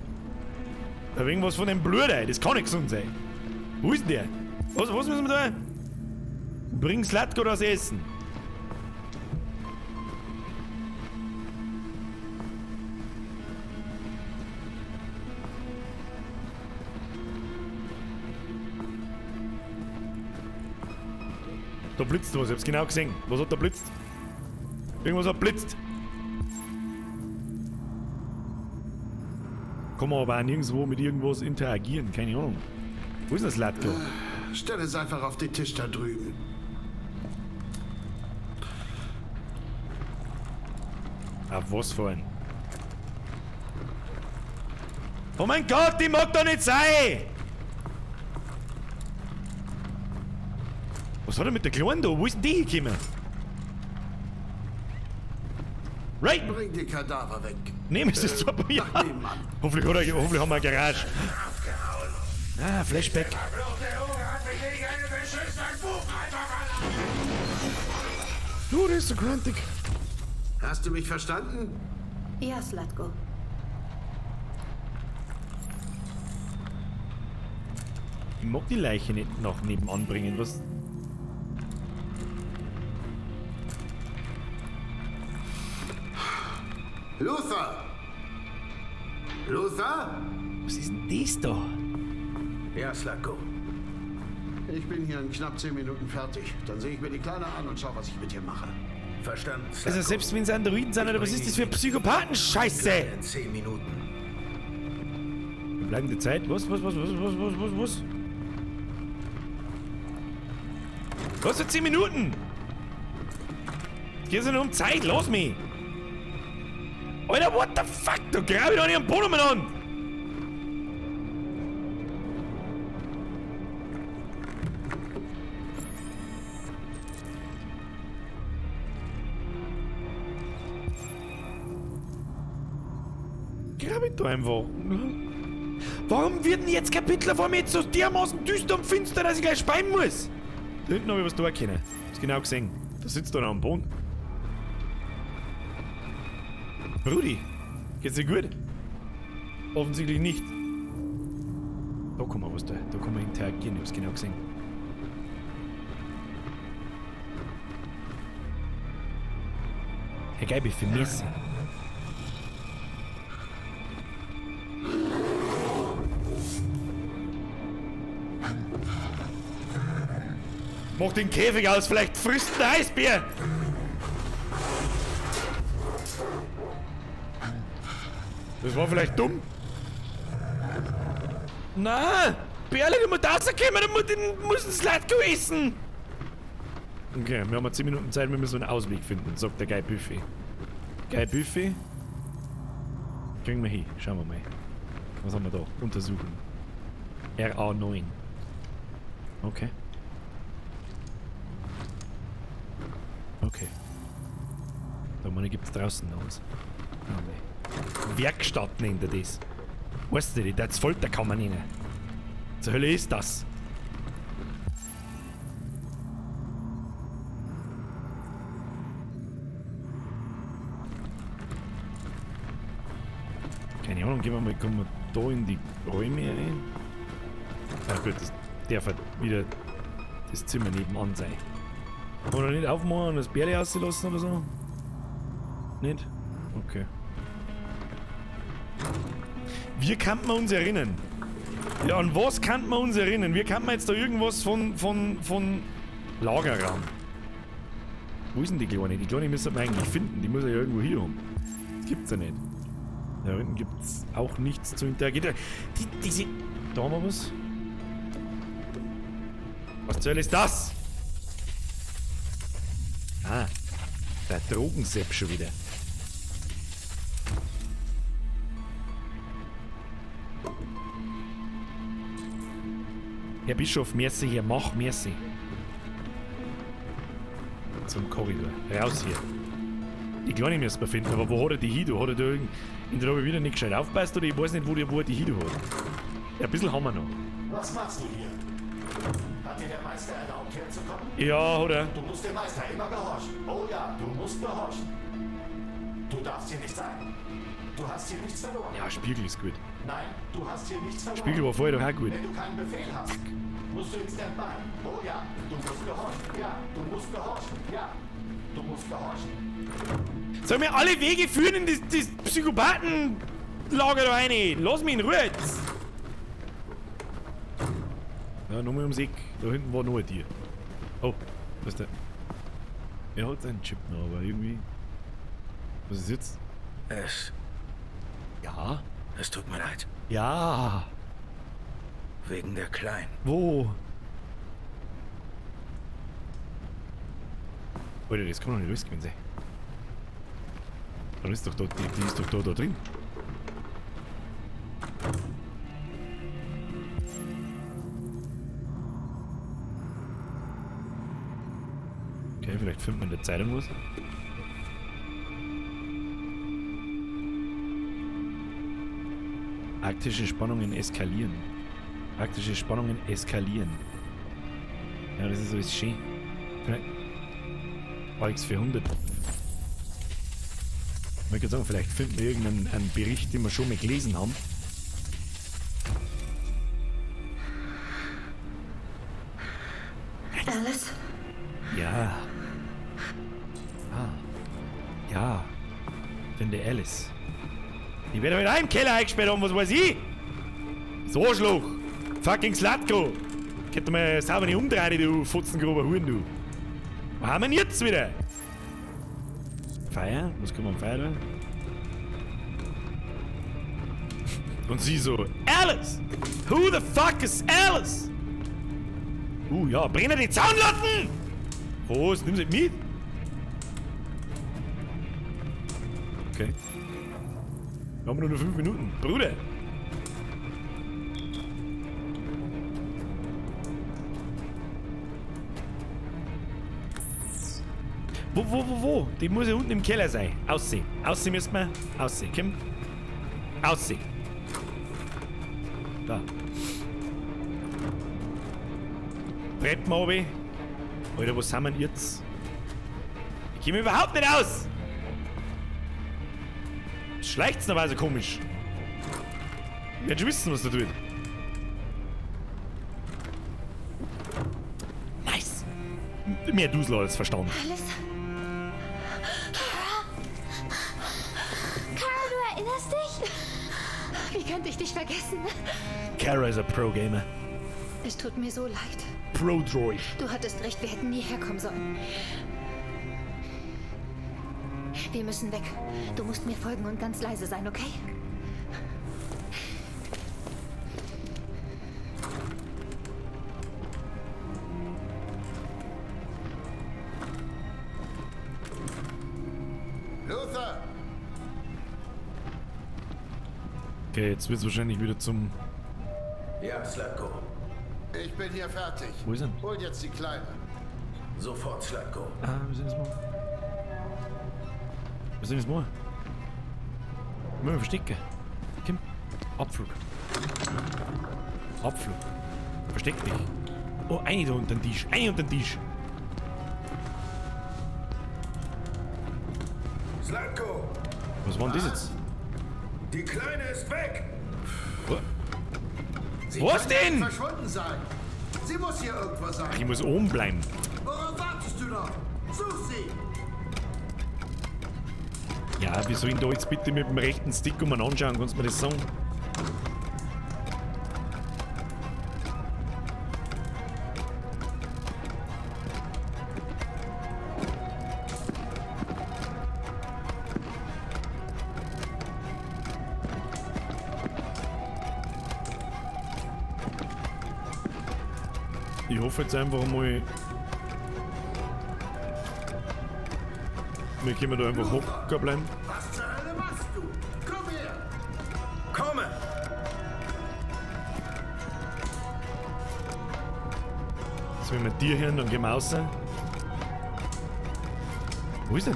irgendwas von dem Blut ein. Das kann nicht gesund sein. Wo ist denn der? Was müssen wir da? Bring Zlatko das Essen. Da blitzt was, ich hab's genau gesehen. Was hat da blitzt? Irgendwas hat blitzt. Kann man aber auch nirgendwo mit irgendwas interagieren, keine Ahnung. Wo ist das Zlatko? Stell es einfach auf den Tisch da drüben. Auf was für ein? Oh mein Gott, die mag doch nicht sein! Was hat er mit der Kleinen da? Wo ist denn die hingekommen? Right! Bring die Kadaver weg. Nemesis äh, ja. Hoffentlich, hoffentlich haben wir eine Garage. Ah, Flashback. Du, der ist so gruntig. Hast du mich verstanden? Ja, Slatko. Ich mag die Leiche nicht noch nebenan bringen. Was? Luther! Luther? Was ist denn das da? Ja, Slatko. Ich bin hier in knapp 10 Minuten fertig. Dann sehe ich mir die Kleine an und schau, was ich mit ihr mache. Verstanden, Slatko. Also selbst wenn es Androiden sind, oder was ist das für Psychopathen-Scheiße? In 10 Minuten. Wir bleiben die Zeit. Was? Was für 10 Minuten? Es geht ja nur um Zeit, lass mich! Alter, what the fuck? Da grab ich doch nicht am Boden umeinander! Grab ich da einfach. Warum wird denn jetzt Kapitel vor mir jetzt so dermaßen düster und finster, dass ich gleich speien muss? Da hinten habe ich was da können. Hab's genau gesehen. Da sitzt einer am Boden. Rudi, geht's dir gut? Offensichtlich nicht. Da kann man was da. Da kann man interagieren, ich hab's genau gesehen. Herr Geil, ich vermisse. Mach den Käfig aus, vielleicht frisst ein Eisbär! Das war vielleicht dumm. Na, Bärle, du musst rauskommen, du musst den Slatko essen! Okay, wir haben 10 Minuten Zeit, wir müssen einen Ausweg finden, sagt der Guy Buffet. Guy Buffet? Kriegen wir hin, schauen wir mal. Was haben wir da? Untersuchen. RA9. Okay. Okay. Da gibt es draußen noch was. Oh, nee. Werkstatt nennt er das. Weißt du nicht, das Folterkammer nennen. Zur Hölle ist das? Keine Ahnung, gehen wir mal, kommen wir da in die Räume rein. Na gut, das darf halt wieder das Zimmer nebenan sein. Kann man da nicht aufmachen und das Bärle rauslassen oder so? Nicht? Okay. Wie kann man uns erinnern? Ja, an was kann man uns erinnern? Wie kann man jetzt da irgendwas von Lagerraum? Wo ist denn die Kleine? Die Kleine müsste man eigentlich finden. Die muss ja irgendwo hier haben. Das gibt's ja nicht. Da hinten gibt's auch nichts zu interagieren. Diese... Da haben wir was. Was zur Hölle ist das? Ah, der Drogensepp schon wieder. Herr Bischof, merci, Herr Mach, merci. Zum Korridor. Raus hier. Die Kleine müssen wir finden, aber wo hat er die hin? Hat er da irgend... Entweder habe ich wieder nicht gescheit aufpasst oder ich weiß nicht, wo er die hin hat. Ja, ein bisschen haben wir noch. Was machst du hier? Hat dir der Meister erlaubt, herzukommen? Ja, oder? Du musst dem Meister immer gehorchen. Oh ja, du musst gehorchen. Du darfst hier nicht sein. Du hast hier nichts verloren. Ja, Spiegel ist gut. Nein, du hast hier nichts verloren. Spiegel war vorher doch auch gut. Wenn du keinen Befehl hast, musst du in Standby. Oh ja, du musst gehorchen. Ja, du musst gehorchen. Ja, du musst gehorchen. Sag mir, alle Wege führen in das Psychopathenlager da rein. Lass mich in Ruhe jetzt. Ja, nochmal ums Eck. Da hinten war noch ein Tier. Oh, was ist der? Er hat seinen Chip noch, aber irgendwie... Was ist jetzt? Es... Ja? Es tut mir leid. Ja. Wegen der Kleinen. Wo? Alter, das kann doch nicht alles gewesen sein. Dann ist doch da, die ist doch da drin. Okay, vielleicht findet man in der Zeitung was. Arktische Spannungen eskalieren. Arktische Spannungen eskalieren. Ja, das ist alles schön. Vielleicht. AX400. Ich möchte sagen, vielleicht finden wir irgendeinen einen Bericht, den wir schon mal gelesen haben. Alice? Ja. Ah. Ja. Finde Alice. Ich werde wieder im Keller eingesperrt haben, was weiß ich? Das Arschloch. Fucking Slatko. Könnt ihr mal sauber nicht umdrehen, du fotzengrober Huren, du. Was haben wir denn jetzt wieder? Feier? Was können wir am Feier da? Und sie so, Alice! Who the fuck is Alice? Ja, brennen die Zaunlatten! Was? Nimm sie mit? Okay. Wir haben nur noch 5 Minuten. Bruder! Wo? Die muss ja unten im Keller sein. Aussehen. Aussehen müssen wir. Aussehen. Komm. Aussehen. Da. Treppen runter. Alter, wo sind wir denn jetzt? Ich komm überhaupt nicht aus! Schleicht's noch so komisch. Ich werd schon wissen, was da tut. Nice! Mehr Dusel als verstanden. Alice? Kara? Kara, du erinnerst dich? Wie könnte ich dich vergessen? Kara ist ein Pro-Gamer. Es tut mir so leid. Pro-Droid. Du hattest recht, wir hätten nie herkommen sollen. Wir müssen weg. Du musst mir folgen und ganz leise sein, okay? Luther! Okay, jetzt wird's wahrscheinlich wieder zum... Ja, Slatko. Ich bin hier fertig. Wo ist er? Hol jetzt die Kleine. Sofort, Slatko. Ah, wir sind jetzt mal. Wir sind jetzt mal. Müssen wir verstecken. Komm. Abflug. Abflug. Versteck dich. Oh, eine da unter den Tisch. Eine unter den Tisch. Slatko! Was war denn das jetzt? Die Kleine ist weg! Sie Was kann denn? nicht verschwunden sein. Sie muss hier irgendwo sein. Ach, ich muss oben bleiben. Worauf wartest du noch? Such sie! Ja, wir sollen da jetzt bitte mit dem rechten Stick um anschauen, kannst du mir das sagen? Ich hoffe jetzt einfach mal, wir können da einfach hocker bleiben. Was zur Hölle machst du? Komm her! Komme! Jetzt wenn wir dir hören, dann gehen wir raus. Wo ist er?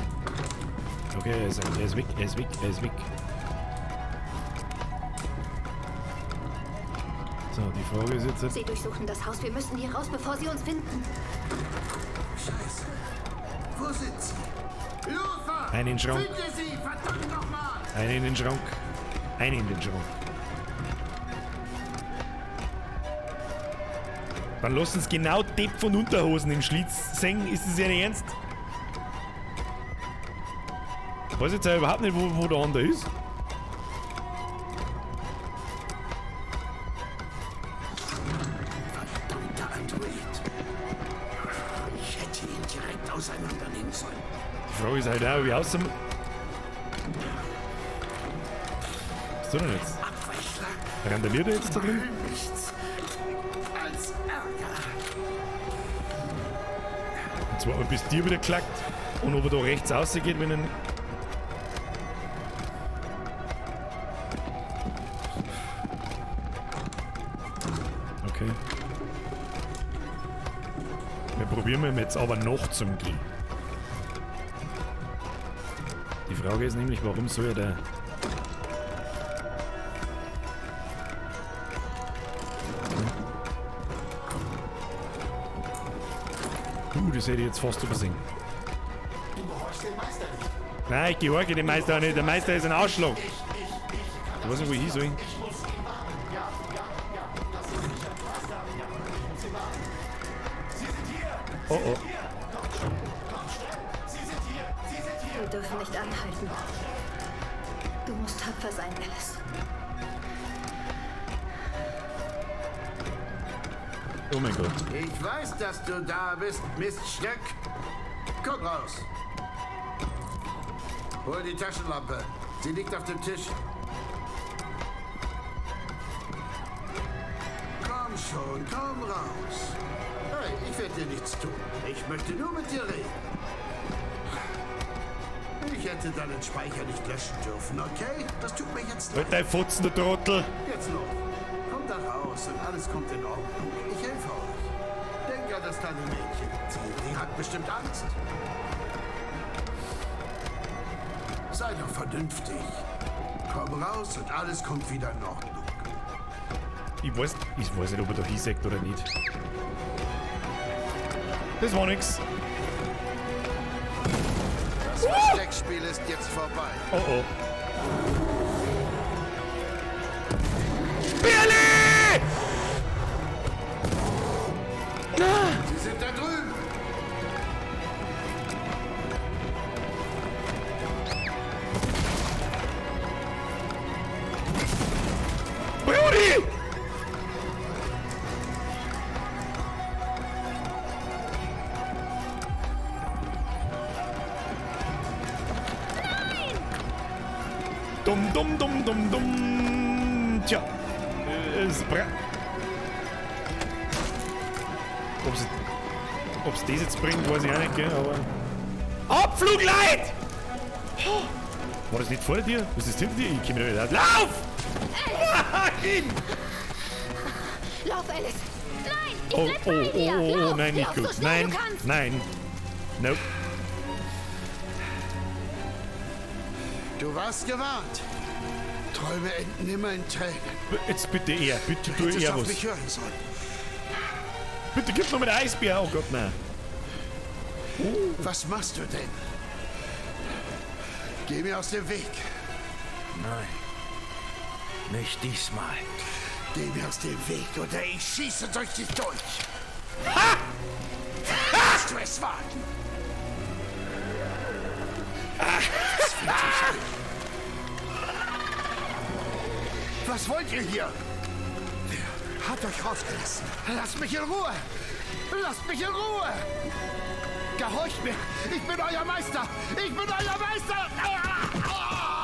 Okay, er ist weg, er ist weg, er ist weg. So, die Frage ist jetzt... Sie durchsuchen das Haus. Wir müssen hier raus, bevor sie uns finden. Scheiße. Wo sind sie? Luther! Einen in den Schrank. Finde sie! Verdammt nochmal! Einen in den Schrank. Einen in den Schrank. Dann lass uns genau Depp von Unterhosen im Schlitz sehen. Ist das ja nicht ernst? Ich weiß jetzt ja überhaupt nicht, wo der andere ist. Verdammter Android. Ich hätte ihn direkt auseinandernehmen sollen. Die Frage ist halt auch, wie aussehen. Was tut er denn jetzt? Abweichler. Randaliert er jetzt da drin? Nichts als Ärger. Und zwar, bis dir wieder klackt und ob er da rechts rausgeht, wenn er. Okay. Wir probieren ihn jetzt aber noch zum Gehen. Die Frage ist nämlich, warum soll er da... Das hätte ich jetzt fast übersehen. Du gehorchst dem Meister nicht. Nein, ich gehorche dem Meister auch nicht. Der Meister ist ein Arschloch. Ich weiß nicht, wo ich hin soll. Ich muss ihn warnen. Ja, ja, ja. Das ist sicher. Meister, ja, ich muss ihn warnen. Sie sind hier. Oh, oh. Kommt schnell. Kommt schnell. Sie sind hier. Sie sind hier. Wir dürfen nicht anhalten. Du musst tapfer sein, Alice. Oh mein Gott. Ich weiß, dass du da bist, Miststück. Komm raus. Hol die Taschenlampe. Sie liegt auf dem Tisch. Komm schon, komm raus. Hey, ich werde dir nichts tun. Ich möchte nur mit dir reden. Ich hätte deinen Speicher nicht löschen dürfen, okay? Das tut mir jetzt leid. Halt dein Fotzen, du Trottel. Jetzt los. Kommt da raus und alles kommt in Ordnung. Ich helfe euch. Denk an das kleine Mädchen. Sie hat bestimmt Angst. Sei doch vernünftig. Komm raus und alles kommt wieder in Ordnung. Ich weiß nicht, ob er da hinsagt oder nicht. Das war nix. Das Versteckspiel ist jetzt vorbei. Oh oh. Birli! Sie sind da drüben. Brudi! Dumm, dumm, dumm, dumm, dumm. Tja. Ob's das jetzt bringt, weiß ich auch nicht, gell, aber... Abflugleit! War das nicht vor dir? Was ist hinter dir? Ich komm nicht mehr. Lauf! Nein! Lauf, Alice! Nein! Ich Oh, bleib oh, bei dir! oh, oh, oh, Lauf! nein, nicht Lauf, gut. so schnell Nein, du kannst. nein. Nope. Du warst gewarnt. Träume enden immer in Tränen. Jetzt bitte er, bitte Du tu hättest er auf was. mich hören sollen. Bitte gib noch mit Eisbär. Oh Gott, nein. Was machst du denn? Geh mir aus dem Weg. Nein. Nicht diesmal. Geh mir aus dem Weg oder ich schieße durch dich durch. Ha! Kannst du es wagen? Das fühlt sich an. Was wollt ihr hier? Wer hat euch rausgelassen? Lasst mich in Ruhe! Lasst mich in Ruhe! Gehorcht mir! Ich bin euer Meister! Ich bin euer Meister! Ah! Ah!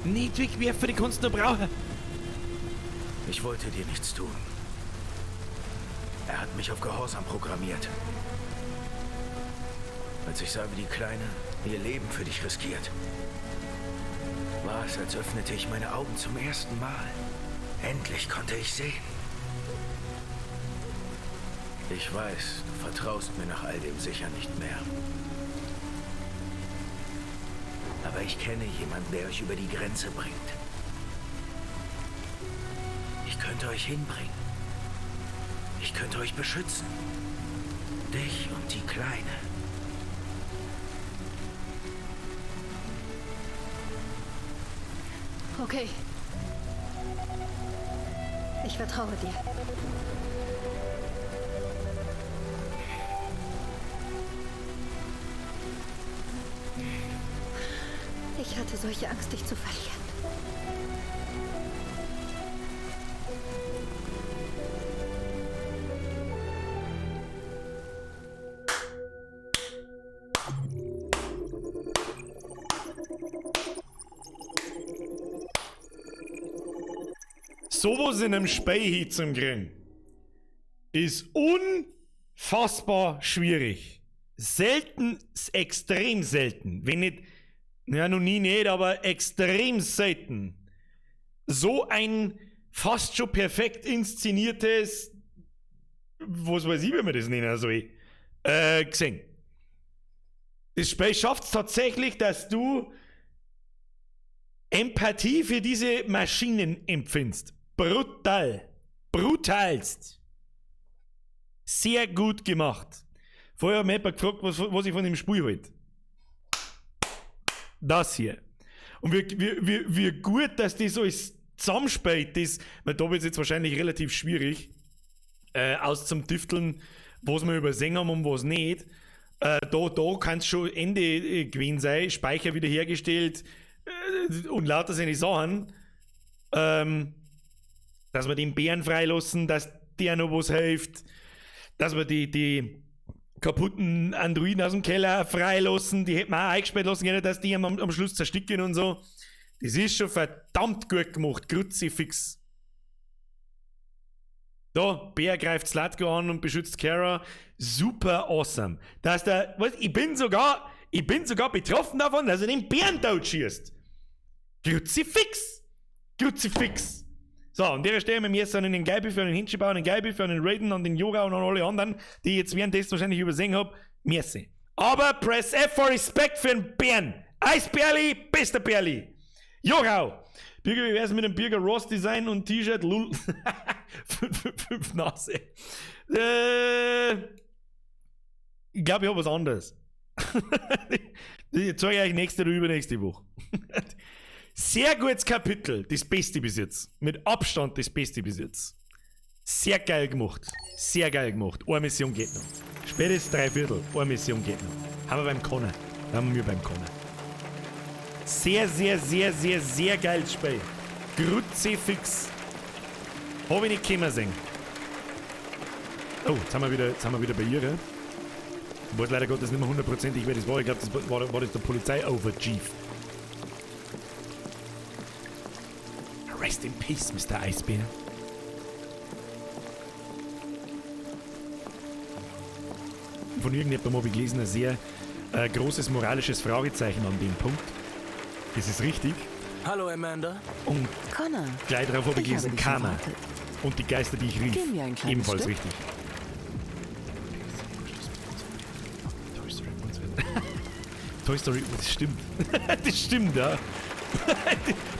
Nicht wegwerfen, die kannst du noch brauchen. Ich wollte dir nichts tun. Er hat mich auf Gehorsam programmiert. Als ich sah, wie die Kleine ihr Leben für dich riskiert, war es, als öffnete ich meine Augen zum ersten Mal. Endlich konnte ich sehen. Ich weiß, du vertraust mir nach all dem sicher nicht mehr. Aber ich kenne jemanden, der euch über die Grenze bringt. Ich könnte euch hinbringen. Ich könnte euch beschützen. Dich und die Kleine. Okay. Ich vertraue dir. Ich hatte solche Angst, dich zu verlieren. Sowas in einem Spiel zum kriegen, ist unfassbar schwierig. Selten, extrem selten. Wenn nicht, ja, noch nie nicht, aber extrem selten. so ein fast schon perfekt inszeniertes, was weiß ich, wie man das nennen soll, gesehen. Das Spiel schafft es tatsächlich, dass du Empathie für diese Maschinen empfindest. Brutal. Brutalst. Sehr gut gemacht. Vorher hat mich jemand gefragt, was ich von dem Spiel halte. Das hier. Und wie gut, dass das alles zusammenspielt, das, weil da wird es jetzt wahrscheinlich relativ schwierig, auszutüfteln, was wir übersehen haben und was nicht. Da kann es schon Ende gewesen sein, Speicher wiederhergestellt und lauter seine Sachen. Dass wir den Bären freilassen, dass der noch was hilft, dass wir die kaputten Androiden aus dem Keller freilassen, die hätten wir auch eingesperrt lassen können, dass die am Schluss zersticken und so. Das ist schon verdammt gut gemacht, Kruzifix. Da, Bär greift Zlatko an und beschützt Kara. Super awesome. Dass der, was, ich bin sogar betroffen davon, dass er den Bären tot schießt. Kruzifix! Kruzifix! So, an der Stelle mit mir sind den Geibi für den Hinschibau, den Geibi für den Raiden und den Yoga und an alle anderen, die ich jetzt währenddessen wahrscheinlich übersehen hab. Merci. Aber press F for Respect für den Bären. Eisbärli, bester Bärli. Jorau! Birger, wie wär's mit dem Birger Ross Design und T-Shirt? Lul. 5 Nase. Ich glaube, ich hab was anderes. Das zeige ich euch nächste oder übernächste Woche. Sehr gutes Kapitel, das Beste bis jetzt. Mit Abstand das Beste bis jetzt. Sehr geil gemacht. Sehr geil gemacht. Eine Mission geht noch. Spätestens 3/4. Eine Mission geht noch. Haben wir beim Connor. Haben wir beim Connor. Sehr, sehr, sehr, sehr, sehr geiles Spiel. Kruzifix. Hab ich nicht kommen sehen. Oh, jetzt sind wir wieder bei ihr. Ich weiß leider Gottes nicht mehr hundertprozentig, wer das war. Ich glaube, das war das der Polizei-Overchief. Rest in peace, Mr. Eisbär. Von irgendjemandem habe ich gelesen, ein sehr großes moralisches Fragezeichen an dem Punkt. Das ist richtig. Hallo, Amanda. Und Connor, gleich darauf habe ich gelesen, Karma. Und die Geister, die ich rief. Ebenfalls Stück. Richtig. Toy Story 1, 2, 3. Toy Story, das stimmt. Das stimmt, ja.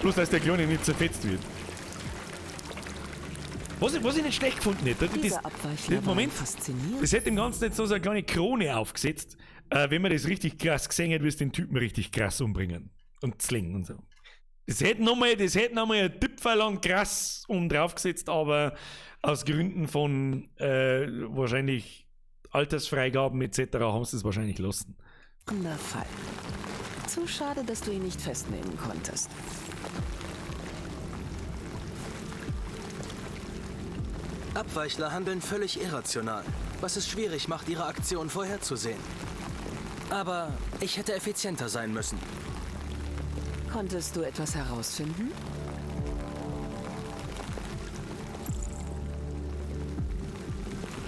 Bloß, dass der Kleine nicht zerfetzt wird. Was ich nicht schlecht gefunden hätte, Moment, das hätte dem Ganzen jetzt so eine kleine Krone aufgesetzt, wenn man das richtig krass gesehen hätte, wirst du den Typen richtig krass umbringen. Und zwingen und so. Das hätte nochmal ein Tipferl an krass oben draufgesetzt, aber aus Gründen von wahrscheinlich Altersfreigaben etc. haben sie es wahrscheinlich lassen. Fall. Zu schade, dass du ihn nicht festnehmen konntest. Abweichler handeln völlig irrational, was es schwierig macht, ihre Aktion vorherzusehen. Aber ich hätte effizienter sein müssen. Konntest du etwas herausfinden?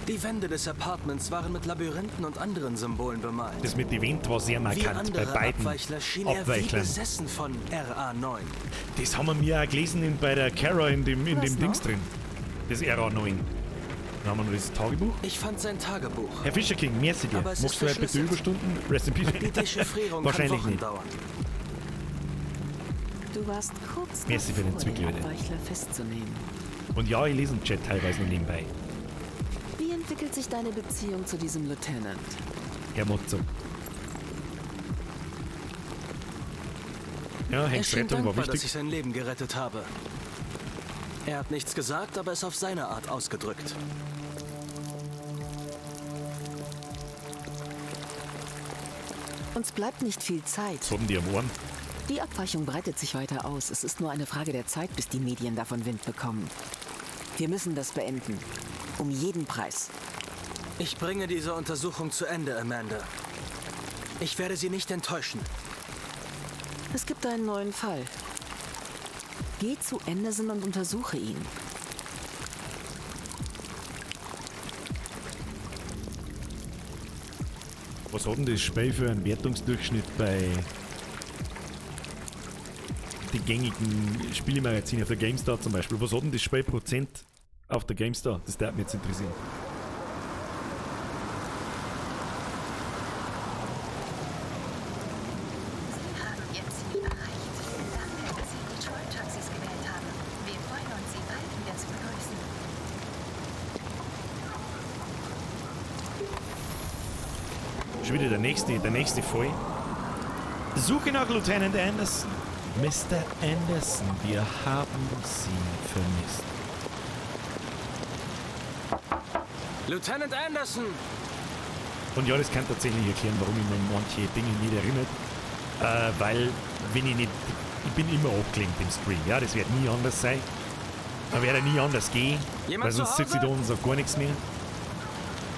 Die Wände des Apartments waren mit Labyrinthen und anderen Symbolen bemalt. Das mit dem Wind war sehr markant bei beiden Abweichler schien er wie besessen von RA9. Das haben wir mir auch gelesen bei der Kara in dem Dings drin. Das RA9. Dann haben wir noch das Tagebuch. Ich fand sein Tagebuch. Herr Fischer King, merci dir. Machst du bitte Überstunden? Rest in Peace. Die Dechiffrierung wahrscheinlich kann Wochen nicht dauern. Du warst kurz merci für den davor, den Zwickl, Abweichler festzunehmen. Und ja, ich lese den Chat teilweise noch nebenbei. Wie entwickelt sich deine Beziehung zu diesem Lieutenant? Herr Motzo. Ja, Hanks Rettung war dankbar, wichtig. dass ich sein Leben gerettet habe. Er hat nichts gesagt, aber es auf seine Art ausgedrückt. Uns bleibt nicht viel Zeit. Was haben die am Ohren? Die Abweichung breitet sich weiter aus. Es ist nur eine Frage der Zeit, bis die Medien davon Wind bekommen. Wir müssen das beenden. Um jeden Preis. Ich bringe diese Untersuchung zu Ende, Amanda. Ich werde sie nicht enttäuschen. Es gibt einen neuen Fall. Geh zu Anderson und untersuche ihn. Was hat denn das Spiel für einen Wertungsdurchschnitt bei die gängigen Spielemagazine, auf der GameStar zum Beispiel. Was hat denn das Spiel Prozent auf der GameStar? Das darf mich jetzt interessieren. Sie haben Ihr Ziel erreicht. Danke, dass Sie Detroit Taxis gewählt haben. Wir freuen uns, Sie bald wieder zu begrüßen. Schon wieder der nächste Fall. Suche nach Lieutenant Anderson. Mr. Anderson, wir haben Sie vermisst. Lieutenant Anderson! Und ja, das kann tatsächlich erklären, warum ich mir manche Dinge nicht erinnert. Weil, wenn ich nicht... Ich bin immer abgelenkt im Stream. Ja, das wird nie anders sein. Da werde nie anders gehen, Jemand weil sonst zu sitze ich da Hause? und sag gar nichts mehr.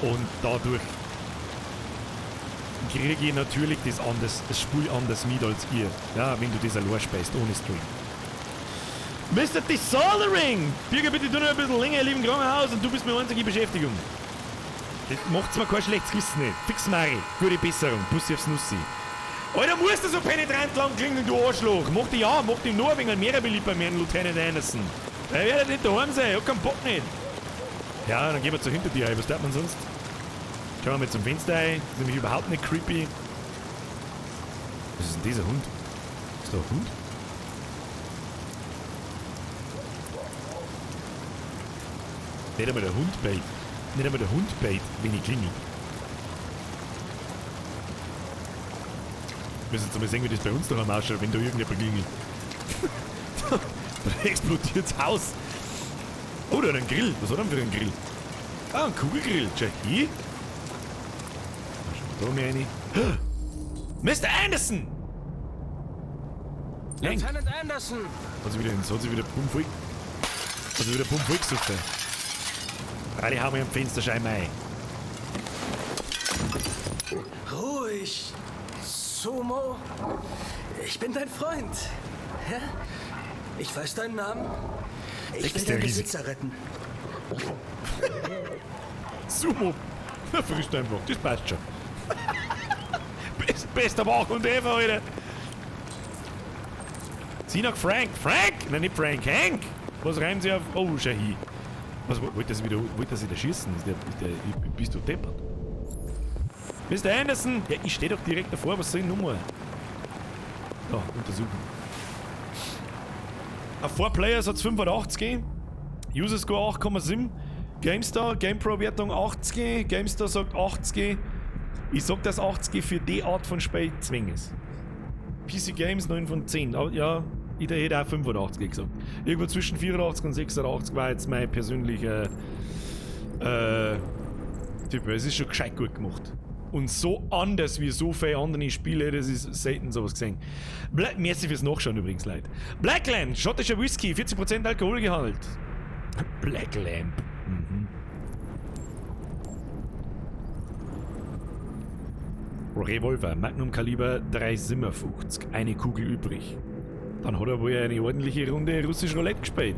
Und dadurch kriege ich natürlich das anders, das Spiel anders mit als ihr. Ja, wenn du das allein spielst, ohne Stream. Mr. Desoldering! Birger, bitte tu noch ein bisschen länger, lieben Krankenhaus, und du bist meine einzige Beschäftigung. Das macht's mir kein schlechtes Gewissen nicht. Fix Mari, gute Besserung, Bussi aufs Nussi. Alter, musst du so penetrant lang klingen, du Arschloch! Mach dich ja, mach dich nur ein wenig mehr beliebt bei mir, Lieutenant Anderson. Er wird nicht daheim sein, ich hab keinen Bock nicht. Ja, dann gehen wir zur Hintertür rein, was darf man sonst? Schauen wir mal zum Fenster rein, das ist nämlich überhaupt nicht creepy. Was ist denn dieser Hund? Ist da ein Hund? Nicht einmal der Hund bellt. Nicht einmal der Hund bellt, wenn ich klingel. Wir müssen jetzt mal sehen, wie das bei uns daheim ausschaut, wenn da irgendjemand klingelt. Da explodiert das Haus. Oh, da hat einen Grill. Was hat er denn für einen Grill? Ah, ein Kugelgrill. Schau hier. Da mir eine. Mr. Anderson! Hank. Lieutenant Anderson! Hat sie wieder bumm voll. Hat sie wieder bumm voll gesucht. Alle haben wir am Fensterscheiben ein. Ruhig, Sumo. Ich bin dein Freund. Hä? Ich weiß deinen Namen. Ich will Ist der deinen riesig. Besitzer retten. Sumo. Frischt einfach. Das passt schon. Bester Bach und Eva, Alter. Sieh nach Frank. Frank! Nein, nicht Frank. Hank! Was reimt sie auf? Oh, schau hier. Was, wollt ihr wieder, wollt ihr wieder schießen? Bist du deppert? Mr. Anderson! Ja, ich steh doch direkt davor. Was soll ich nochmal? Da, untersuchen. Auf 4 Players hat's 85 gegeben. User Score 8,7. GameStar, GamePro-Wertung 80. GameStar sagt 80. Ich sag, dass 80 für die Art von Spiel zwingend ist. PC Games 9 von 10. Aber ja, ich hätte auch 85 gesagt. Irgendwo zwischen 84 und 86 war jetzt mein persönlicher Typ. Es ist schon gescheit gut gemacht. Und so anders wie so viele andere Spiele, das ist selten sowas gesehen. Merci fürs Nachschauen übrigens, Leute. Black Lamp, schottischer Whisky, 40% Alkoholgehalt. Black Lamp. Mhm. Revolver, Magnum Kaliber 3,57, eine Kugel übrig. Dann hat er wohl eine ordentliche Runde russisch Roulette gespielt.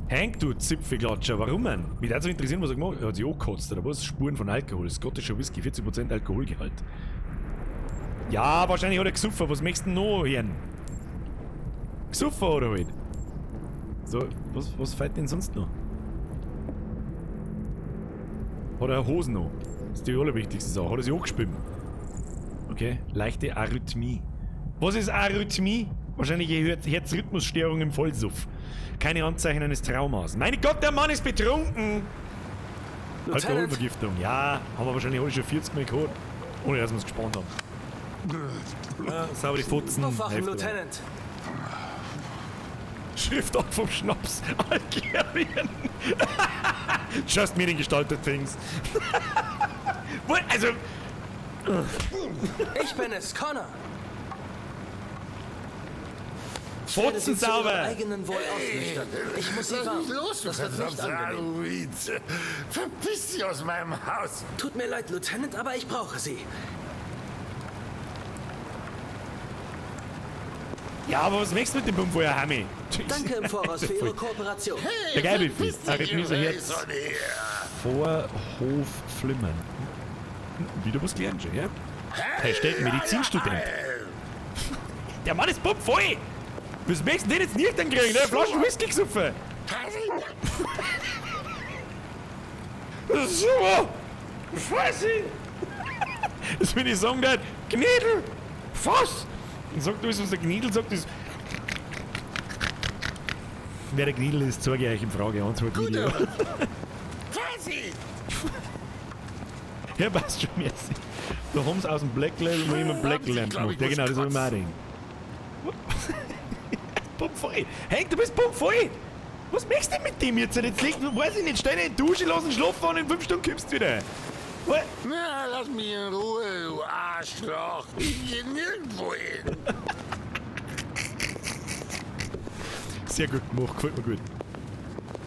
Hank, du Zipfelklatscher, warum denn? Mich würde so interessieren, was er gemacht hat. Er hat sich angekotzt, oder was? Spuren von Alkohol, skottischer Whisky, 40% Alkoholgehalt. Ja, wahrscheinlich hat er gesoffen. Was möchtest du denn noch hören? Gesoffen oder halt? So, was fehlt denn sonst noch? Hat er Hosen noch? Das ist die allerwichtigste Sache. Hat er sich angespielt? Okay, leichte Arrhythmie. Was ist Arrhythmie? Wahrscheinlich Herzrhythmusstörung im Vollsuff. Keine Anzeichen eines Traumas. Mein Gott, der Mann ist betrunken! Lieutenant. Alkoholvergiftung. Ja, haben wir wahrscheinlich alle schon 40 Mal gehabt. Ohne dass wir es gespannt haben. Ja, saubere Fotzen. Aufwachen, Hälfte. Lieutenant! Schriftart vom Schnaps. Algerien. Just meaning gestalted things. What? Also. Ich bin es, Connor! Fotzen sauber! Eigenen Wohl ausnüchtern. Ich muss sie Lass warnen. mich los, du Das wird nicht verdammter angenehm. Aluid. Verpiss dich aus meinem Haus. Tut mir leid, Lieutenant, aber ich brauche Sie. Ja, aber was möchtest du mit dem Bumfeuer, Hami? Danke im Voraus für Ihre Kooperation. Der geile Fisch. Arrhythmie Herz. Vorhof Flimmern. Wieder was gelernt schon, ja? Hashtag Medizinstudent. Der Mann ist pumpvoll! Was möchtest du denn jetzt nicht kriegen? Der Flasche Whisky gesoffen. Das ist super! Scheiße! Das will ich sagen, der Gnädel! Fass! Und sagt alles, was der Gnädel sagt, ist. Wer der Gnädel ist, zeige ich euch in Frage Antwort Video. Ja, passt schon, merci. Da haben sie aus dem Black Label noch immer Black Lamp gemacht. Ja, genau, das hab ich mir auch gedacht. Pumpvoll! Hank, du bist pumpvoll! Was möchtest du denn mit dem jetzt? Jetzt liegt, weiß ich nicht, stell dich in die Dusche, lass ihn schlafen und in 5 Stunden kommst du wieder. What? Na, lass mich in Ruhe, du Arschloch. Ich geh nirgendwo hin. Sehr gut gemacht, gefällt mir gut.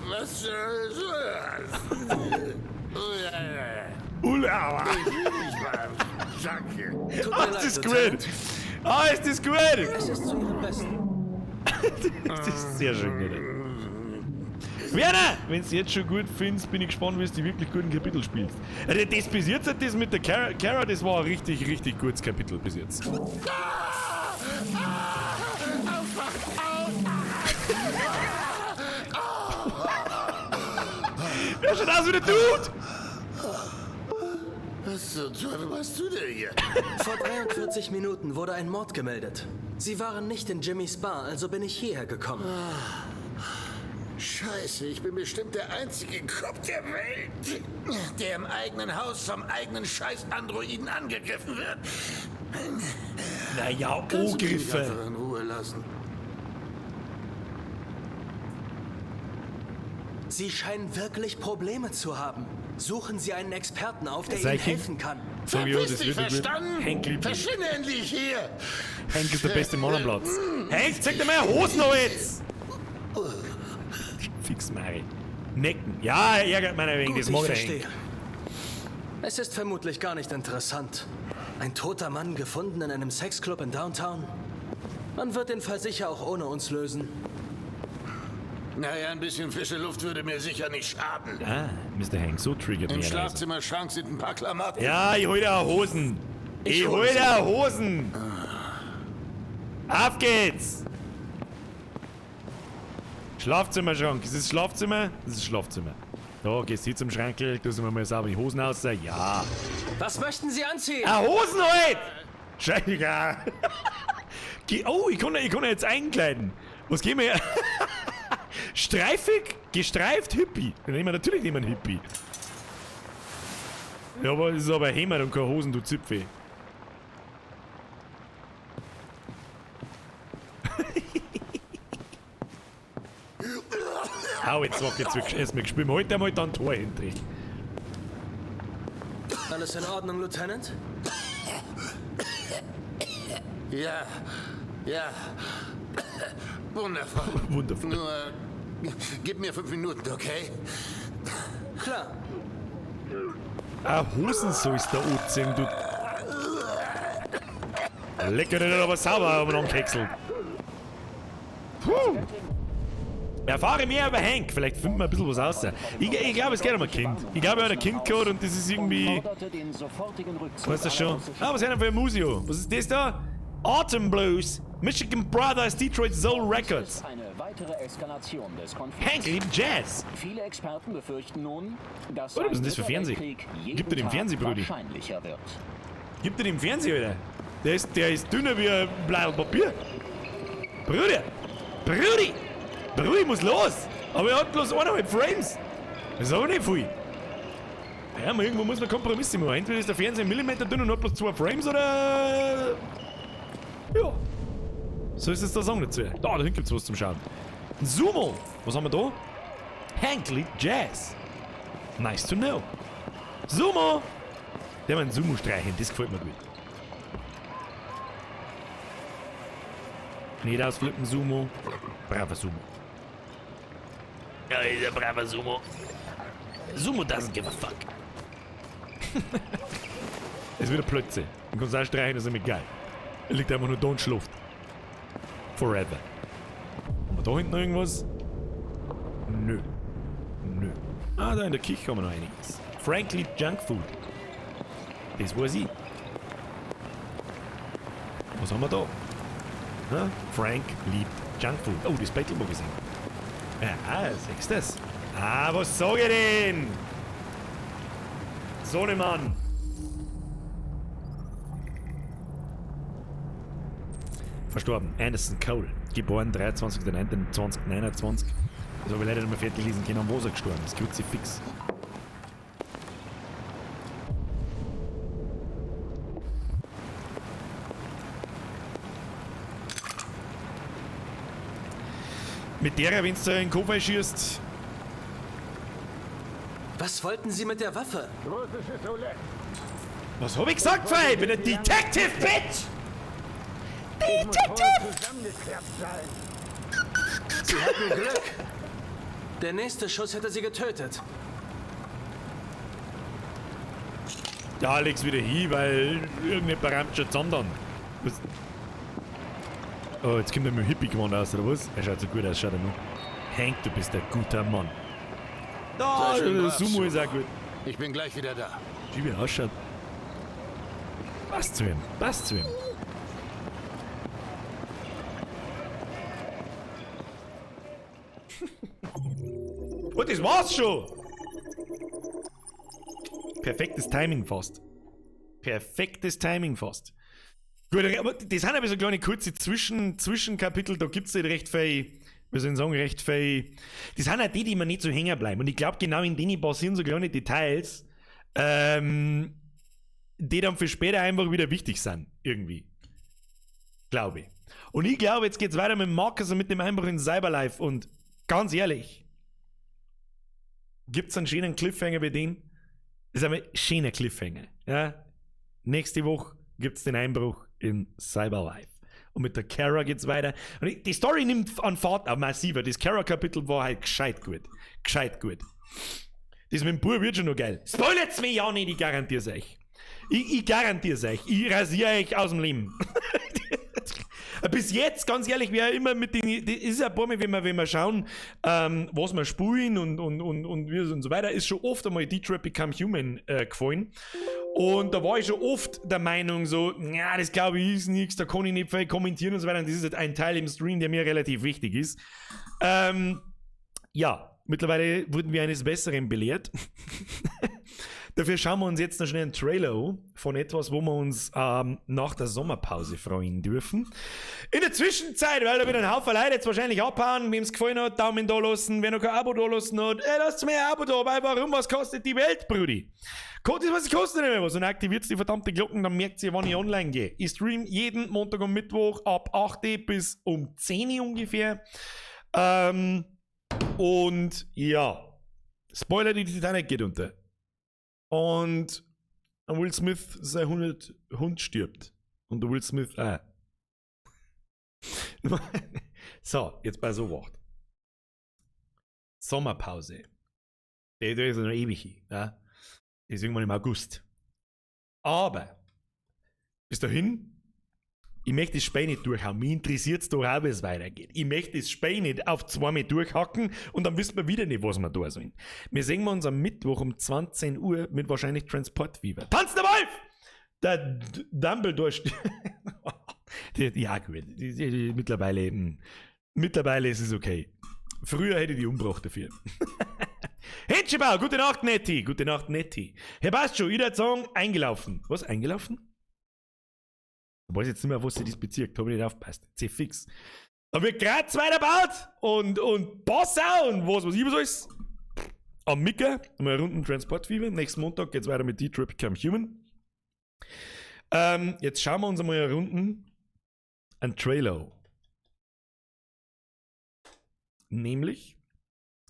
Was soll das? Ula! Danke. Ah, ist das gut! Ah, ist das gut! Es ist zu Ihrem Besten. Das ist sehr schön, oder? Werner, wenn du jetzt schon gut findest, bin ich gespannt, wie du die wirklich guten Kapitel spielst. Also das bis jetzt, das mit der Kara, das war ein richtig, richtig gutes Kapitel bis jetzt. Wer schaut aus wie der Dude? Was zum Teufel machst du denn hier? Vor 43 Minuten wurde ein Mord gemeldet. Sie waren nicht in Jimmys Bar, also bin ich hierher gekommen. Scheiße, ich bin bestimmt der einzige Kopf der Welt, der im eigenen Haus vom eigenen Scheiß-Androiden angegriffen wird. Naja, Kannst du mich Angriffe. einfach in Ruhe lassen? Sie scheinen wirklich Probleme zu haben. Suchen Sie einen Experten auf, der Sag Ihnen ich- helfen kann. Sag ich, ja, Verpiss das dich, wird nicht gut. verstanden? Hank liebt mich. Verschwinde endlich hier! Hank ist der beste Mann am Platz. Hank, zeig dir mal Hosen an jetzt! Fix Mari. Necken. Ja, er ärgert meiner wegen, Gut, das mag ich der verstehe. Hank. Es ist vermutlich gar nicht interessant. Ein toter Mann gefunden in einem Sexclub in Downtown. Man wird den Fall sicher auch ohne uns lösen. Naja, ein bisschen frische Luft würde mir sicher nicht schaden. Ah, Mr. Hank, so triggert Im mich also. Schlafzimmerschrank sind ein paar Klamotten. Ja, ich hol dir auch Hosen. Ich hol dir auch Hosen. Auf geht's! Schlafzimmerschrank. Ist das Schlafzimmer? Das ist Schlafzimmer. Da gehst du hin zum Schrankel, tust du mir mal sauber die Hosen aus. Ja. Was möchten Sie anziehen? Ah, Hosen halt! Scheiße. Oh, ich kann ja jetzt einkleiden. Was gehen wir her? Streifig, gestreift Hippie. Dann nehmen wir natürlich nicht mehr einen Hippie. Ja, aber es ist aber Hämmer und keine Hosen, du Zipfel. Au, jetzt war jetzt wirklich erstmal gespielt. Heute einmal dann Tor hinten. Alles in Ordnung, Lieutenant? Ja, ja. Wundervoll. Wundervoll. Nur, gib mir 5 Minuten, okay? Klar. Ah, Hosen sollst du anziehen, du. Lecker, nicht, aber sauber haben wir angehäckselt. Puh. Erfahre mehr über Hank. Vielleicht finden wir ein bisschen was raus. Ich glaube, es geht um ein Kind. Ich glaube, er hat ein Kind gehabt und das ist irgendwie. Weißt du schon? Ah, was haben wir für ein Museo? Was ist das da? Autumn Blues, Michigan Brothers, Detroit Soul Records. Eine weitere Eskalation des Konflikts. Hank liebt Jazz. Viele Experten befürchten nun, dass Oder was ist ein denn das für dritter Fernsehen? Weltkrieg jeden Gib dir den Tag Fernseher, Brudi. wahrscheinlicher wird. Gib dir den Fernseher, Alter. Der ist dünner wie ein Blatt Papier. Bruder! Brudi! Brudi muss los! Aber er hat bloß 1,5 Frames. Das ist aber nicht viel. Ja, aber irgendwo muss man Kompromisse machen. Entweder ist der Fernseher 1 Millimeter dünn und hat bloß 2 Frames oder. Ja. So ist es der Song dazu. Da hinten gibt's was zum Schauen. Ein Sumo! Was haben wir da? Hank liebt Jazz. Nice to know. Sumo! Der hat einen Sumo streichen, das gefällt mir gut. Nicht ausflippen, Sumo. Braver Sumo. Ja, ist ein braver Sumo. Sumo doesn't give a fuck. Es wird eine Plötze. Du kannst auch streichen, das ist nämlich geil. Er liegt einfach nur da und schläft. Forever. Haben wir da hinten noch irgendwas? Nö. Nö. Ah, da in der Küche haben wir noch einiges. Frank liebt Junkfood. Das weiß ich. Was haben wir da? Na? Frank liebt Junkfood. Oh, das Battle mag ich sehen. Ja, siehst du das? Ah, was sag ich denn? So ne Mann. Verstorben. Anderson Cole. Geboren 23.09.2029. Das habe ich leider nicht mehr fertig lesen können, wo er gestorben ist. Kruzifix. Mit der, wenn du in den Koffer schießt. Was wollten Sie mit der Waffe? Was hab ich gesagt, Fei? Ich bin ein Detective, Bitch! Detective! Sie hatten Glück. Der nächste Schuss hätte sie getötet. Ja, leg's wieder hin, weil irgendjemand rammt schon zusammen dann. Was? Oh, jetzt kommt er mit dem Hippie geworden aus, oder was? Er schaut so gut aus, schaut er nur. Hank, du bist ein guter Mann. Da, der Sumo ist auch gut. Ich bin gleich wieder da. Wie er ausschaut. Passt zu ihm, passt zu ihm. Und das war's schon! Perfektes Timing fast. Perfektes Timing fast. Gut, aber das sind aber so kleine kurze Zwischenkapitel, da gibt's nicht recht viel, wir sollen sagen, recht viel. Das sind auch die, die mir nicht so hängen bleiben. Und ich glaub, genau in denen passieren so kleine Details, die dann für später einfach wieder wichtig sind, irgendwie. Glaube ich. Und ich glaube, jetzt geht's weiter mit Marcus und mit dem Einbruch in Cyberlife. Und ganz ehrlich, gibt's einen schönen Cliffhanger bei denen? Das ist ein schöner Cliffhanger. Ja? Nächste Woche gibt's den Einbruch in Cyberlife. Und mit der Kara geht's weiter. Und die Story nimmt an Fahrt auf, massiver. Das Kara-Kapitel war halt gescheit gut. Gescheit gut. Das mit dem Bub wird schon noch geil. Spoilert's mir ja nicht, ich garantier's euch. Ich garantier's euch. Ich rasiere euch aus dem Leben. Bis jetzt, ganz ehrlich, wer immer mit den, das ist ja ein paar Mal, wenn wir schauen, was wir spielen und und so weiter, ist schon oft einmal Detroit Become Human gefallen. Und da war ich schon oft der Meinung so, ja, das glaube ich ist nichts, da kann ich nicht viel kommentieren und so weiter. Und das ist halt ein Teil im Stream, der mir relativ wichtig ist. Ja, mittlerweile wurden wir eines Besseren belehrt. Dafür schauen wir uns jetzt noch schnell einen Trailer an von etwas, wo wir uns nach der Sommerpause freuen dürfen. In der Zwischenzeit, weil da wieder ein Haufen Leute jetzt wahrscheinlich abhauen, wem's gefallen hat, Daumen da lassen, wer noch kein Abo da lassen hat, ey, lasst mir ein Abo da, weil warum, was kostet die Welt, Brudi? Was kostet nicht mehr was? Und aktiviert die verdammte Glocken, dann merkt ihr, wann ich online gehe. Ich stream jeden Montag und Mittwoch ab 8 Uhr bis um 10 Uhr ungefähr. Und ja, Spoiler, die Titanic geht unter. Und Will Smith, sein Hund stirbt. Und der Will Smith auch. So, jetzt bei so Wort. Sommerpause. Die ist noch ewig. Ja? Die ist irgendwann im August. Aber bis dahin, ich möchte das Spiel nicht durchhauen. Mich interessiert es doch auch, wie es weitergeht. Ich möchte das Spiel nicht auf zweimal durchhacken und dann wissen wir wieder nicht, was wir da sollen. Wir sehen uns am Mittwoch um 20 Uhr mit wahrscheinlich Transport Fever. Tanz der Wolf! Der Dumbledore stirbt. Ja, gut. Mittlerweile ist es okay. Früher hätte ich die umgebracht dafür. Henschebau, gute Nacht, Netti. Gute Nacht, Netti. Herr Bascho, ich würde sagen, eingelaufen. Was, eingelaufen? Ich weiß jetzt nicht mehr, was sich das bezirkt, habe ich nicht aufgepasst. C-fix. Da wird Graz weitergebaut und Passau und was weiß ich was alles. Am Micker, mal runden Transportfieber. Nächsten Montag geht's weiter mit Detroit Become Human. Jetzt schauen wir uns einmal eine Runden einen Trailer. Nämlich,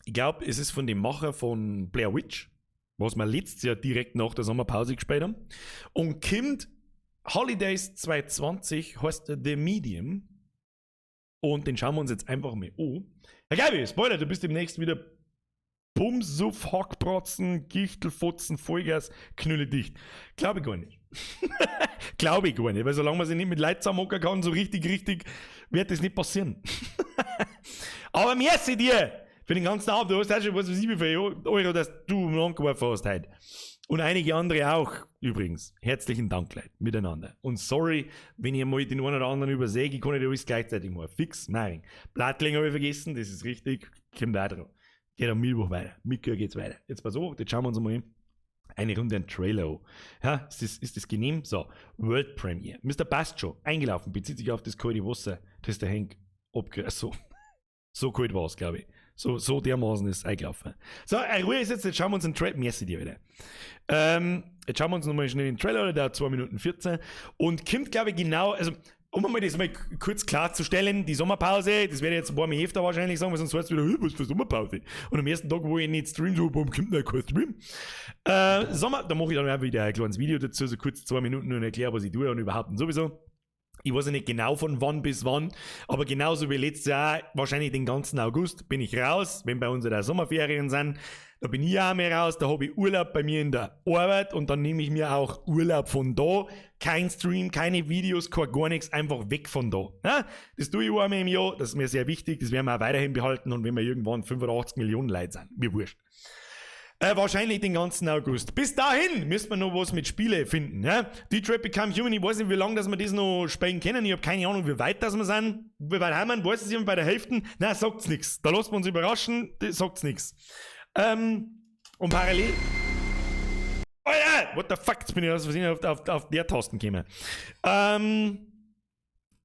ich glaube, es ist von dem Macher von Blair Witch, was wir letztes Jahr direkt nach der Sommerpause gespielt haben. Und kommt Holidays 2020 heißt The Medium. Und den schauen wir uns jetzt einfach mal an. Herr Gabi, Spoiler, du bist demnächst wieder Bumsuff, Hackbratzen, Gichtelfotzen, Vollgas, Knülle dicht. Glaube ich gar nicht. Glaube ich gar nicht, weil solange man sich nicht mit Leuten zusammenhocken kann, so richtig, wird das nicht passieren. Aber merci dir für den ganzen Abend. Du hast auch schon, was weiß ich, wie viel Euro, dass du angeworfen hast heute. Und einige andere auch, übrigens. Herzlichen Dank, Leute, miteinander. Und sorry, wenn ich mal den einen oder anderen übersehe, ich kann nicht alles gleichzeitig machen. Fix, nein. Blattling habe ich vergessen, das ist richtig. Kommt auch drauf. Geht am Mittwoch weiter. Mittwoch geht's weiter. Jetzt pass auf, jetzt schauen wir uns mal eine Runde ein Trailer an. Ja, ist das genehm? So, World Premiere. Mr. Passt schon, eingelaufen, bezieht sich auf das kalte Wasser, das der Henk so. So kalt war es, glaube ich. So dermaßen ist es eingelaufen. So, Ruhe ist jetzt, jetzt schauen wir uns den Trailer. Merci dir wieder. Jetzt schauen wir uns nochmal schnell den Trailer an, der dauert 2 Minuten 14. Und kommt, glaube ich, genau, also, um mal das mal kurz klarzustellen, die Sommerpause, das werde ich jetzt ein paar Mal öfter wahrscheinlich sagen, weil sonst heißt es wieder, was für Sommerpause. Und am ersten Tag, wo ich nicht stream, so, warum kommt denn kein Stream? Sommer, da mache ich dann auch wieder ein kleines Video dazu, so kurz 2 Minuten und erkläre, was ich tue und überhaupt und sowieso. Ich weiß ja nicht genau von wann bis wann, aber genauso wie letztes Jahr, wahrscheinlich den ganzen August, bin ich raus, wenn bei uns da Sommerferien sind. Da bin ich auch mehr raus, da habe ich Urlaub bei mir in der Arbeit und dann nehme ich mir auch Urlaub von da. Kein Stream, keine Videos, kein gar nichts, einfach weg von da. Ja, das tue ich einmal im Jahr, das ist mir sehr wichtig, das werden wir auch weiterhin behalten und wenn wir irgendwann 85 Millionen Leute sind, mir wurscht. Wahrscheinlich den ganzen August. Bis dahin müssen wir noch was mit Spiele finden. Ja? Detroit Become Human, ich weiß nicht, wie lange dass wir das noch spielen können. Ich habe keine Ahnung, wie weit das wir sind. Wie weit haben wir? Weiß es jemand bei der Hälfte? Nein, sagt's nichts. Da lassen wir uns überraschen, das sagt's nichts. Und parallel. Oh ja! What the fuck? Jetzt bin ich aus Versehen auf der Tasten gekommen.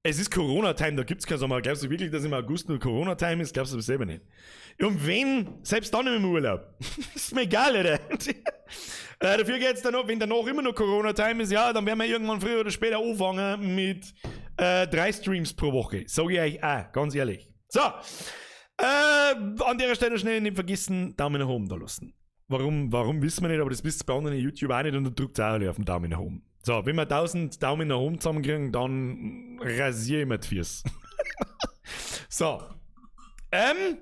Es ist Corona-Time, da gibt's keinen Sommer. Glaubst du wirklich, dass im August nur Corona-Time ist? Glaubst du das selber nicht? Und wenn, selbst dann im Urlaub. Ist mir egal, Alter. Dafür geht's dann noch, wenn danach immer noch Corona-Time ist, ja, dann werden wir irgendwann früher oder später anfangen mit 3 Streams pro Woche. Sag ich euch auch, ganz ehrlich. So. An der Stelle schnell nicht vergessen, Daumen nach oben da lassen. Warum wissen wir nicht, aber das wisst ihr bei anderen YouTube auch nicht und dann drückt es auch alle auf den Daumen nach oben. So, wenn wir 1000 Daumen nach oben zusammenkriegen, dann rasiere ich mir die Füße. So. Dann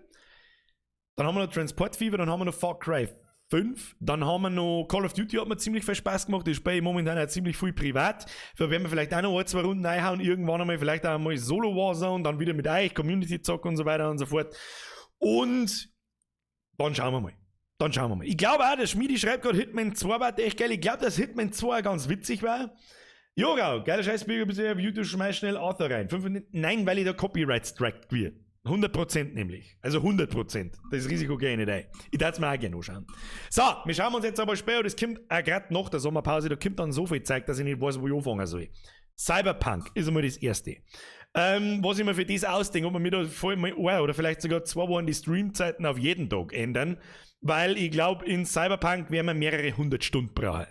haben wir noch Transport Fever, dann haben wir noch Far Cry 5, dann haben wir noch Call of Duty, hat mir ziemlich viel Spaß gemacht. Ich spiele momentan auch ziemlich viel privat. Da werden wir vielleicht auch noch 1, 2 Runden reinhauen, irgendwann einmal, vielleicht auch einmal Solo Warzone, dann wieder mit euch, Community zocken und so weiter und so fort. Und dann schauen wir mal. Dann schauen wir mal. Ich glaube auch, der Schmiedi schreibt gerade Hitman 2 war echt geil. Ich glaube, dass Hitman 2 ganz witzig war. Jogau, geiler Scheißbürger, bitte auf YouTube, schmeiß schnell Arthur rein. 5, nein, weil ich da Copyright Strike wird. 100% nämlich. Also 100%. Das Risiko gehe ich nicht ein. Ich darf es mir auch gerne anschauen. So, wir schauen uns jetzt aber später, das kommt auch gerade nach der Sommerpause, da kommt dann so viel Zeug, dass ich nicht weiß, wo ich anfangen soll. Cyberpunk ist einmal das Erste. Was ich mir für das ausdenke, ob wir mir da voll mal ein oder vielleicht sogar 2 Wochen die Streamzeiten auf jeden Tag ändern, weil ich glaube, in Cyberpunk werden wir mehrere 100 Stunden brauchen.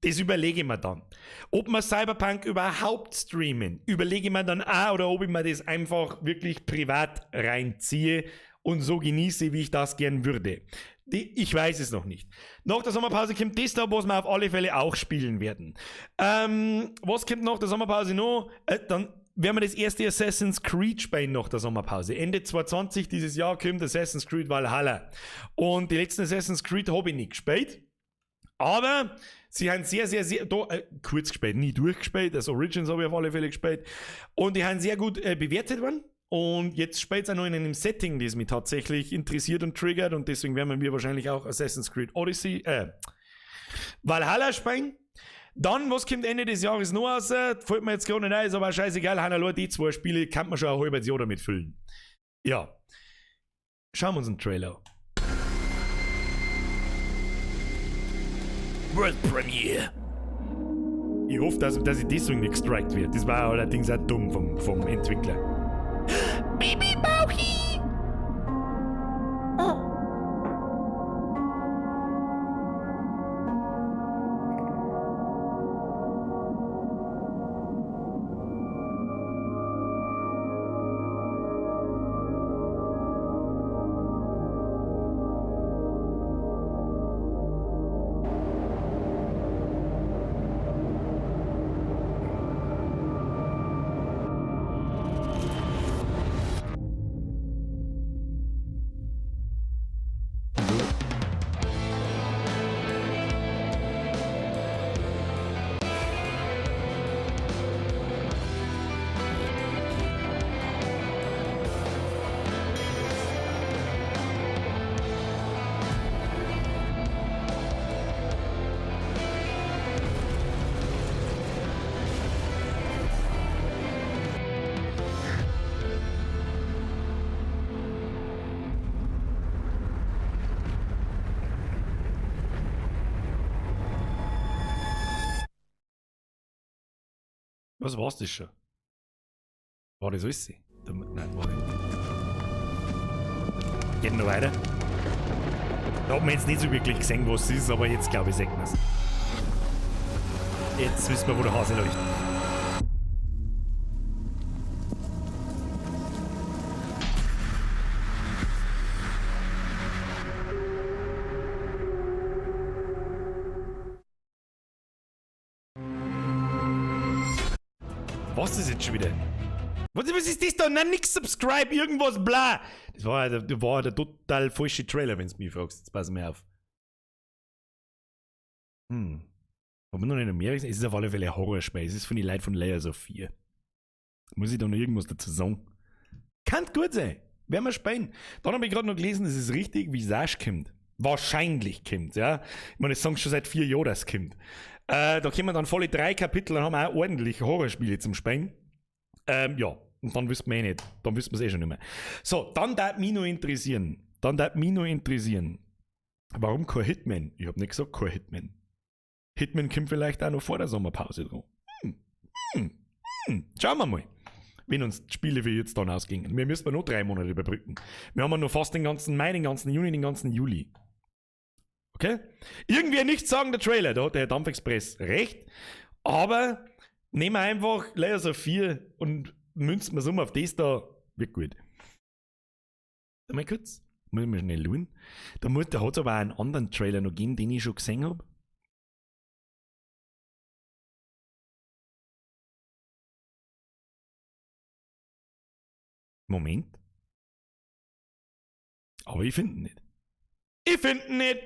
Das überlege ich mir dann. Ob wir Cyberpunk überhaupt streamen, überlege ich mir dann auch, oder ob ich mir das einfach wirklich privat reinziehe und so genieße, wie ich das gern würde. Ich weiß es noch nicht. Nach der Sommerpause kommt das da, was wir auf alle Fälle auch spielen werden. Was kommt nach der Sommerpause noch? Dann werden wir das erste Assassin's Creed spielen nach der Sommerpause. Ende 2020 dieses Jahr kommt Assassin's Creed Valhalla. Und die letzten Assassin's Creed habe ich nicht gespielt. Aber sie haben sehr, sehr, sehr, da, kurz gespielt, nie durchgespielt. Das Origins habe ich auf alle Fälle gespielt. Und die haben sehr gut bewertet worden. Und jetzt spielt es auch noch in einem Setting, das mich tatsächlich interessiert und triggert. Und deswegen werden wir wahrscheinlich auch Assassin's Creed Odyssey, Valhalla spielen. Dann, was kommt Ende des Jahres noch raus? Fällt mir jetzt gerade nicht ein, ist aber scheißegal. Haben die 2 Spiele, kann man schon ein halbes Jahr damit füllen. Ja. Schauen wir uns einen Trailer an. World Premiere. Ich hoffe, dass ich deswegen nicht gestrikt werde. Das war allerdings auch dumm vom Entwickler. Bibi Bauchi! Was war's das schon? War das alles? Nein, war nicht. Geht noch weiter. Da hat man jetzt nicht so wirklich gesehen, was es ist, aber jetzt glaube ich, sieht man's. Jetzt wissen wir, wo der Hase läuft. Was ist jetzt schon wieder? Was ist das da? Nein, nix subscribe, irgendwas bla. Das war der total falsche Trailer, wenn du mich fragst. Jetzt pass mal auf. Haben wir noch nicht noch mehr gesehen? Es ist auf alle Fälle ein Horrorspiel. Es ist von den Leuten von Layers of Fear. Muss ich da noch irgendwas dazu sagen? Kann gut sein. Werden wir spielen. Dann habe ich gerade noch gelesen, es ist richtig, Visage kommt. Wahrscheinlich kommt, ja. Ich meine, das sagen schon seit 4 Jahren, dass es kommt. Da kommen dann volle 3 Kapitel, dann haben wir auch ordentlich Horrorspiele zum Spielen. Ja, und dann wissen wir eh nicht. Dann wissen wir es eh schon nicht mehr. So, dann darf mich noch interessieren. Warum kein Hitman? Ich hab nicht gesagt kein Hitman. Hitman kommt vielleicht auch noch vor der Sommerpause dran. Schauen wir mal, wenn uns die Spiele für jetzt dann ausgingen. Wir müssen noch 3 Monate überbrücken. Wir haben noch fast den ganzen Mai, den ganzen Juni, den ganzen Juli. Okay? Irgendwie nicht sagen, der Trailer, da hat der Herr Dampfexpress recht. Aber nehmen wir einfach Layers of Fear und münzen wir es um auf das da. Wird gut. Mal kurz. Muss ich mal schnell schauen. Da hat es aber auch einen anderen Trailer noch gegeben, den ich schon gesehen habe. Moment. Aber ich finde ihn nicht. Ich finde ihn nicht.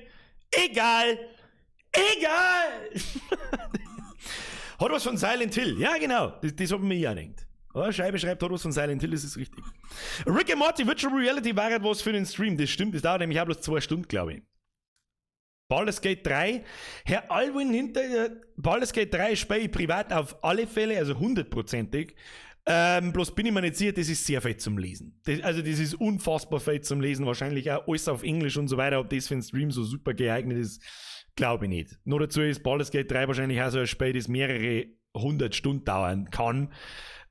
Egal. Egal. Hat was von Silent Hill. Ja, genau. Das hab ich mir ja gedacht. Oh, Scheibe schreibt, hat was von Silent Hill, das ist richtig. Rick and Morty Virtual Reality war etwas für den Stream. Das stimmt, das dauert nämlich auch bloß 2 Stunden, glaube ich. Baldur's Gate 3. Herr Alwin hinter Baldur's Gate 3 spiele ich privat auf alle Fälle, also 100%ig. Bloß bin ich mir nicht sicher, das ist sehr viel zum Lesen. Das ist unfassbar viel zum Lesen. Wahrscheinlich auch alles auf Englisch und so weiter. Ob das für den Stream so super geeignet ist, glaube ich nicht. Nur dazu ist Baldur's Gate 3 wahrscheinlich auch so ein Spiel, das mehrere 100 Stunden dauern kann.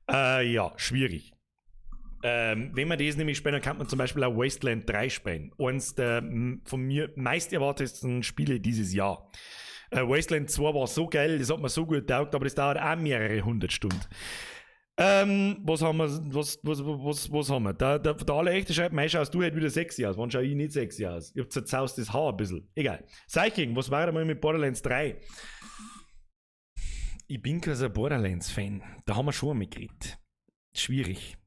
Ja, schwierig. Wenn man das nämlich spielt, dann kann man zum Beispiel auch Wasteland 3 spielen. Eines der von mir meist erwartetsten Spiele dieses Jahr. Wasteland 2 war so geil, das hat mir so gut getaugt, aber das dauert auch mehrere 100 Stunden. Was haben wir? Was haben wir? Der allerechte schreibt, mei, schaust du halt wieder sexy aus. Wann schau ich nicht sexy aus? Ich hab zerzaust das Haar ein bisschen. Egal. Seiching, was war da mal mit Borderlands 3? Ich bin kein so Borderlands-Fan. Da haben wir schon einmal geredet. Schwierig.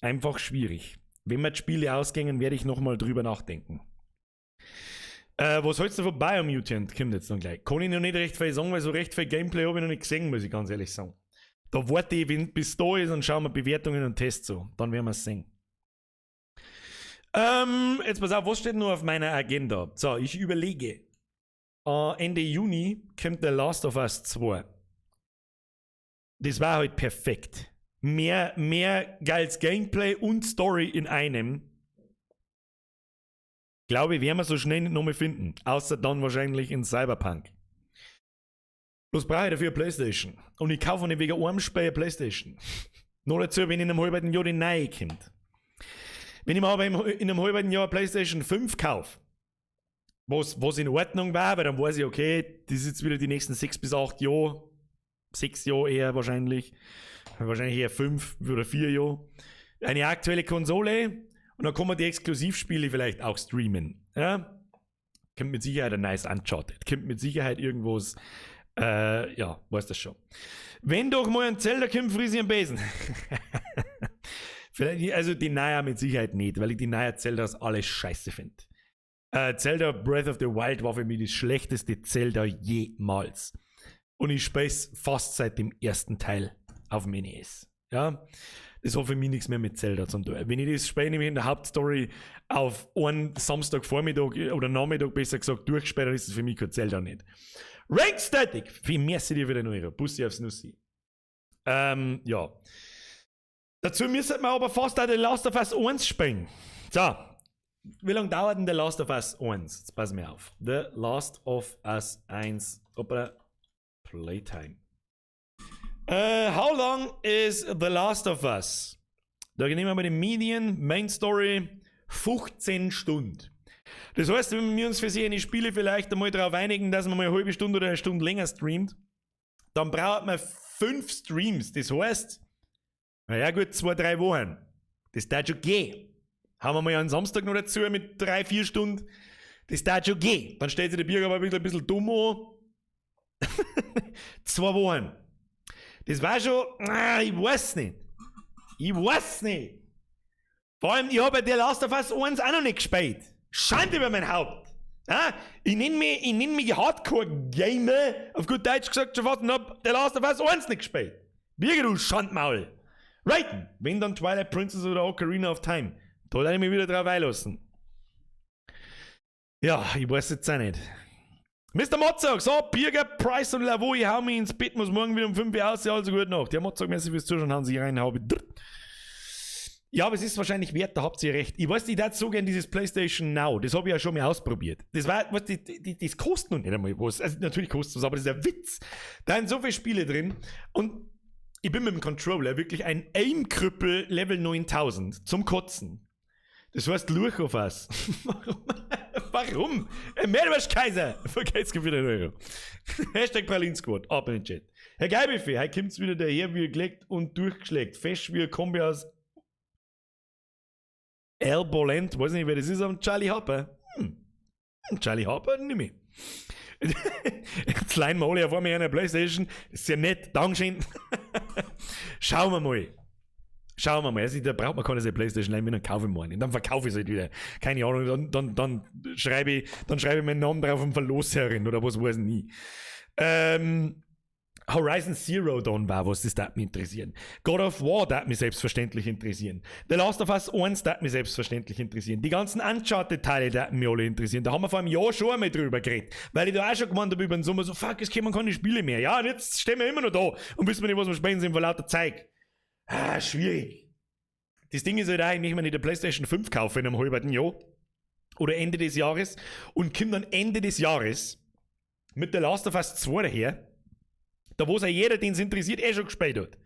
Einfach schwierig. Wenn mir die Spiele ausgingen, werde ich nochmal drüber nachdenken. Was hältst du von Biomutant? Kommt jetzt dann gleich. Kann ich noch nicht recht viel sagen, weil so recht viel Gameplay habe ich noch nicht gesehen, muss ich ganz ehrlich sagen. Da warte ich, wenn, bis da ist und schauen wir Bewertungen und Tests so. Dann werden wir es sehen. Jetzt pass auf, was steht nur auf meiner Agenda? So, ich überlege. Ende Juni kommt The Last of Us 2. Das war halt perfekt. Mehr geiles Gameplay und Story in einem. Glaube ich, werden wir so schnell nicht nochmal finden. Außer dann wahrscheinlich in Cyberpunk. Bloß brauche ich dafür eine Playstation. Und ich kaufe nicht wegen einem Spiel eine Playstation. Nur dazu, wenn in einem halben Jahr die neue kommt. Wenn ich mir aber in einem halben Jahr eine Playstation 5 kaufe, was in Ordnung war, weil dann weiß ich, okay, das ist jetzt wieder die nächsten 6 bis 8 Jahre. 6 Jahre eher wahrscheinlich. Wahrscheinlich eher 5 oder 4 Jahre. Eine aktuelle Konsole. Und dann kann man die Exklusivspiele vielleicht auch streamen. Ja? Kommt mit Sicherheit ein nice Uncharted. Kommt mit Sicherheit irgendwas. Ja, weiß das schon. Wenn doch mal ein Zelda kommt, friss ich einen Besen. Vielleicht, also die neue mit Sicherheit nicht, weil ich die neue Zeldas alles scheiße finde. Zelda Breath of the Wild war für mich das schlechteste Zelda jemals. Und ich spiele es fast seit dem ersten Teil auf dem NES. Ja, das hat für mich nichts mehr mit Zelda zu tun. Wenn ich das spiele, nämlich in der Hauptstory auf einen Samstagvormittag oder Nachmittag besser gesagt durchgespielt, dann ist es für mich kein Zelda nicht. Rank Static! Viel mehr seht ihr wieder noch ihre. Bussi aufs Nussi. Ja. Dazu müssen wir aber fast auch The Last of Us 1 spielen. So. Wie lange dauert denn The Last of Us 1? Jetzt pass mir auf. The Last of Us 1. Hoppala. Playtime. How long is The Last of Us? Da nehmen wir mal den Median, Main Story, 15 Stunden. Das heißt, wenn wir uns für solche Spiele vielleicht einmal darauf einigen, dass man mal eine halbe Stunde oder eine Stunde länger streamt, dann braucht man 5 Streams. Das heißt, naja gut, 2, 3 Wochen. Das darf schon gehen. Haben wir mal einen Samstag noch dazu mit 3, 4 Stunden. Das darf schon gehen. Dann stellt sich der Birger aber ein bisschen dumm an. 2 Wochen. Das war schon, ich weiß nicht. Ich weiß nicht. Vor allem, ich habe bei The Last of Us 1 auch noch nicht gespielt. Schande über mein Haupt. Ja? Ich nenn mich Hardcore-Gamer, auf gut Deutsch gesagt, schon fast, und hab The Last of Us 1 nicht gespielt. Birger, du Schandmaul. Right, wenn dann Twilight Princess oder Ocarina of Time. Da werde ich mich wieder drauf einlassen. Ja, ich weiß jetzt auch nicht. Mr. Motzog, so, Birger, Price und Lavaux, ich hau mich ins Bett, muss morgen wieder um 5 Uhr aus, also gute Nacht. Ja, Motzog, merci fürs Zuschauen, hauen Sie rein, hau ich. Ja, aber es ist wahrscheinlich wert, da habt ihr recht. Ich weiß, ich würde so gern dieses PlayStation Now, das habe ich ja schon mal ausprobiert. Das war, was, das kostet noch nicht einmal was. Also natürlich kostet es was, aber das ist ein Witz. Da sind so viele Spiele drin und ich bin mit dem Controller wirklich ein Aim-Krüppel Level 9000 zum Kotzen. Das heißt, Lurch auf was. Warum? Warum? Meerwurst-Kaiser! Vergesst wieder den Euro. Hashtag Pralin Squad. Ab in den Chat. Herr Geibifee, heute kommt's wieder daher, wie gelegt und durchgeschlägt. Fesch wie ein Kombi aus Al Bolent, weiß nicht, wer das ist, aber Charlie Harper. Charlie Harper, nimm ich. Jetzt leihen wir alle auf einmal eine Playstation. Ist ja nett, Dankeschön. Schauen wir mal. Schauen wir mal. Also, da braucht man keine Playstation leihen, dann kaufe ich mir eine. Und dann verkaufe ich es halt wieder. Keine Ahnung, dann schreibe ich, meinen Namen drauf und verlose herin oder was weiß ich nie. Horizon Zero Dawn war was, das darf mich interessieren. God of War darf mich selbstverständlich interessieren. The Last of Us 1 darf mich selbstverständlich interessieren. Die ganzen Uncharted-Teile darf mich alle interessieren. Da haben wir vor einem Jahr schon einmal drüber geredet. Weil ich da auch schon gemeint habe über den Sommer, so fuck, es kommen keine Spiele mehr. Ja, und jetzt stehen wir immer noch da und wissen wir nicht, was wir spielen sind vor lauter Zeug. Ah, schwierig. Das Ding ist halt auch, ich möchte mir nicht eine PlayStation 5 kaufen in einem halben Jahr oder Ende des Jahres und komme dann Ende des Jahres mit The Last of Us 2 daher. Da wo es ja jeder, den es interessiert, eh schon gespielt hat.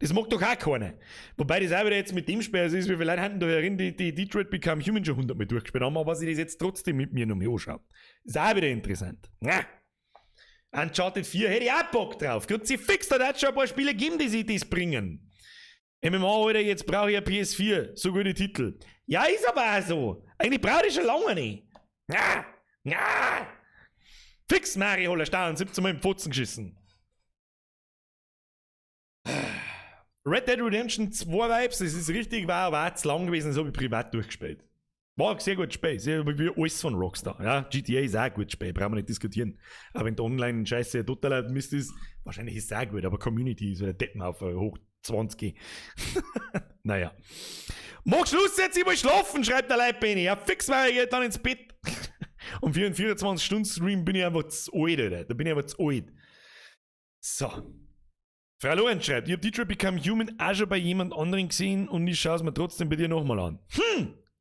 Das mag doch auch keiner. Wobei das auch wieder jetzt mit dem Spiel ist, wie viele Leute haben da herin, die Detroit Become Human schon 100 Mal durchgespielt haben, aber sich das jetzt trotzdem mit mir noch mehr anschaut. Ist auch wieder interessant. Ja. Uncharted 4 hätte ich auch Bock drauf. Kruzifix, da hat schon ein paar Spiele gegeben, die sich das bringen. MMA, Alter, jetzt brauche ich eine PS4. So gute Titel. Ja, ist aber auch so. Eigentlich brauche ich schon lange nicht. Ja. Ja. Fix, Mario, Hollerstein, 17 Mal im Pfotzen geschissen. Red Dead Redemption 2 Vibes, das ist richtig, war aber auch zu lang gewesen, das habe ich privat durchgespielt. War ein sehr gutes Spiel, sehr, wie alles von Rockstar. Ja, GTA ist auch ein gutes Spiel, brauchen wir nicht diskutieren. Aber wenn die Online-Scheiße totaler Mist ist, wahrscheinlich ist es auch gut, aber Community ist wieder Deppenhaufen hoch 20. Naja. Mach Schluss jetzt, ich will schlafen, schreibt der Leitbenni. Ja, fix, weil ich gehe dann ins Bett. Und für einen 24-Stunden-Stream bin ich einfach zu alt, Alter. Da bin ich einfach zu alt. So. Frau Lorenz schreibt, ich hab Detroit Become Human auch schon bei jemand anderem gesehen und ich schaue es mir trotzdem bei dir nochmal an.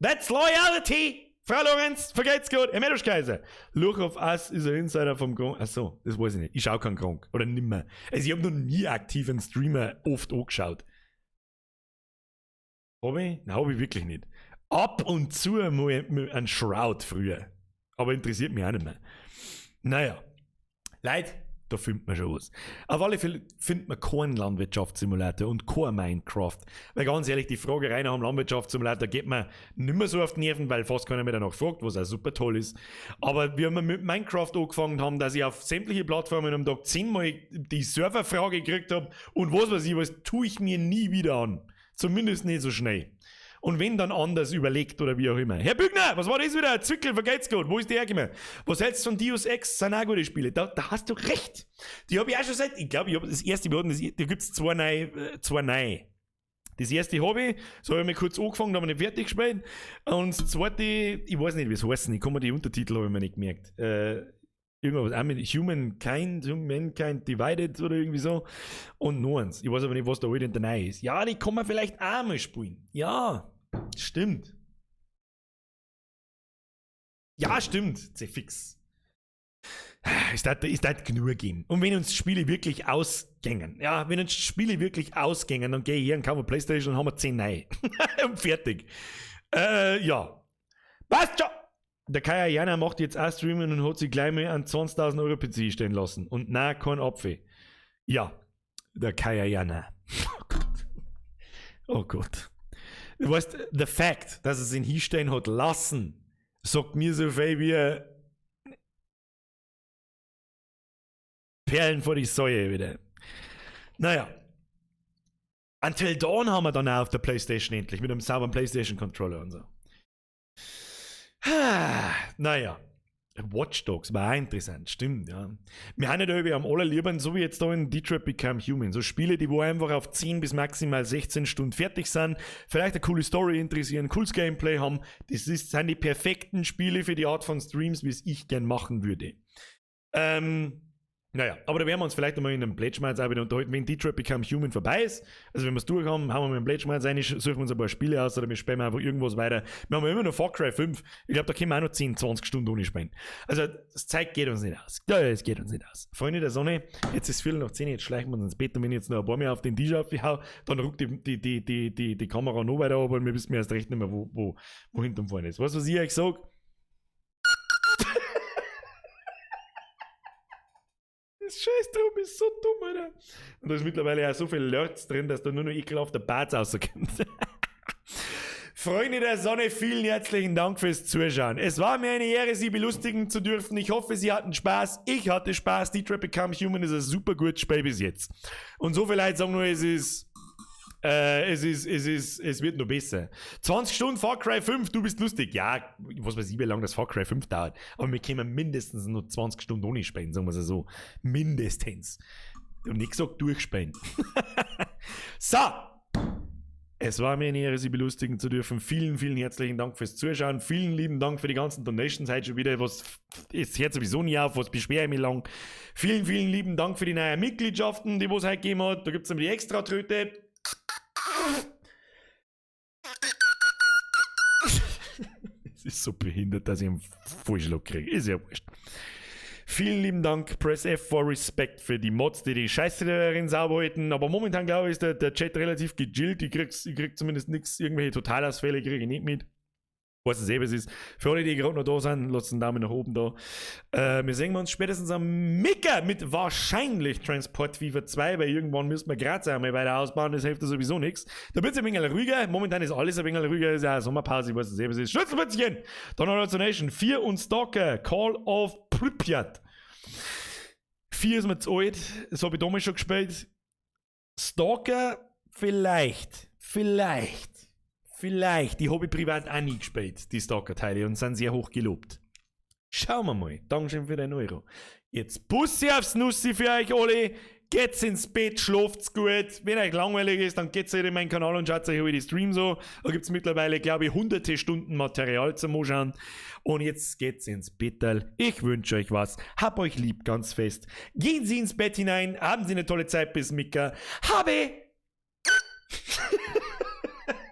That's loyalty! Frau Lorenz, vergeht's gut, Herr Meduschkaiser. Look of Us ist ein Insider vom Gronk. Achso, das weiß ich nicht. Ich schau keinen Gronk. Oder nimmer. Also ich hab noch nie aktiv einen Streamer oft angeschaut. Hab ich? Nein, hab ich wirklich nicht. Ab und zu mal einen Shroud früher. Aber interessiert mich auch nicht mehr. Naja. Leute, da findet man schon was. Auf alle Fälle findet man keinen Landwirtschaftssimulator und kein Minecraft. Weil ganz ehrlich, die Frage rein nach dem Landwirtschaftssimulator geht mir nicht mehr so auf die Nerven, weil fast keiner mehr danach fragt, was auch super toll ist. Aber wie wir mit Minecraft angefangen haben, dass ich auf sämtliche Plattformen am Tag 10-mal die Serverfrage gekriegt habe und was weiß ich was, tue ich mir nie wieder an. Zumindest nicht so schnell. Und wenn dann anders überlegt oder wie auch immer. Herr Bügner, was war das wieder? Zwickel, vergeht's gut. Wo ist der hergekommen? Was hältst du von Deus Ex? Sind auch gute Spiele. Da hast du recht. Die habe ich auch schon seit, ich glaube, ich habe das erste, da gibt es zwei neue. Das erste habe ich, so habe ich mir kurz angefangen, da habe ich nicht fertig gespielt. Und das zweite, ich weiß nicht, wie es heißt. Ich kann mir die Untertitel, habe ich mir nicht gemerkt. Irgendwas auch mit Humankind, Humankind Divided oder irgendwie so. Und noch eins. Ich weiß aber nicht, was da heute neu ist. Ja, die kann man vielleicht auch mal spielen. Ja, stimmt. Ja, stimmt. Fix. Es darf genug geben. Und wenn uns Spiele wirklich ausgängen, ja, wenn uns Spiele wirklich ausgängen, dann gehe ich hier und kaufe Playstation und haben wir 10 neu. Und fertig. Ja. Passt schon! Der Kaya Jana macht jetzt auch Streaming und hat sich gleich mal einen 20.000 Euro PC stellen lassen. Und nein, kein Apfel. Ja, der Kaya Jana. Oh Gott. Oh Gott. Du weißt, the fact, dass es ihn hinstellen hat lassen, sagt mir so viel wie Perlen vor die Säue wieder. Naja. Until Dawn haben wir dann auch auf der Playstation endlich, mit einem sauberen Playstation Controller und so. Naja. Watch Dogs war auch interessant, stimmt, ja. Wir haben ja da am allerliebsten, so wie jetzt da in Detroit Become Human, so Spiele, die wo einfach auf 10 bis maximal 16 Stunden fertig sind, vielleicht eine coole Story interessieren, cooles Gameplay haben. Das sind die perfekten Spiele für die Art von Streams, wie es ich gern machen würde. Naja, aber da werden wir uns vielleicht nochmal in einem Pledge-Mines auch wieder unterhalten, wenn Detroit Become Human vorbei ist. Also wenn wir es durch haben, hauen wir mit dem Pledge-Mines rein, suchen wir uns ein paar Spiele aus oder wir spielen einfach irgendwas weiter. Wir haben immer noch Far Cry 5. Ich glaub, da können wir auch noch 10, 20 Stunden ohne spielen. Also das Zeug geht uns nicht aus. Ja, es geht uns nicht aus. Freunde der Sonne, jetzt ist 10:15, jetzt schleichen wir uns ins Bett und wenn ich jetzt noch ein paar mehr auf den Tisch aufhau, dann ruckt die Kamera noch weiter ab und wir wissen erst recht nicht mehr, wo hinten vorne ist. Weißt du, was ich euch sag? Das Scheiß drum ist so dumm, Alter. Und da ist mittlerweile auch so viel Lurz drin, dass da nur noch ekelhafter Bart rauskommt. Freunde der Sonne, vielen herzlichen Dank fürs Zuschauen. Es war mir eine Ehre, Sie belustigen zu dürfen. Ich hoffe, Sie hatten Spaß. Ich hatte Spaß. Detroit Become Human ist ein super gutes Spiel bis jetzt. Und so viel Leute sagen nur, es wird noch besser. 20 Stunden Far Cry 5, du bist lustig. Ja, was weiß ich, wie lange das Far Cry 5 dauert. Aber wir können mindestens noch 20 Stunden ohne spielen, sagen wir es so. Mindestens. Und nicht gesagt durchspielen. So. Es war mir eine Ehre, Sie belustigen zu dürfen. Vielen, vielen herzlichen Dank fürs Zuschauen. Vielen lieben Dank für die ganzen Donations. Heute schon wieder was, es hört sowieso nie auf, was beschwere ich mich lang. Vielen, vielen lieben Dank für die neuen Mitgliedschaften, die es heute gegeben hat. Da gibt's dann die Extra-Tröte. Es ist so behindert, dass ich einen Vollschlag kriege. Ist ja wurscht. Vielen lieben Dank, Press F for Respect für die Mods, die die Scheiße darin sauber halten. Aber momentan, glaube ich, ist der Chat relativ gechillt. Ich krieg zumindest nichts, irgendwelche Totalausfälle kriege ich nicht mit. Was es eben ist. Für alle, die gerade noch da sind, lasst einen Daumen nach oben da. Wir sehen uns spätestens am Micker mit wahrscheinlich Transport Fever 2, weil irgendwann müssen wir Graz einmal weiter ausbauen, das hilft ja sowieso nichts. Da wird es ein wenig ruhiger. Momentan ist alles ein wenig ruhiger, ist ja Sommerpause, ich weiß es eben ist. Schnitzelpützchen! Dann Nation 4 und Stalker, Call of Pripyat. 4 ist mir zu alt, das habe ich damals schon gespielt. Stalker, vielleicht. Vielleicht, die habe ich privat auch nie gespielt, die Stalker-Teile, und sind sehr hoch gelobt. Schauen wir mal. Dankeschön für den Euro. Jetzt Bussi aufs Nussi für euch alle. Geht's ins Bett, schlaft's gut. Wenn euch langweilig ist, dann geht's halt in meinen Kanal und schaut euch über die Streams an. Da gibt's mittlerweile, glaube ich, hunderte Stunden Material zum Anschauen. Und jetzt geht's ins Bettel. Ich wünsche euch was. Hab euch lieb, ganz fest. Gehen Sie ins Bett hinein. Haben Sie eine tolle Zeit bis Mika. Habe!